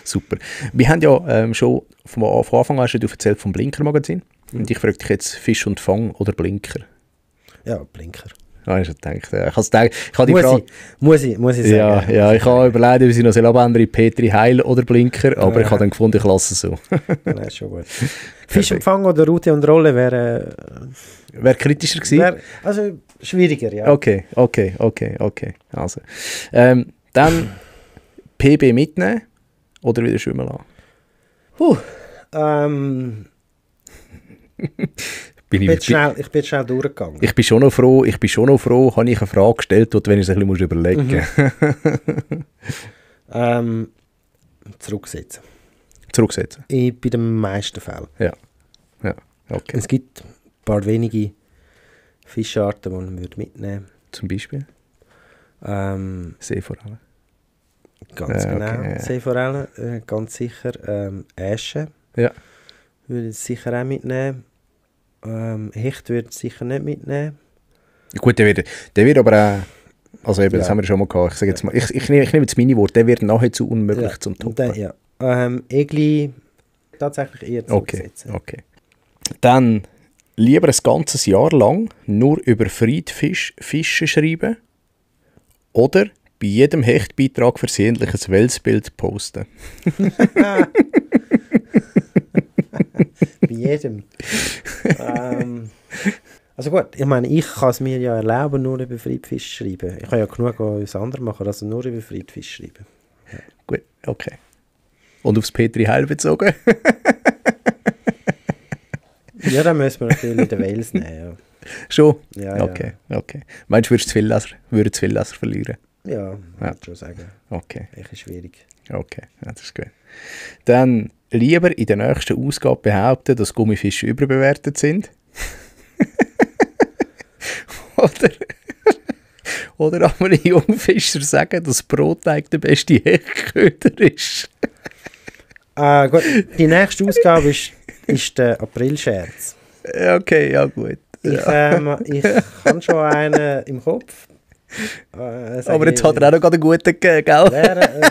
Super. Wir haben ja schon von Anfang an hast du erzählt vom Blinker-Magazin. Und ich frage dich jetzt, Fisch und Fang oder Blinker? Ja, Blinker. Ah, ich habe gedacht, ich habe die Frage... Muss ich sagen. Ja, ich habe überlegt, ob ich noch abändern in Petri Heil oder Blinker, aber ich habe dann gefunden, ich lasse es so. Nein, ist schon gut. Fischempfang oder Route und Rolle wäre... Wäre kritischer gewesen? Also schwieriger, ja. Okay. Also, dann PB mitnehmen oder wieder schwimmen lassen? Ich bin schnell durchgegangen. Ich bin schon noch froh, habe ich eine Frage gestellt, wenn ich es ein bisschen überlegen muss. Zurücksetzen. Zurücksetzen? Bei den meisten Fällen. Ja, okay. Es gibt ein paar wenige Fischarten, die man mitnehmen würde. Zum Beispiel? Seeforellen. Ganz genau. Okay. Seeforellen, ganz sicher. Äsche würde ich sicher auch mitnehmen. Hecht würde ich sicher nicht mitnehmen. Gut, der wird aber auch, also eben, das Ja. haben wir schon mal gehabt. Ich sage jetzt mal, ich nehme jetzt meine Worte, der wird nahezu unmöglich zum Toppen. Egli tatsächlich eher zurücksetzen. Okay. Dann lieber ein ganzes Jahr lang nur über Friedfische schreiben oder bei jedem Hechtbeitrag versehentlich ein Welsbild posten. Bei jedem. Also gut, ich meine, ich kann es mir ja erlauben, nur über Friedfisch zu schreiben. Ich kann ja genug alles andere machen, als nur über Friedfisch schreiben. Ja. Gut, okay. Und aufs Petri Heil bezogen? Ja, dann müssen wir natürlich den Wales nehmen. Ja. Schon? Ja, okay. Meinst du, würden zu viel Leser verlieren? Ja, würde ich schon sagen. Okay. Echt schwierig. Okay, ja, das ist gut. Dann lieber in der nächsten Ausgabe behaupten, dass Gummifische überbewertet sind. Oder einem Jungfischer sagen, dass Brotteig der beste Hechtköder ist. Gut, die nächste Ausgabe ist der Aprilscherz. Okay, ja gut. Ich habe schon einen im Kopf. Aber jetzt hat er auch noch einen guten gegeben, gell?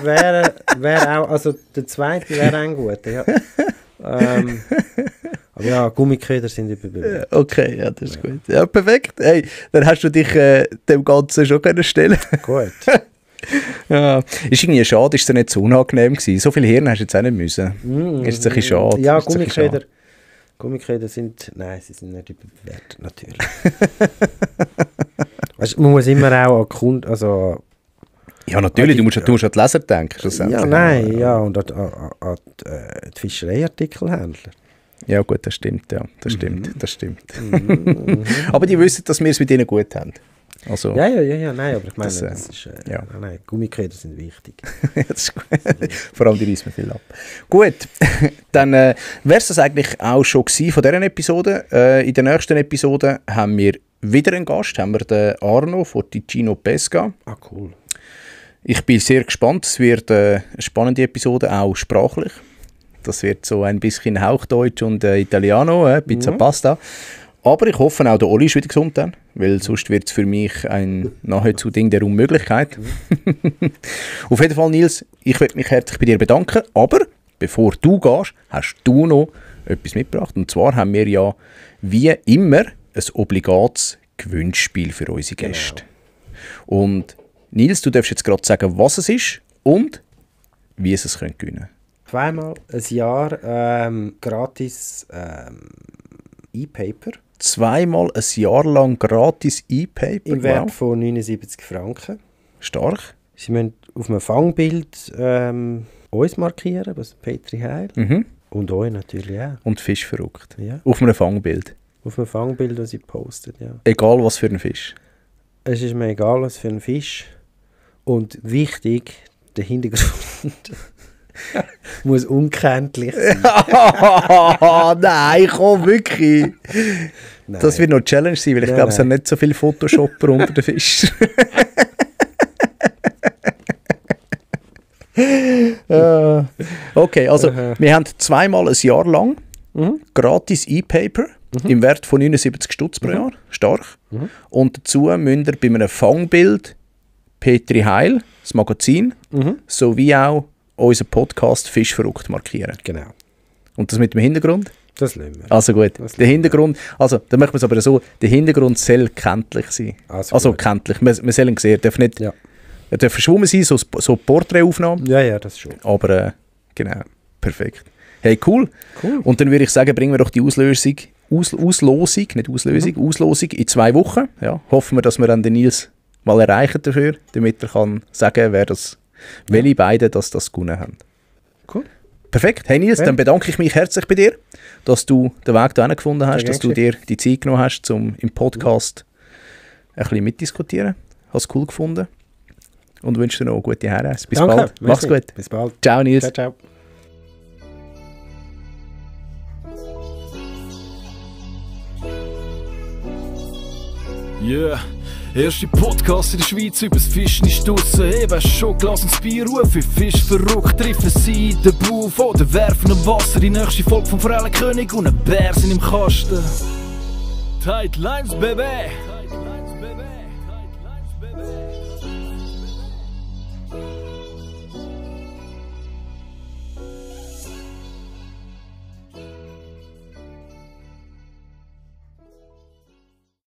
Wäre auch, also der zweite wäre auch ein guter, ja. Aber ja, Gummiköder sind überbewertet. Okay, ja, das ist gut. Ja, perfekt. Hey, dann hast du dich dem Ganzen schon können stellen. Gut. Ja, ist irgendwie schade, ist es nicht so unangenehm gewesen. So viel Hirn hast du jetzt auch nicht müssen. Ist es ein bisschen schade. Ja, Ist es ein bisschen schade. Gummiköder sind, nein, sie sind nicht überbewertet, natürlich. Weißt, man muss immer auch an Kunden, also... Ja, natürlich, du musst an die Leser denken. Ja, nein, ja, und an die Fischereiartikelhändler. Ja gut, das stimmt, ja. Das stimmt. Aber die wissen, dass wir es mit ihnen gut haben. Also, Ja, nein, aber ich meine, das ist, ja. nein, Gummikleider sind wichtig. das ist gut. Vor allem die reissen wir viel ab. Gut, dann wäre es das eigentlich auch schon gewesen von dieser Episode. In der nächsten Episode haben wir wieder einen Gast, haben wir den Arno von Ticino Pesca. Ah, cool. Ich bin sehr gespannt, es wird eine spannende Episode, auch sprachlich. Das wird so ein bisschen Hauchdeutsch und Italiano, Pizza Pasta. Aber ich hoffe auch, der Oli ist wieder gesund dann, weil sonst wird es für mich ein nahezu Ding der Unmöglichkeit. Auf jeden Fall, Nils, ich möchte mich herzlich bei dir bedanken, aber bevor du gehst, hast du noch etwas mitgebracht. Und zwar haben wir ja wie immer ein obligates Gewinnspiel für unsere Gäste. Genau. Und Nils, du darfst jetzt gerade sagen, was es ist und wie es gewinnen können. Zweimal ein Jahr gratis E-Paper. Zweimal ein Jahr lang gratis E-Paper. Im Wert von 79 Franken. Stark. Sie müssen auf einem Fangbild uns markieren, was Petri Heil. Und euch natürlich auch. Und Fisch verrückt. Ja. Auf einem Fangbild. Auf einem Fangbild, das sie postet, ja. Egal was für ein Fisch. Es ist mir egal, was für ein Fisch. Und wichtig, der Hintergrund muss unkenntlich sein. Nein, komm, wirklich. Nein. Das wird noch eine Challenge sein, weil ich glaube, es haben nicht so viele Photoshopper unter den Fisch. Okay, also wir haben zweimal ein Jahr lang gratis E-Paper im Wert von 79 Stutz pro Jahr. Stark. Und dazu müsst ihr bei einem Fangbild Petri Heil, das Magazin, sowie auch unseren Podcast Fisch verrückt markieren. Genau. Und das mit dem Hintergrund? Das lassen wir. Also gut, der Hintergrund, also da möchten wir es aber so, der Hintergrund soll kenntlich sein. Also kenntlich, wir sollen ihn sehen, er darf nicht, er darf verschwommen sein, so Porträtaufnahmen. Ja, das schon. Aber genau, perfekt. Hey, cool. Und dann würde ich sagen, bringen wir doch die Auslosung in 2 Wochen. Ja, hoffen wir, dass wir dann den Nils mal erreichen dafür, damit er kann sagen, welche beiden das gewonnen haben. Cool. Perfekt. Hey Nils, dann bedanke ich mich herzlich bei dir, dass du den Weg hierhin gefunden hast, dass du dir die Zeit genommen hast, um im Podcast ein bisschen mitdiskutieren. Hast du cool gefunden. Und wünsche dir noch eine gute Heimreise. Bis bald. Mach's gut. Bis bald. Ciao Nils. Ciao. Yeah, erste Podcast in der Schweiz übers Fischen ist draussen. Eben schon Glas ins Bier, rufe Fisch verrückt, treffen sie in den Buff oder werfen im Wasser. Die nächste Folge vom Forellenkönig und ein Bär sind im Kasten. Tight Lines, Baby!